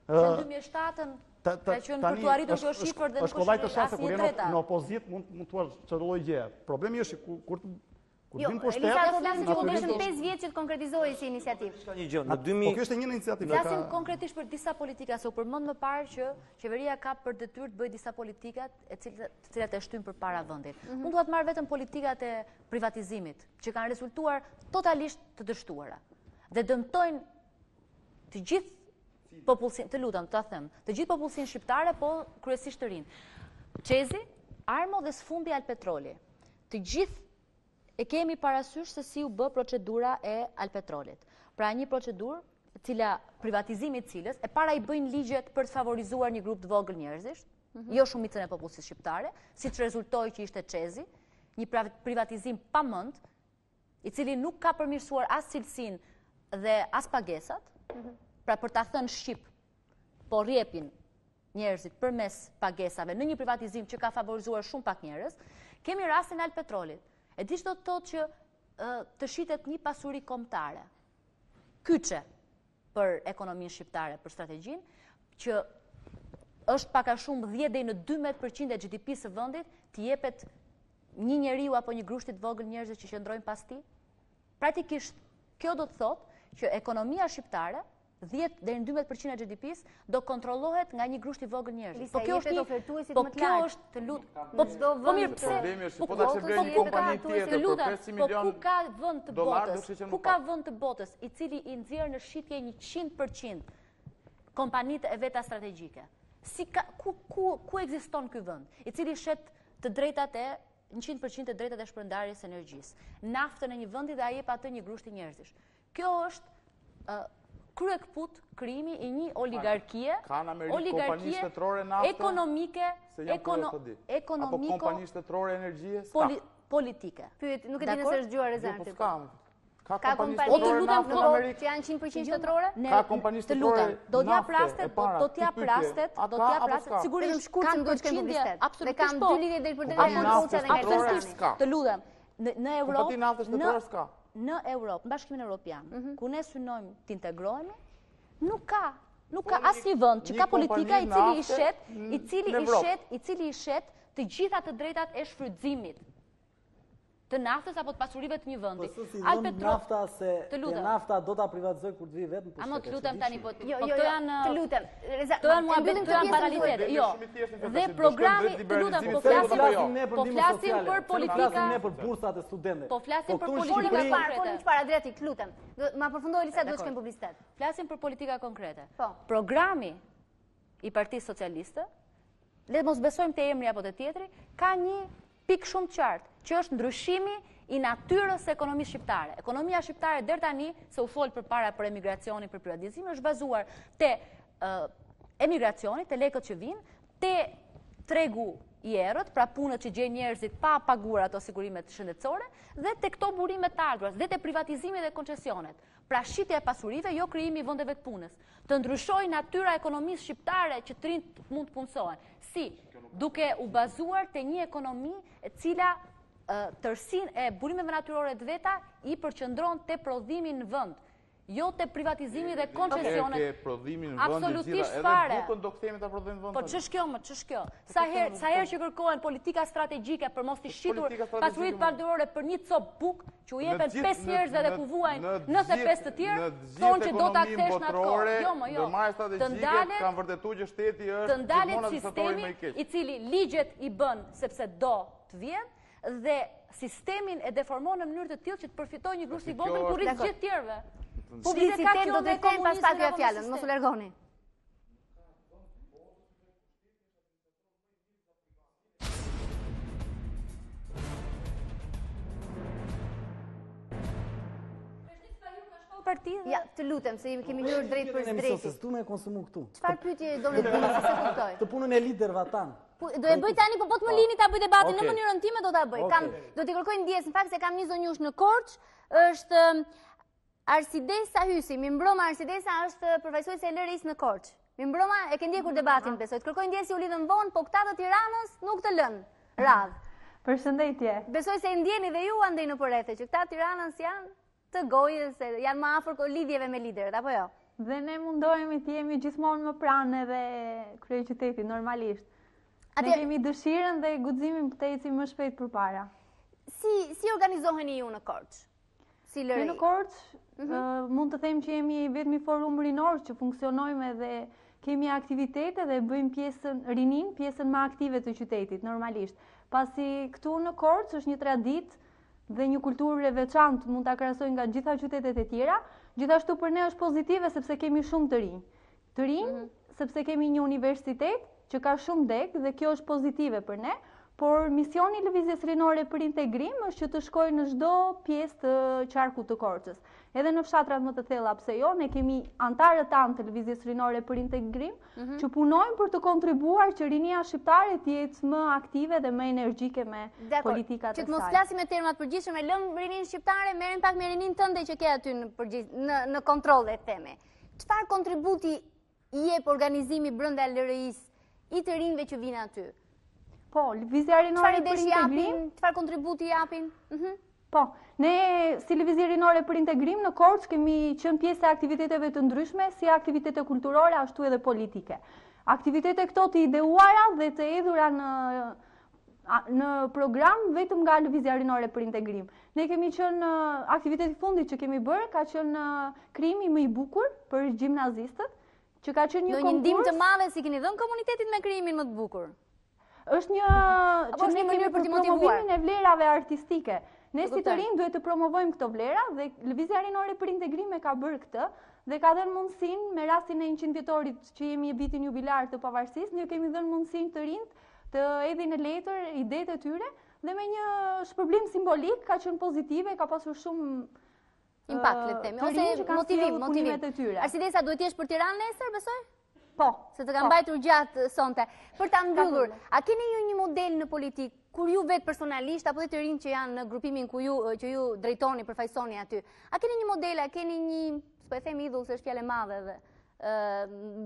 S4: Në 2007-ën ka qenë për t'u arritur kjo shifër dhe nuk është
S2: kollaj të shase kur je në opozitë mund mund të thuash çdo lloj gjëje. Problemi është që kur të kur
S1: jo, vin pushtet, Elisa, po flasim që u deshën 5 vjet që të konkretizohej si iniciativë.
S6: Ka një gjë, në 2000
S2: Po kjo është një iniciativë.
S4: Flasim konkretisht për disa politika, se u përmend më parë që qeveria ka për detyrë të bëjë disa politika e cilat të cilat e shtyjnë përpara vendin. Mm -hmm. Unë dua të marr vetëm politikat e privatizimit, që kanë rezultuar totalisht të dështuara dhe dëmtojnë të gjithë popullsinë, të lutem, ta them, të gjithë popullsinë shqiptare, po kryesisht të rinjtë. CEZ-i, Armo dhe së fundi Albpetroli. Të gjithë e kemi parasysh se si u bë procedura e Albpetrolit. Pra një procedurë, e cila privatizimi i cilës, e para i bëjnë ligjet për të favorizuar një grup të vogël njerëzish, mm -hmm. jo shumicën e popullsisë shqiptare, siç rezultoi që ishte CEZ-i, një privatizim pa mend, i cili nuk ka përmirësuar as cilësinë dhe as pagesat, mhm. pra për ta thënë shqip, po rrjepin njerëzit përmes pagesave në një privatizim që ka favorizuar shumë pak njerëz, kemi rastin e Albpetrolit. E di ç'do të thotë që të shitet një pasuri kombëtare, kyçe për ekonominë shqiptare, për strategjinë, që është pak a shumë 10 deri në 12% e GDP-së së vendit, t'i jepet një njeriu apo një grushti të vogël njerëzish që qëndrojnë pas tij? Praktikisht, kjo do të thotë që ekonomia shqiptare 10 deri në 12% e GDP-së do kontrollohet nga një grusht i vogël njerëzish.
S1: Po kjo është një ofertuesit po më të
S4: lartë. Po kjo është të lut. Po po mirë pse?
S3: Problemi është po ta kishte blerë një kompani tjetër për 500
S4: po milion. Po ku ka vend të botës? Ku ka vend të botës i cili i nxjerr në shitje 100% kompanitë e veta strategjike? Si ka ku ku ku ekziston ky vend, i cili shet të drejtat e 100% të drejtat e shpërndarjes së energjisë, naftën e një vendi dhe ia jep atë një grushti njerëzish. Kjo është kryekëput krijimi i një oligarkie,
S3: oligarkie
S4: ekonomike,
S3: ekonomiko, apo kompani shtetërore energjie,
S4: politike.
S1: Pyet, nuk e di nëse është dëgjuar
S3: Rezarti. Jo, po s'ka.
S1: Ka kompani shtetërore në Amerikë që janë 100% jo, shtetërore?
S3: Ka kompani shtetërore.
S4: Do të jap rastet, do të jap rastet, do të jap rastet.
S1: Sigurisht shkurt se duhet të shkojmë publicitet. Absolutisht. Dhe kam po. dy lidhje deri për deri në Koça dhe
S4: Absolutisht. Të lutem. Në në Europë, në në Europë, në Bashkimin Evropian, mhm. ku ne synojmë të integrohemi, nuk ka nuk ka po, asnjë vend që ka politika i cili i shet, i cili i shet, i cili i shet të gjitha të drejtat e shfrytëzimit të naftës apo të pasurive të një
S5: vendi. Po si Albpetrol nafta se të lutem. nafta do ta privatizoj kur të vi vetë në
S4: pushtet. Amo të lutem tani po. Jo, po jo,
S1: jo, janë të lutem.
S4: Këto janë muhabete, këto janë banalitete. Jo. Dhe programi, të lutem, po flasim
S5: po jo. po flasim për politika, flasim ne për bursat e studentëve.
S4: Po flasim po për politika
S1: konkrete. Folim çfarë Adriatik, të lutem. Ma përfundoi Elisa, duhet të shkojmë publicitet.
S4: Flasim për politika konkrete.
S1: Po.
S4: Programi i Partisë Socialiste, le të mos besojmë te emri apo te tjetri, ka një pikë shumë të qartë, që është ndryshimi i natyrës së ekonomisë shqiptare. Ekonomia shqiptare deri tani, se u fol përpara për emigracionin, për privatizimin, është bazuar te emigracioni, te lekët që vijnë, te tregu i errët, pra punët që gjejnë njerëzit pa paguar ato sigurimet shëndetësore, dhe te këto burime të ardhurat, dhe te privatizimi dhe koncesionet. Pra shitja e pasurive, jo krijimi i vendeve të punës. Të ndryshojë natyra e ekonomisë shqiptare që të rinjtë mund të punësohen. Si, duke u bazuar te një ekonomi e cila tërësinë e burimeve natyrore të veta i përqendron te prodhimi në vend. Jo te privatizimi dhe koncesionet.
S3: Ke prodhimin në vend e gjitha, edhe bukën do kthehemi ta prodhojmë në vend.
S4: Po ç'është kjo më, ç'është kjo? Sa herë, sa herë që kërkohen politika strategjike për mos t'i shitur pasuritë natyrore për një copë bukë që u jepen 5 njerëzve dhe ku vuajnë 95 të tjerë, thonë që do ta kthesh në atë kohë. Jo, më jo.
S3: Të ndalet kanë vërtetuar që shteti është
S4: të ndalet sistemi i cili ligjet i bën sepse do të vjedhë dhe sistemin e deformon në mënyrë të tillë që të përfitojë një grusht i vogël në kurriz gjithë tjerëve.
S1: Publicitet do të kthejmë pas pak ja fjalën, mos u largoni.
S4: Parti
S1: dhe... Ja, të lutem, se kemi hyrë drejtpërsëdrejti.
S5: Se s'du me konsumu këtu.
S1: Çfarë pyetje doni të bëni, se kuptoj.
S5: Të punën e liderëve tanë.
S1: Po, do e bëj tani, po po të më lini ta bëj debatin në mënyrën time do ta bëj. Kam do t'i kërkoj ndjesë, në fakt se kam një zonjushë në Korçë, është um, Arsidesa Hysi. Mirëmbrëma Arsidesa është përfaqësuese e LRI-së në Korçë. Mirëmbrëma, e ke ndjekur debatin, besoj. Të kërkoj ndjesë u lidhëm vonë, po këta të Tiranës nuk të lënë radhë.
S8: Përshëndetje.
S1: Besoj se e ndjeni dhe ju andej nëpër rrethe që këta të Tiranës janë të gojës, se janë më afër lidhjeve me liderët, apo jo?
S8: Dhe ne mundohemi të jemi gjithmonë më pranë edhe kryeqytetit, normalisht. Ne kemi dëshirën dhe guximin të ecim më shpejt përpara.
S1: Si, si organizoheni ju në Korçë? Si
S8: LRI? Ne në Korçë, mhm. mund të them që jemi i vetmi forum rinor që funksionojmë edhe kemi aktivitete dhe bëjmë pjesën rininë, pjesën më aktive të qytetit, normalisht. Pasi këtu në Korçë është një traditë dhe një kulturë e veçantë mund ta krahasoj nga gjitha qytetet e tjera. Gjithashtu për ne është pozitive sepse kemi shumë të rinj. Të rinj, mm -hmm. sepse kemi një universitet që ka shumë degë dhe kjo është pozitive për ne, por misioni i Lëvizjes Rinore për Integrim është që të shkojë në çdo pjesë të qarkut të Korçës. Edhe në fshatrat më të thella, pse jo, ne kemi anëtarët tanë të Lëvizjes Rinore për Integrim mm -hmm. që punojnë për të kontribuar që rinia shqiptare të jetë më aktive dhe më energjike me politikat e
S1: saj. Që të mos flasim me terma të përgjithshëm, e lëmë rininë shqiptare, merrem pak me rininë tënde që ke aty në përgjith, në në kontroll le të themi. Çfarë kontributi i jep organizimi brenda LRI-së i të rinjve që vijnë aty?
S8: Po, Lëvizja Rinore për Integrim,
S1: çfarë kontributi japin?
S8: Mhm. Po, ne si Lëvizje Rinore për Integrim në Korçë kemi qenë pjesë e aktiviteteve të ndryshme, si aktivitete kulturore ashtu edhe politike. Aktivitete këto të ideuara dhe të hedhura në në program vetëm nga Lëvizja Rinore për Integrim. Ne kemi qenë aktiviteti i fundit që kemi bërë ka qenë krijimi më i bukur për gjimnazistët, që ka qenë një konkurs.
S1: Një ndihmë të madhe s'i keni dhënë komunitetit me krijimin më të
S8: bukur. Është një që ne kemi për promovimin e vlerave artistike. Ne si të rinj duhet të promovojmë këto vlera dhe Lëvizja Rinore për Integrim e ka bërë këtë dhe ka dhënë mundësinë me rastin e 100 vjetorit që jemi vitin jubilar të pavarësisë, ne kemi dhënë mundësinë të rinjtë të hedhin në letër idetë e tyre dhe me një shpërblim simbolik ka qenë pozitive, ka pasur shumë
S1: impakt, le të themi, ose motivim, motivim. E tyre. Arsidesa duhet të jesh për Tiranë nesër, besoj?
S8: Po.
S1: Se të kam po. mbajtur gjatë sonte. Për ta mbyllur, a keni ju një model në politikë kur ju vetë personalisht apo dhe të rinjtë që janë në grupimin ku ju që ju drejtoni, përfaqësoni aty? A keni një model, a keni një, s'po e them idhull se është fjalë e madhe dhe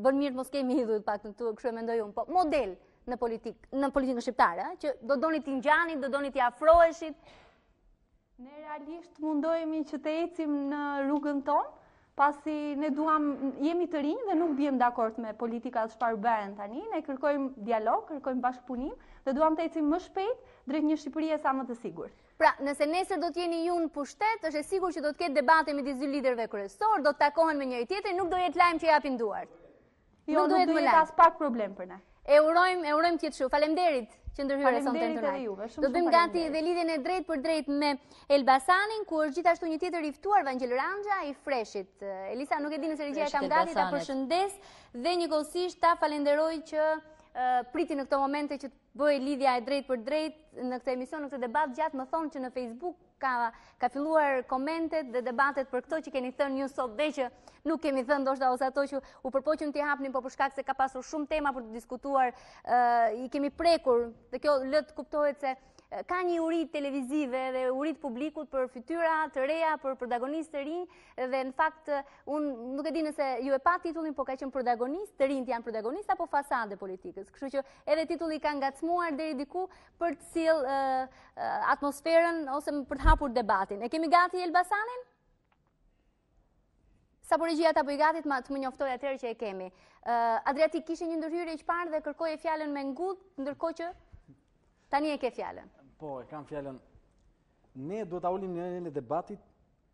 S1: bën mirë të mos kemi idhull pak në këtu, kështu e mendoj unë, po model në politikë, në politikën shqiptare, që do doni t'i ngjanit, do doni t'i afroheshit.
S8: Ne realisht mundohemi që të ecim në rrugën tonë, pasi ne duam, jemi të rinj dhe nuk biem dakord me politikat çfarë bëhen tani, ne kërkojmë dialog, kërkojmë bashkëpunim dhe duam të ecim më shpejt drejt një Shqipërie sa më të
S1: sigurt. Pra, nëse nesër do të jeni ju në pushtet, është e sigurt që do të ketë debate midis dy liderëve kryesorë, do të takohen me njëri-tjetrin, nuk do jetë lajm që japin
S8: duart. Jo, nuk do jetë aspak problem për
S1: ne. E urojmë, e urojmë të jetë kështu. Faleminderit që ndërhyre sonte në
S8: Tonight.
S1: Do bëjmë gati dhe lidhjen e drejtpërdrejtë me Elbasanin, ku është gjithashtu një tjetër i ftuar Vangjel Ranxha i Freshit. Elisa, nuk e di nëse regjia e kam gati ta përshëndes dhe njëkohësisht ta falenderoj që priti në këto momente që të bëhej lidhja e drejtpërdrejtë në këtë emision, në këtë debat gjatë, më thonë që në Facebook ka ka filluar komentet dhe debatet për këto që keni thënë ju sot dhe që nuk kemi thënë ndoshta ose ato që u përpoqëm t'i hapnim, po për shkak se ka pasur shumë tema për të diskutuar, i kemi prekur dhe kjo lë të kuptohet se ka një uri televizive dhe uri të publikut për fytyra të reja, për protagonistë të rinj dhe në fakt unë nuk e di nëse ju e patë titullin, po ka qenë protagonistë, të rinjtë janë protagonistë apo fasadë e politikës. Kështu që edhe titulli ka ngacmuar deri diku për të sjellë atmosferën ose për të hapur debatin. E kemi gati Elbasanin? Sapo regjia ta bëjë gati të më njoftojë atëherë që e kemi. Adriatik, kishe një ndërhyrje që parë dhe kërkoje fjalën me ngut, ndërkohë që tani e ke fjalën.
S5: Po, e kam fjalën. Ne duhet ta ulim nivelin e debatit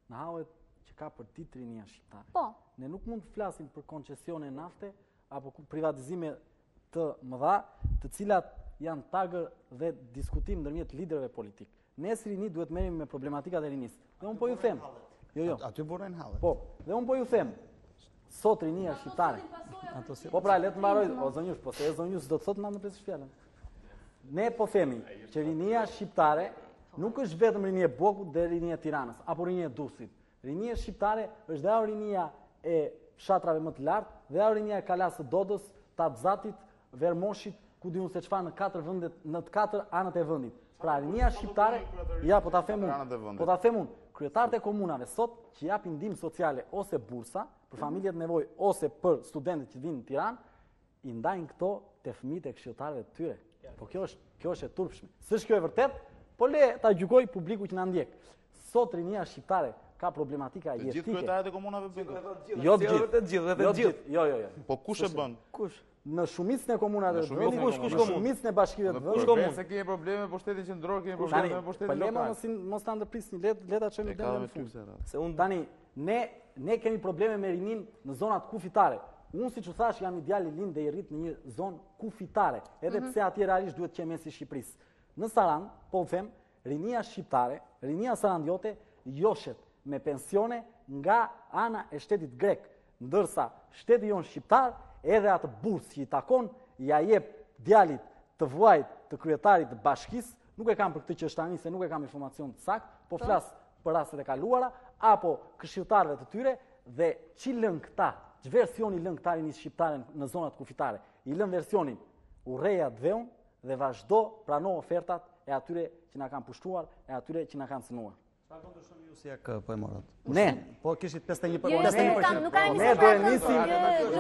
S5: në hallet që ka përditë rinia shqiptare.
S1: Po.
S5: Ne nuk mund të flasim për koncesione nafte apo privatizime të mëdha, të cilat janë tagër dhe diskutim ndërmjet liderëve politikë. Ne si rini duhet merremi me problematikat e rinisë. Dhe unë po ju them.
S2: Jo, jo. Aty burojnë hallet.
S5: Po, dhe unë po ju them. Sot rinia shqiptare. Po pra, le të mbaroj, o zonjush, po se e zonjush s'do të thotë ma ndërpresësh fjalën. Ne po themi që rinia shqiptare nuk është vetëm rinia e Bllokut dhe rinia e Tiranës apo rinia e Durrësit. Rinia shqiptare është dhe ajo rinia e fshatrave më të lartë, dhe ajo rinia e Kalasë së Dodës, Tabzatit, Vermoshit, ku di unë se çfarë në katër vendet, në të katër anët e vendit. Pra rinia shqiptare, ja po ta them unë, po ta them unë, kryetarët e komunave sot që japin ndihmë sociale ose bursa për familjet në nevojë ose për studentët që vijnë në Tiranë, i ndajnë këto te fëmijët e këshilltarëve të tyre. Po kjo është, kjo është e turpshme. S'është kjo e vërtetë, po le ta gjykojë publiku që na ndjek. Sot rinia shqiptare ka problematika
S3: jetike. Të gjithë kryetarët e komunave bëjnë
S5: këtë. Jo të gjithë,
S6: të gjithë,
S5: jo të gjithë. Jo, jo, jo.
S3: Po kush e bën?
S6: Kush?
S5: Në shumicën e komunave të vendit,
S6: kush kush
S5: komunë? Në shumicën e bashkive të vendit.
S3: Kush komunë? Se kemi probleme me pushtetin qendror, kemi probleme me pushtetin
S5: lokal. Po le mos mos ta ndërprisni, le le ta çojmë deri në fund. Se unë tani Ne ne kemi probleme me rininë në zonat kufitare. Unë siç u thashë jam një djalë i lind dhe i rrit në një zonë kufitare, edhe mhm. pse atje realisht duhet të qe mesi i Shqipërisë. Në Sarandë, po u them, rinia shqiptare, rinia sarandjote joshet me pensione nga ana e shtetit grek, ndërsa shteti jonë shqiptar edhe atë bursë që i takon ia jep djalit të vëllait të kryetarit të bashkisë, nuk e kam për këtë që është tani se nuk e kam informacion të saktë, po, po. flas për rastet e kaluara, apo këshilltarëve të tyre dhe ç'i lënë këta, ç'version i lënë këta rinisë shqiptare në zonat kufitare. I lënë versionin urreje atdheun dhe vazhdo prano ofertat e atyre që na kanë pushtuar, e atyre që na kanë cënuar.
S2: Çfarë do ndryshoni ju si AAK po e morët?
S5: Ne
S2: po kishit 51
S1: jo, jo,
S5: 51%.
S1: Nuk ka
S5: Ne do e nisim,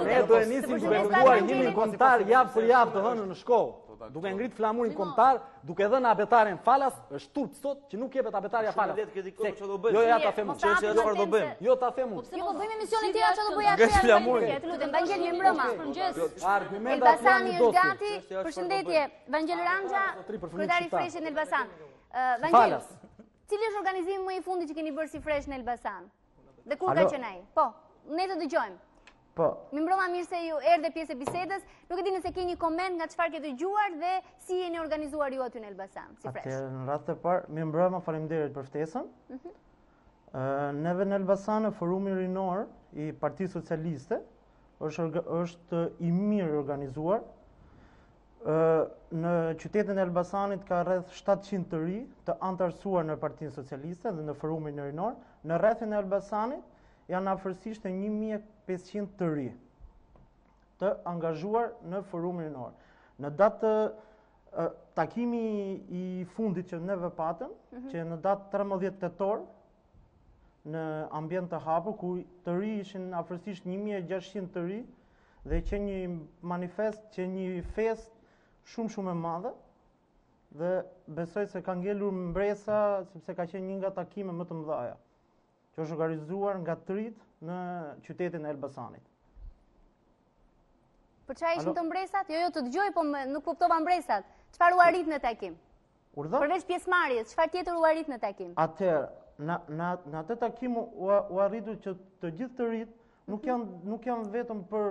S5: ne do e nisim duke kënduar himnin kombëtar javë për javë të hënën në shkollë. Duke ngrit flamurin kombëtar, duke dhënë abetaren falas, është turp sot që nuk jepet abetarja falas.
S6: Shumë lehtë kritikon çfarë do bëjmë.
S5: Jo, ja ta them
S6: unë. Çfarë çfarë do bëjmë?
S5: Jo, ta them unë.
S1: Po pse po bëjmë emisionin tjetër çfarë do bëjë AAK-ja?
S6: Flamurin.
S1: Të lutem, Vangjel mirëmbrëma.
S5: Argumentat
S1: janë në dosje. Gati. Përshëndetje, Vangjel Ranxha, kryetari i Freshit në Elbasan. Vangjel, cili është organizimi më i fundit që keni bërë si Fresh në Elbasan? Dhe kur ka qenë ai? Po, ne të dëgjojmë.
S9: Po.
S1: Mirëmbrëma mirë se ju erdhe pjesë e bisedës. Nuk e di nëse ke një koment nga çfarë ke dëgjuar dhe si jeni organizuar ju aty në Elbasan, si
S9: Fresh. Atëherë, në radhë të parë, mirëmbrëma, faleminderit për ftesën. Mm Neve në Elbasan, forumi rinor i Partisë Socialiste është është i mirë organizuar. Në qytetin e Elbasanit ka rreth 700 të ri të anëtarësuar në Partinë Socialiste dhe në forumin rinor. Në rrethin e Elbasanit janë afërsisht 1500 të ri të angazhuar në forumin rinor. Në datë takimi i fundit që neve patëm, mm -hmm. që në datë 13 tetor në ambient të hapur ku të ri ishin afërsisht 1600 të ri dhe qe një manifest, qe një festë shumë shumë e madhe dhe besoj se ka ngelur mbresa sepse ka qenë një nga takime më të mëdhaja që është organizuar nga të rinjtë në qytetin e
S1: Elbasanit. Për çfarë ishin këto mbresat? Jo, jo, të dëgjoj, po nuk kuptova mbresat. Çfarë u arrit në takim?
S9: Urdhë?
S1: Përveç pjesëmarrjes, çfarë tjetër u arrit në takim?
S9: Atëherë, në në në atë takim u u arritur që të gjithë të rinjtë nuk mhm. janë nuk janë vetëm për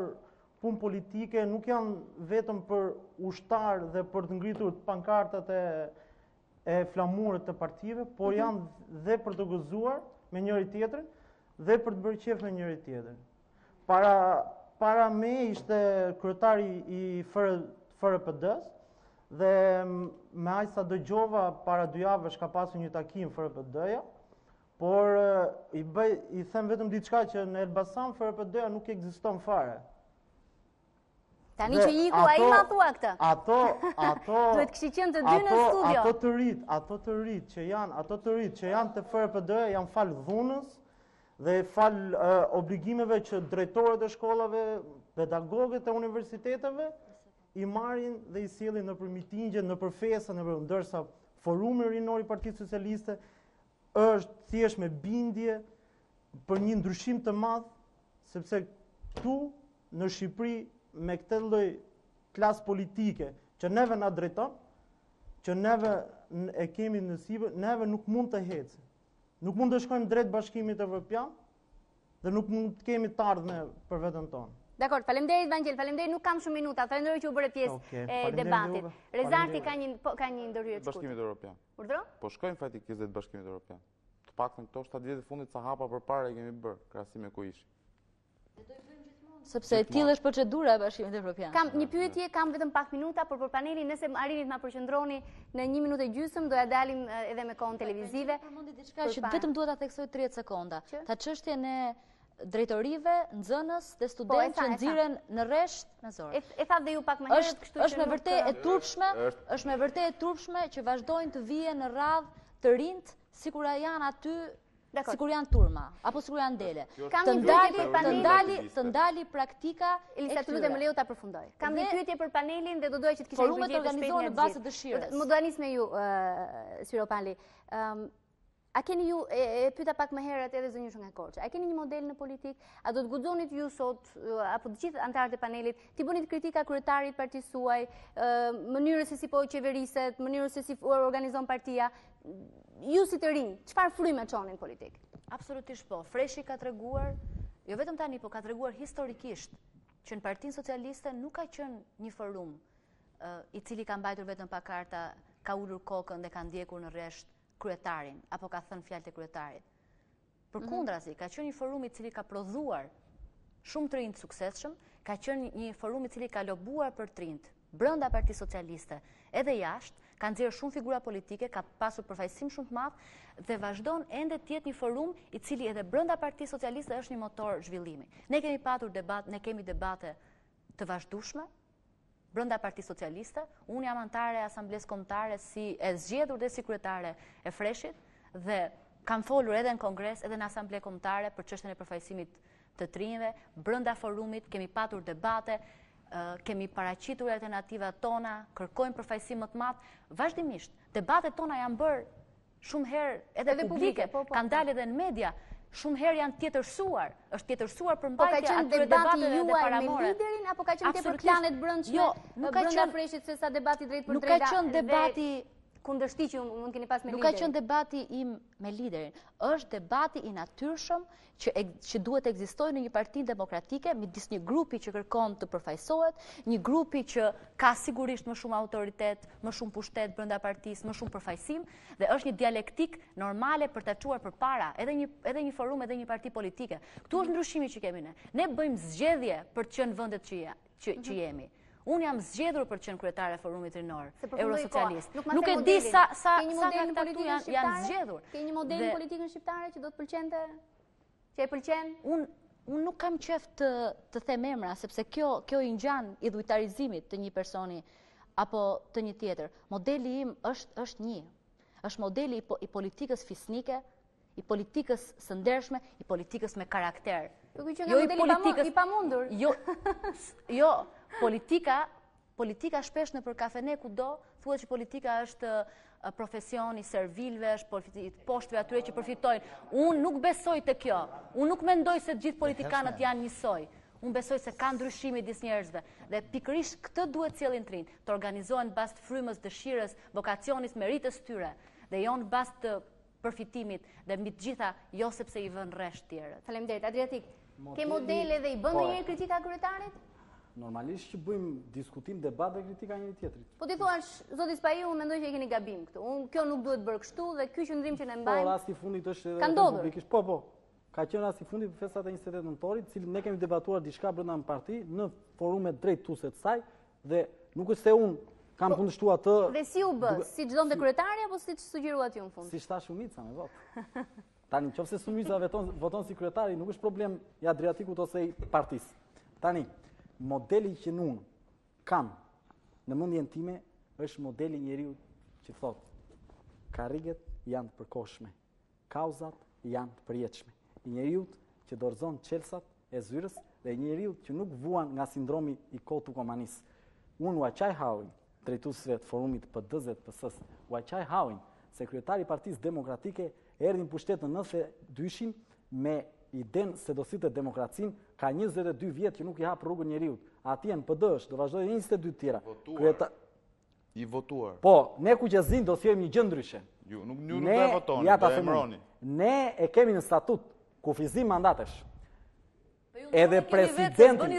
S9: punë politike, nuk janë vetëm për ushtarë dhe për të ngritur pankartat e e flamurët të partive, por mhm. janë dhe për të gëzuar me njëri tjetrin dhe për të bërë qejf me njëri tjetrin. Para para me ishte kryetari i FR. FRPD-s dhe me aq sa dëgjova para dy javësh ka pasur një takim FRPD-ja, por i bëj i them vetëm diçka që në Elbasan FRPD-ja nuk ekziston fare.
S1: Tani që iku, ai ma thua këtë.
S9: Ato, ato...
S1: Duhet kishit qenë të dy në studio.
S9: Ato të rinjtë, ato të rinjtë që janë, ato të rinjtë që janë te FRPD, janë falë dhunës dhe falë obligimeve që drejtorët e shkollave, pedagogët e universiteteve, i marrin dhe i sjellin nëpër mitingje, nëpër festa, nëpër ndërsa forumi rinor i Partisë Socialiste është thjesht me bindje për një ndryshim të madh, sepse këtu në Shqipëri me këtë lloj klasë politike që neve na drejton, që neve e kemi në sipër, neve nuk mund të ecim. Nuk mund të shkojmë drejt Bashkimit Evropian dhe nuk mund të kemi të ardhme për veten tonë.
S1: Dakord, faleminderit Vangjel, faleminderit, nuk kam shumë minuta, faleminderit që u bëre pjesë okay, e debatit. Rezarti ka një po, ka një ndërhyrje të
S3: shkurtër. Bashkimit Evropian.
S1: Urdhëro?
S3: Po shkojmë faktikisht drejt Bashkimit Evropian. Të paktën këto 7 vjet e fundit sa hapa përpara i kemi bërë, krahasim me ku ishim.
S4: Sepse e tillë është procedura e Bashkimit Evropian.
S1: Kam një pyetje, kam vetëm pak minuta, por për panelin, nëse arrini të ma përqendroni në një minutë e gjysmë, do ja dalim edhe me kohën televizive.
S4: Përmendi diçka që vetëm duhet ta theksoj 30 sekonda. Ta çështjen e drejtorive, nxënës dhe po, studentë që nxirren në rresht me
S1: zor. E thatë dhe ju pak më herët,
S4: kështu që është me vërtet e turpshme, është me vërtet e turpshme që vazhdojnë të vihen në radhë të rinjtë sikur janë aty Sikur janë turma, apo sikur janë dele.
S1: Kam një pyetje për
S4: panelin. Të ndali, të ndali praktika
S1: e Elisa, të lutem më lejo ta përfundoj. Kam një pyetje për panelin dhe do doja që të kisha
S4: një përgjigje të shpejtë. Forumet organizohen në bazë të
S1: dëshirës. Më do nis me ju, Spiropali. A keni ju, e pyeta pak më herët edhe zonjushën nga Korça, a keni një model në politikë? A do të guxonit ju sot, apo të gjithë anëtarët e panelit, t'i bënit kritika kryetarit të partisë suaj, mënyrës se si po qeveriset, mënyrës se si organizon partia, Ju si të rinj, çfarë fryme çoni në
S4: politikë? Absolutisht po. Freshi ka treguar, jo vetëm tani, po ka treguar historikisht që në Partinë Socialiste nuk ka qenë një forum i cili ka mbajtur vetëm pankarta, ka ulur kokën dhe ka ndjekur në rresht kryetarin, apo ka thënë fjalët e kryetarit. Përkundrazi, ka qenë një forum i cili ka prodhuar shumë të rinj të suksesshëm, ka qenë një forum i cili ka lobuar për të rinjtë brenda Partisë Socialiste, edhe jashtë, ka nxjerrë shumë figura politike, ka pasur përfaqësim shumë të madh dhe vazhdon ende të jetë një forum i cili edhe brenda Partisë Socialiste është një motor zhvillimi. Ne kemi patur debat, ne kemi debate të vazhdueshme brenda Partisë Socialiste. Unë jam anëtare e Asamblesë Kombëtare si e zgjedhur dhe si kryetare e Freshit dhe kam folur edhe në Kongres, edhe në Asamble Kombëtare për çështjen e përfaqësimit të të rinjve. Brenda forumit kemi patur debate, kemi paraqitur alternativat tona, kërkojmë përfaqësim më të madh. Vazhdimisht, debatet tona janë bërë shumë herë edhe, edhe publike, po, po, kanë dalë edhe në media, shumë herë janë tjetërsuar, është tjetërsuar përmbajtja
S1: po, atyre debateve dhe paramore. Me liderin, apo ka qenë tepër klane të brendshme, jo, nuk ka qenë freshit se sa debati drejt për
S4: nuk ka qenë debati
S1: kundërshti që mund keni pas me
S4: liderin. Nuk ka qenë debati im me liderin, është debati i natyrshëm që që duhet të ekzistojë në një parti demokratike midis një grupi që kërkon të përfaqësohet, një grupi që ka sigurisht më shumë autoritet, më shumë pushtet brenda partisë, më shumë përfaqësim dhe është një dialektikë normale për ta çuar përpara edhe një edhe një forum edhe një parti politike. Këtu është ndryshimi që kemi ne. Ne bëjmë zgjedhje për të qenë në vendet që që, që mhm. jemi. Unë jam zgjedhur për të qenë kryetare e forumit rinor, eurosocialist. Nuk e di sa sa sa nga këta këtu janë janë zgjedhur.
S1: Ke një model në politikën shqiptare që do të pëlqente? Që e pëlqen?
S4: Unë unë nuk kam qejf të të them emra, sepse kjo kjo i ngjan idhujtarizimit të një personi apo të një tjetër. Modeli im është është një. Është modeli i, po, i politikës fisnike, i politikës së ndershme, i politikës me karakter.
S1: Po ky qenka jo i politikës i pamundur.
S4: Jo, jo, politika, politika shpesh nëpër kafene kudo, thuhet që politika është profesion i servilëve, është i të poshtëve atyre që përfitojnë. Unë nuk besoj te kjo. Unë nuk mendoj se të gjithë politikanët janë njësoj. Unë besoj se ka ndryshim midis njerëzve dhe pikërisht këtë duhet të sjellin të rinjtë, të organizohen në bazë të frymës, dëshirës, vokacionit, meritës tyre dhe jo në bazë të përfitimit dhe mbi të gjitha jo sepse i vënë rresht
S1: të tjerët. Faleminderit Adriatik. Ke modele dhe i bën po. ndonjëherë kritika kryetarit?
S5: Normalisht që bëjmë diskutim, debat dhe kritika njëri
S1: tjetrit. Po t'i thuash, zoti Spahiu, unë mendoj që e keni gabim këtu. Unë kjo nuk duhet bërë kështu dhe ky qëndrim që ne po, mbajmë.
S5: Po rasti i fundit është edhe publikisht. Po, po. Ka qenë rasti i fundit për festat e 28 nëntorit, cilin ne kemi debatuar diçka brenda në parti në forumet drejtuese të saj dhe. Nuk është se unë kam po, kundërshtuar atë.
S1: Dhe si u bë? Siç donte kryetari apo siç sugjeruat ju në
S5: fund? Siç tha shumica me votë. Tani, në qoftë se shumica voton, voton si kryetari, nuk është problem i Adriatikut ose i partisë. Tani, modeli që unë kam në mendjen time është modeli i njeriut që thotë karriget janë të përkohshme, kauzat janë të përjetshme. I njeriut që dorëzon çelësat e zyrës dhe i njeriut që nuk vuan nga sindromi i kolltukomanisë. Unë ua qaj hallin drejtuesve të forumit të PD-së dhe të PS-së, ua qaj hallin se kryetari i Partisë Demokratike erdhi në pushtet në 92-shin me idenë se do sillte demokracinë, ka 22 vjet që nuk i hap rrugën njeriut. Atje në PD është, do vazhdojë 22 të tjera.
S3: Kryeta... I votuar.
S5: Po, ne kuqezinjtë do sjellim një gjë ndryshe.
S3: Ju nuk ju nuk do e votoni, ja do e emëroni.
S5: Ne e kemi në statut kufizim mandatesh. Po edhe presidenti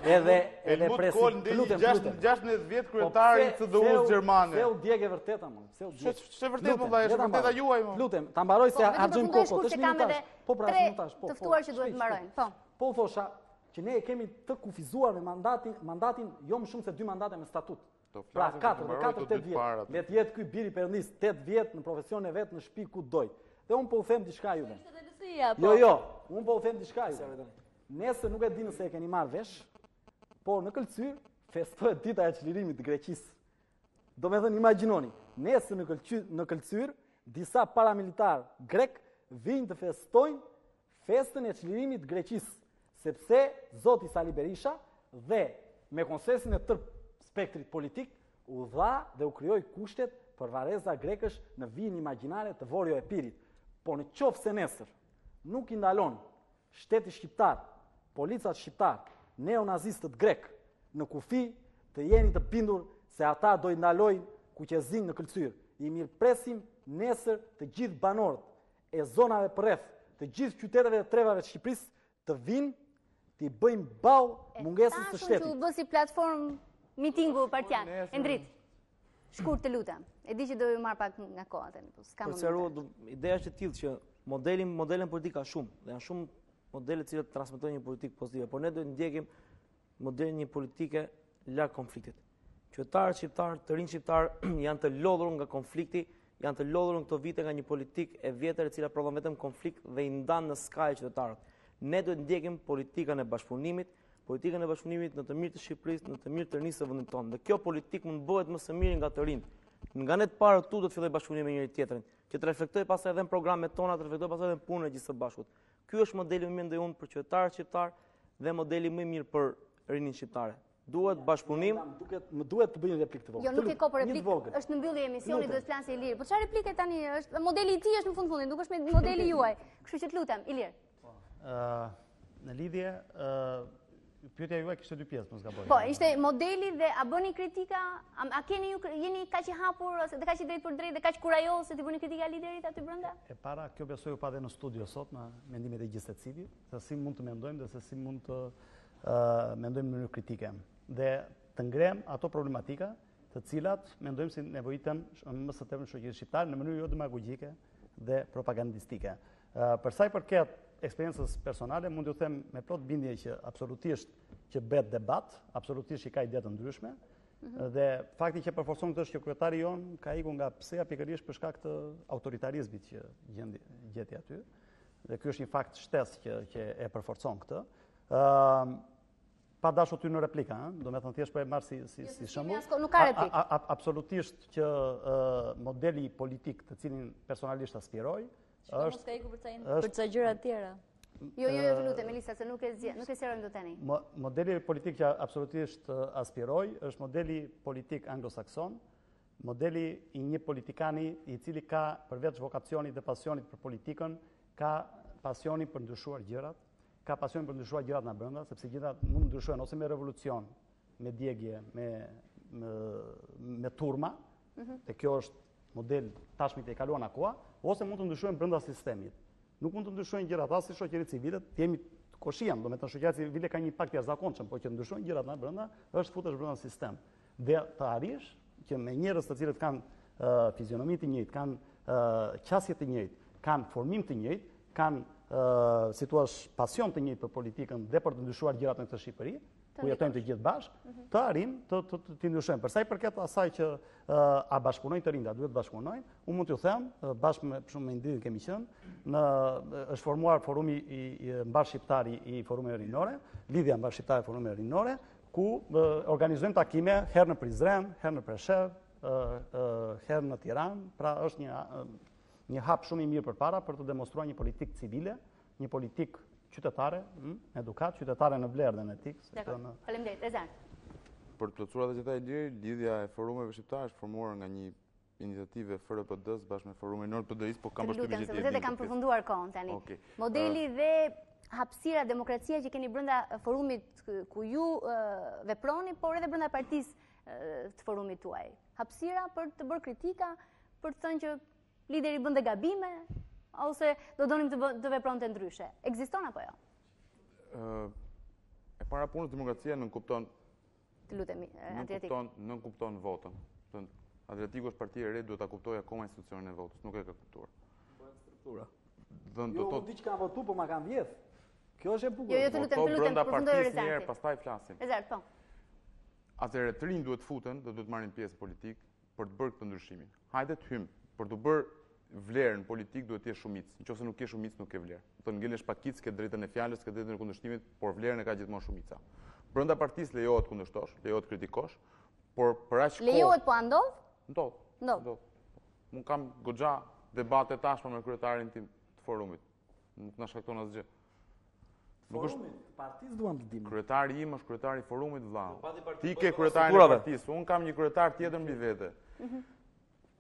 S3: edhe edhe presidenti lutem lutem 16 vjet po kryetari i CDU-s gjermane.
S5: Pse u djeg e vërteta më? Pse u
S3: djeg? Ç'e vërtetë më vëlla, është e vërteta juaj
S5: më. Lutem, ta mbaroj se po, harxhojmë kohë,
S1: është minutazh. Po pra, minutazh, po. Të ftuar që duhet të mbarojnë. Po.
S5: Po thosha që ne e kemi të kufizuar me mandatin, mandatin jo më shumë se dy mandate me statut. Pra 4 dhe 4 8 vjet. Le të jetë ky biri i Perëndisë 8 vjet në profesionin e vet në shtëpi ku do. Dhe un po u them diçka juve. Po. Jo, jo, un po u them diçka juve. Nesër nuk e di nëse e keni marrë vesh, por në Këlcyrë festohet dita e çlirimit të Greqisë. Domethënë imagjinoni, nesër në Këlcyrë, në Këlcyrë disa paramilitarë grekë vijnë të festojnë festën e çlirimit të Greqisë, sepse zoti Sali Berisha dhe me konsensin e tërë spektrit politik u dha dhe u krijoi kushtet për varreza grekësh në vijën imagjinare të Vorio Epirit. Po në qoftë se nesër nuk i ndalon shteti shqiptar, policat shqiptarë, neonazistët grekë në kufi, të jeni të bindur se ata do i ndalojnë kuqezinjtë në Këlcyrë. I mirëpresim nesër të gjithë banorët e zonave përreth, të gjithë qyteteve dhe trevave të Shqipërisë të vijnë t'i bëjmë ballë mungesës së shtetit.
S1: E që u bë si platformë mitingu partiak. Endrit, shkurt të lutem. E di që do ju marr pak nga koha tani, po s'ka
S6: më. Për ideja është e tillë që modelin modelin politik ka shumë, dhe janë shumë modele të cilat transmetojnë një politikë pozitive, por ne duhet të ndjekim modelin e një politike larg konfliktit. Qytetarët shqiptarë, të rinjtë shqiptarë janë të lodhur nga konflikti, janë të lodhur në këto vite nga një politikë e vjetër e cila prodhon vetëm konflikt dhe i ndan në skaje qytetarët. Ne duhet të ndjekim politikën e bashkëpunimit, politikën e bashkëpunimit në të mirë të Shqipërisë, në të mirë të rinisë së vendit tonë. Dhe kjo politikë mund të bëhet më së miri nga të rinjtë. Nga ne të parët këtu do të fillojë bashkëpunimi me njëri-tjetrin, që të reflektojë pastaj edhe në programet tona, të reflektojë pastaj edhe në punën e gjithë së bashkut. Ky është modeli më i mirë mendoj unë për qytetarët shqiptarë dhe modeli më i mirë për rininë shqiptare. Duhet bashkëpunim.
S5: Më duhet të bëj një replikë të
S1: vogël. Jo, nuk ke kohë për replikë. Është në mbyllje emisioni, duhet të flasë Ilir. Po çfarë replike tani është? Modeli i tij është në fund fundit, nuk është modeli juaj. Kështu që të lutem, Ilir.
S2: Po. Ë, në lidhje, ë pyetja juaj kishte dy pjesë, mos gaboj.
S1: Po, ishte modeli dhe a bëni kritika? A, a keni ju jeni kaq i hapur ose dhe kaq i drejtpërdrejtë dhe kaq kurajoz se t'i bëni kritika liderit aty brenda?
S2: E para, kjo besoj u pa dhe në studio sot në mendimet e gjithsecilit, se si mund të mendojmë dhe se si mund të mendojmë në mënyrë kritike dhe të ngremë ato problematika të cilat mendojmë se nevojiten më së tepërmi në shoqërinë shqiptare në mënyrë jo demagogjike dhe propagandistike. Për sa i përket eksperiencës personale, mund t'ju them me plot bindje që absolutisht që bëhet debat, absolutisht që ka ide të ndryshme, mhm. dhe fakti që përforcon këtë është që kryetari jonë ka ikur nga PS-ja pikërisht për shkak të autoritarizmit që gjendi, gjeti aty. Dhe ky është një fakt shtesë që që e përforcon këtë. Ëm pa dashur të hyj në replika, ëh, domethënë thjesht po e marr si si si
S1: shembull. Nuk ka replikë.
S2: Absolutisht që modeli politik të cilin personalisht aspiroj
S4: është ka ikur për ca për ca gjëra të tjera.
S1: Jo, jo, jo, të lutem, Elisa, se nuk e zgj, nuk e sqarojmë dot tani.
S2: Modeli politik që absolutisht aspiroj është modeli politik anglosakson, modeli i një politikani i cili ka përveç vokacionit dhe pasionit për politikën, ka pasionin për ndryshuar gjërat, ka pasionin për ndryshuar gjërat nga brenda, sepse gjërat mund të ndryshojnë ose me revolucion, me djegie, me me, me turma, mm -hmm. dhe kjo është model tashmë i kaluar nga koha, ose mund të ndryshojnë brenda sistemit. Nuk mund të ndryshojnë gjërat as si shoqëri civile, të jemi koshient, domethënë shoqëria civile ka një impakt të jashtëzakonshëm, por që ndryshojnë gjërat nga brenda, është futesh brenda në sistem. Dhe të arrish që me njerëz të cilët kanë uh, fizionomi të njëjtë, kanë uh, qasje të njëjtë, kanë formim të njëjtë, kanë uh, si thua pasion të njëjtë për politikën dhe për të ndryshuar gjërat në këtë Shqipëri, Ku jetojmë të gjithë bashkë, mhm. të arrijmë të të të ndryshojmë. Për sa i përket asaj që a bashkëpunojnë të rinjtë, a duhet të bashkëpunojnë, unë mund t'ju them, bashkë me shumë me Indritin kemi qenë, në është formuar forumi i, i mbarëshqiptar i forumeve rinore, lidhja mbarëshqiptare e forumeve rinore, ku organizojmë takime herë në Prizren, herë në Preshevë, herë në Tiranë, pra është një një hap shumë i mirë përpara për të demonstruar një politikë civile, një politikë qytetare, hm, edukatë, qytetare në vlerë dhe në etikë.
S1: Dakord, faleminderit, Rezar.
S3: Për të plotësuar atë që tha Iliri, lidhja e forumeve shqiptare është formuar nga një iniciativë e FRPD-s bashkë me forumin rinor të PDI-së, po kam
S1: përshtypjen që ti e di. Vërtet e kam përfunduar kohën tani. Modeli dhe hapësira demokracia që keni brenda forumit ku ju veproni, por edhe brenda partisë të forumit tuaj. Hapësira për të bërë kritika, për të thënë që lideri bën dhe gabime, ose do donim të, të vepronte ndryshe. Ekziston apo jo?
S3: E para punës demokracia nënkupton
S1: Të lutemi,
S3: Adriatik. Nënkupton, nënkupton votën. Adriatiku është parti e re, duhet ta kuptojë akoma institucionin e votës, nuk e ka kuptuar.
S5: Po e struktura. Dhënë jo, do të di që kam votu, po ma kanë vjedh. Kjo është e bukur.
S1: Jo, jo, të lutem, të lutem,
S3: përfundoj Rezarti. Një herë, pastaj flasim.
S1: Rezart, po.
S3: Atëherë të rinjtë duhet të futen dhe duhet të marrin pjesë në politikë për të bërë këtë ndryshimin. Hajde të hyjmë, për të bërë vlerë në politikë duhet të jesh shumicë. Në qoftë se nuk je shumicë, nuk ke vlerë. Do të ngelesh pakicë, ke drejtën e fjalës, ke drejtën e kundërshtimit, por vlerën e ka gjithmonë shumica. Brenda partisë lejohet të kundërshtosh, lejohet të kritikosh, por për aq kohë
S1: Lejohet po a ndodh?
S3: Ndodh.
S1: Ndodh. Ndodh.
S3: Unë kam goxha debate tashmë me kryetarin tim të forumit. Nuk na shkakton asgjë.
S5: Nuk është partisë duam të
S3: dimë. Kryetari im është kryetari i forumit vëlla. Ti ke kryetarin e partisë, unë kam një kryetar tjetër mbi vete. Mhm.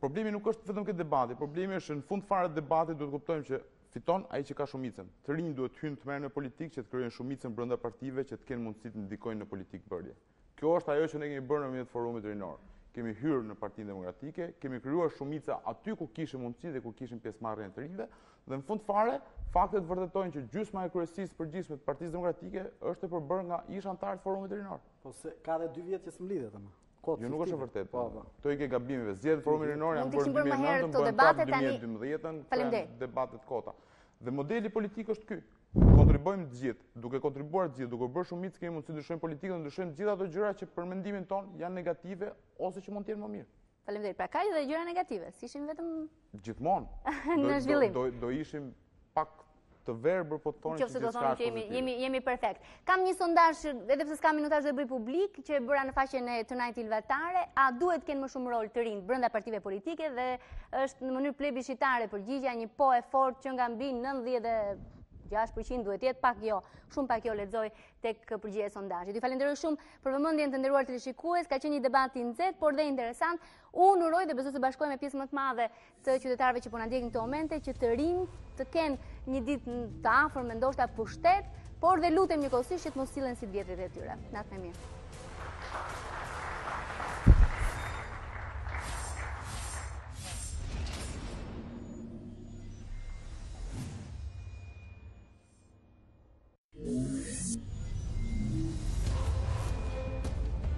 S3: Problemi nuk është vetëm ke debati, problemi është që në fund fare të debatit duhet të kuptojmë që fiton ai që ka shumicën. Të rinjtë duhet të hyjnë të merren me politikë që të krijojnë shumicën brenda partive që të kenë mundësi të ndikojnë në politikëbërje. Kjo është ajo që ne kemi bërë nëpërmjet forumit rinor. Kemi hyrë në Partinë Demokratike, kemi krijuar shumica aty ku kishim mundësi dhe ku kishim pjesëmarrjen e të rinjve dhe në fund fare faktet vërtetojnë që gjysma e kryesisë së përgjithshme të Partisë Demokratike është e përbërë nga ish anëtarë të forumit
S5: rinor. Po se ka dhe dy vjet që s'mblidhet ama.
S3: Kot, jo, nuk është e vërtetë. Po, po. Këto i ke gabim. Zgjedhjet e forumit rinor janë bërë në 2009, bëhen prapë 2012-ën, janë debate të kota. Dhe modeli politik është ky. Kontribuojmë të gjithë, duke kontribuar të gjithë, duke bërë shumicë kemi mundësi të ndryshojmë politikën, të ndryshojmë të gjitha ato gjëra që për mendimin tonë janë negative ose që mund të jenë më
S1: mirë. Faleminderit. Pra ka edhe gjëra negative, s'ishim vetëm
S3: gjithmonë
S1: në zhvillim.
S3: Do, do, do ishim pak të verbër po të thonim
S1: që gjithçka është pozitive. Jemi, jemi perfekt. Kam një sondazh, edhe pse s'ka minutazh do e bëj publik, që e bëra në faqen e Tonight Ilva Tare, a duhet të kenë më shumë rol të rinjtë brenda partive politike dhe është në mënyrë plebishitare përgjigja një po e fortë që nga mbi 96% duhet jetë, pak jo, shumë pak jo lexoj tek përgjigja e sondazhit. Ju falenderoj shumë për vëmendjen të nderuar teleshikues, ka qenë një debat i nxehtë, por dhe interesant. Unë uroj dhe besoj se bashkohem me pjesën më të madhe të qytetarëve që po na ndjekin këto momente që të rinjtë të kenë një ditë të afërme ndoshta pushtet, por dhe lutem njëkohësisht që të mos sillen si të vjetrit e tyre. Natën e mirë.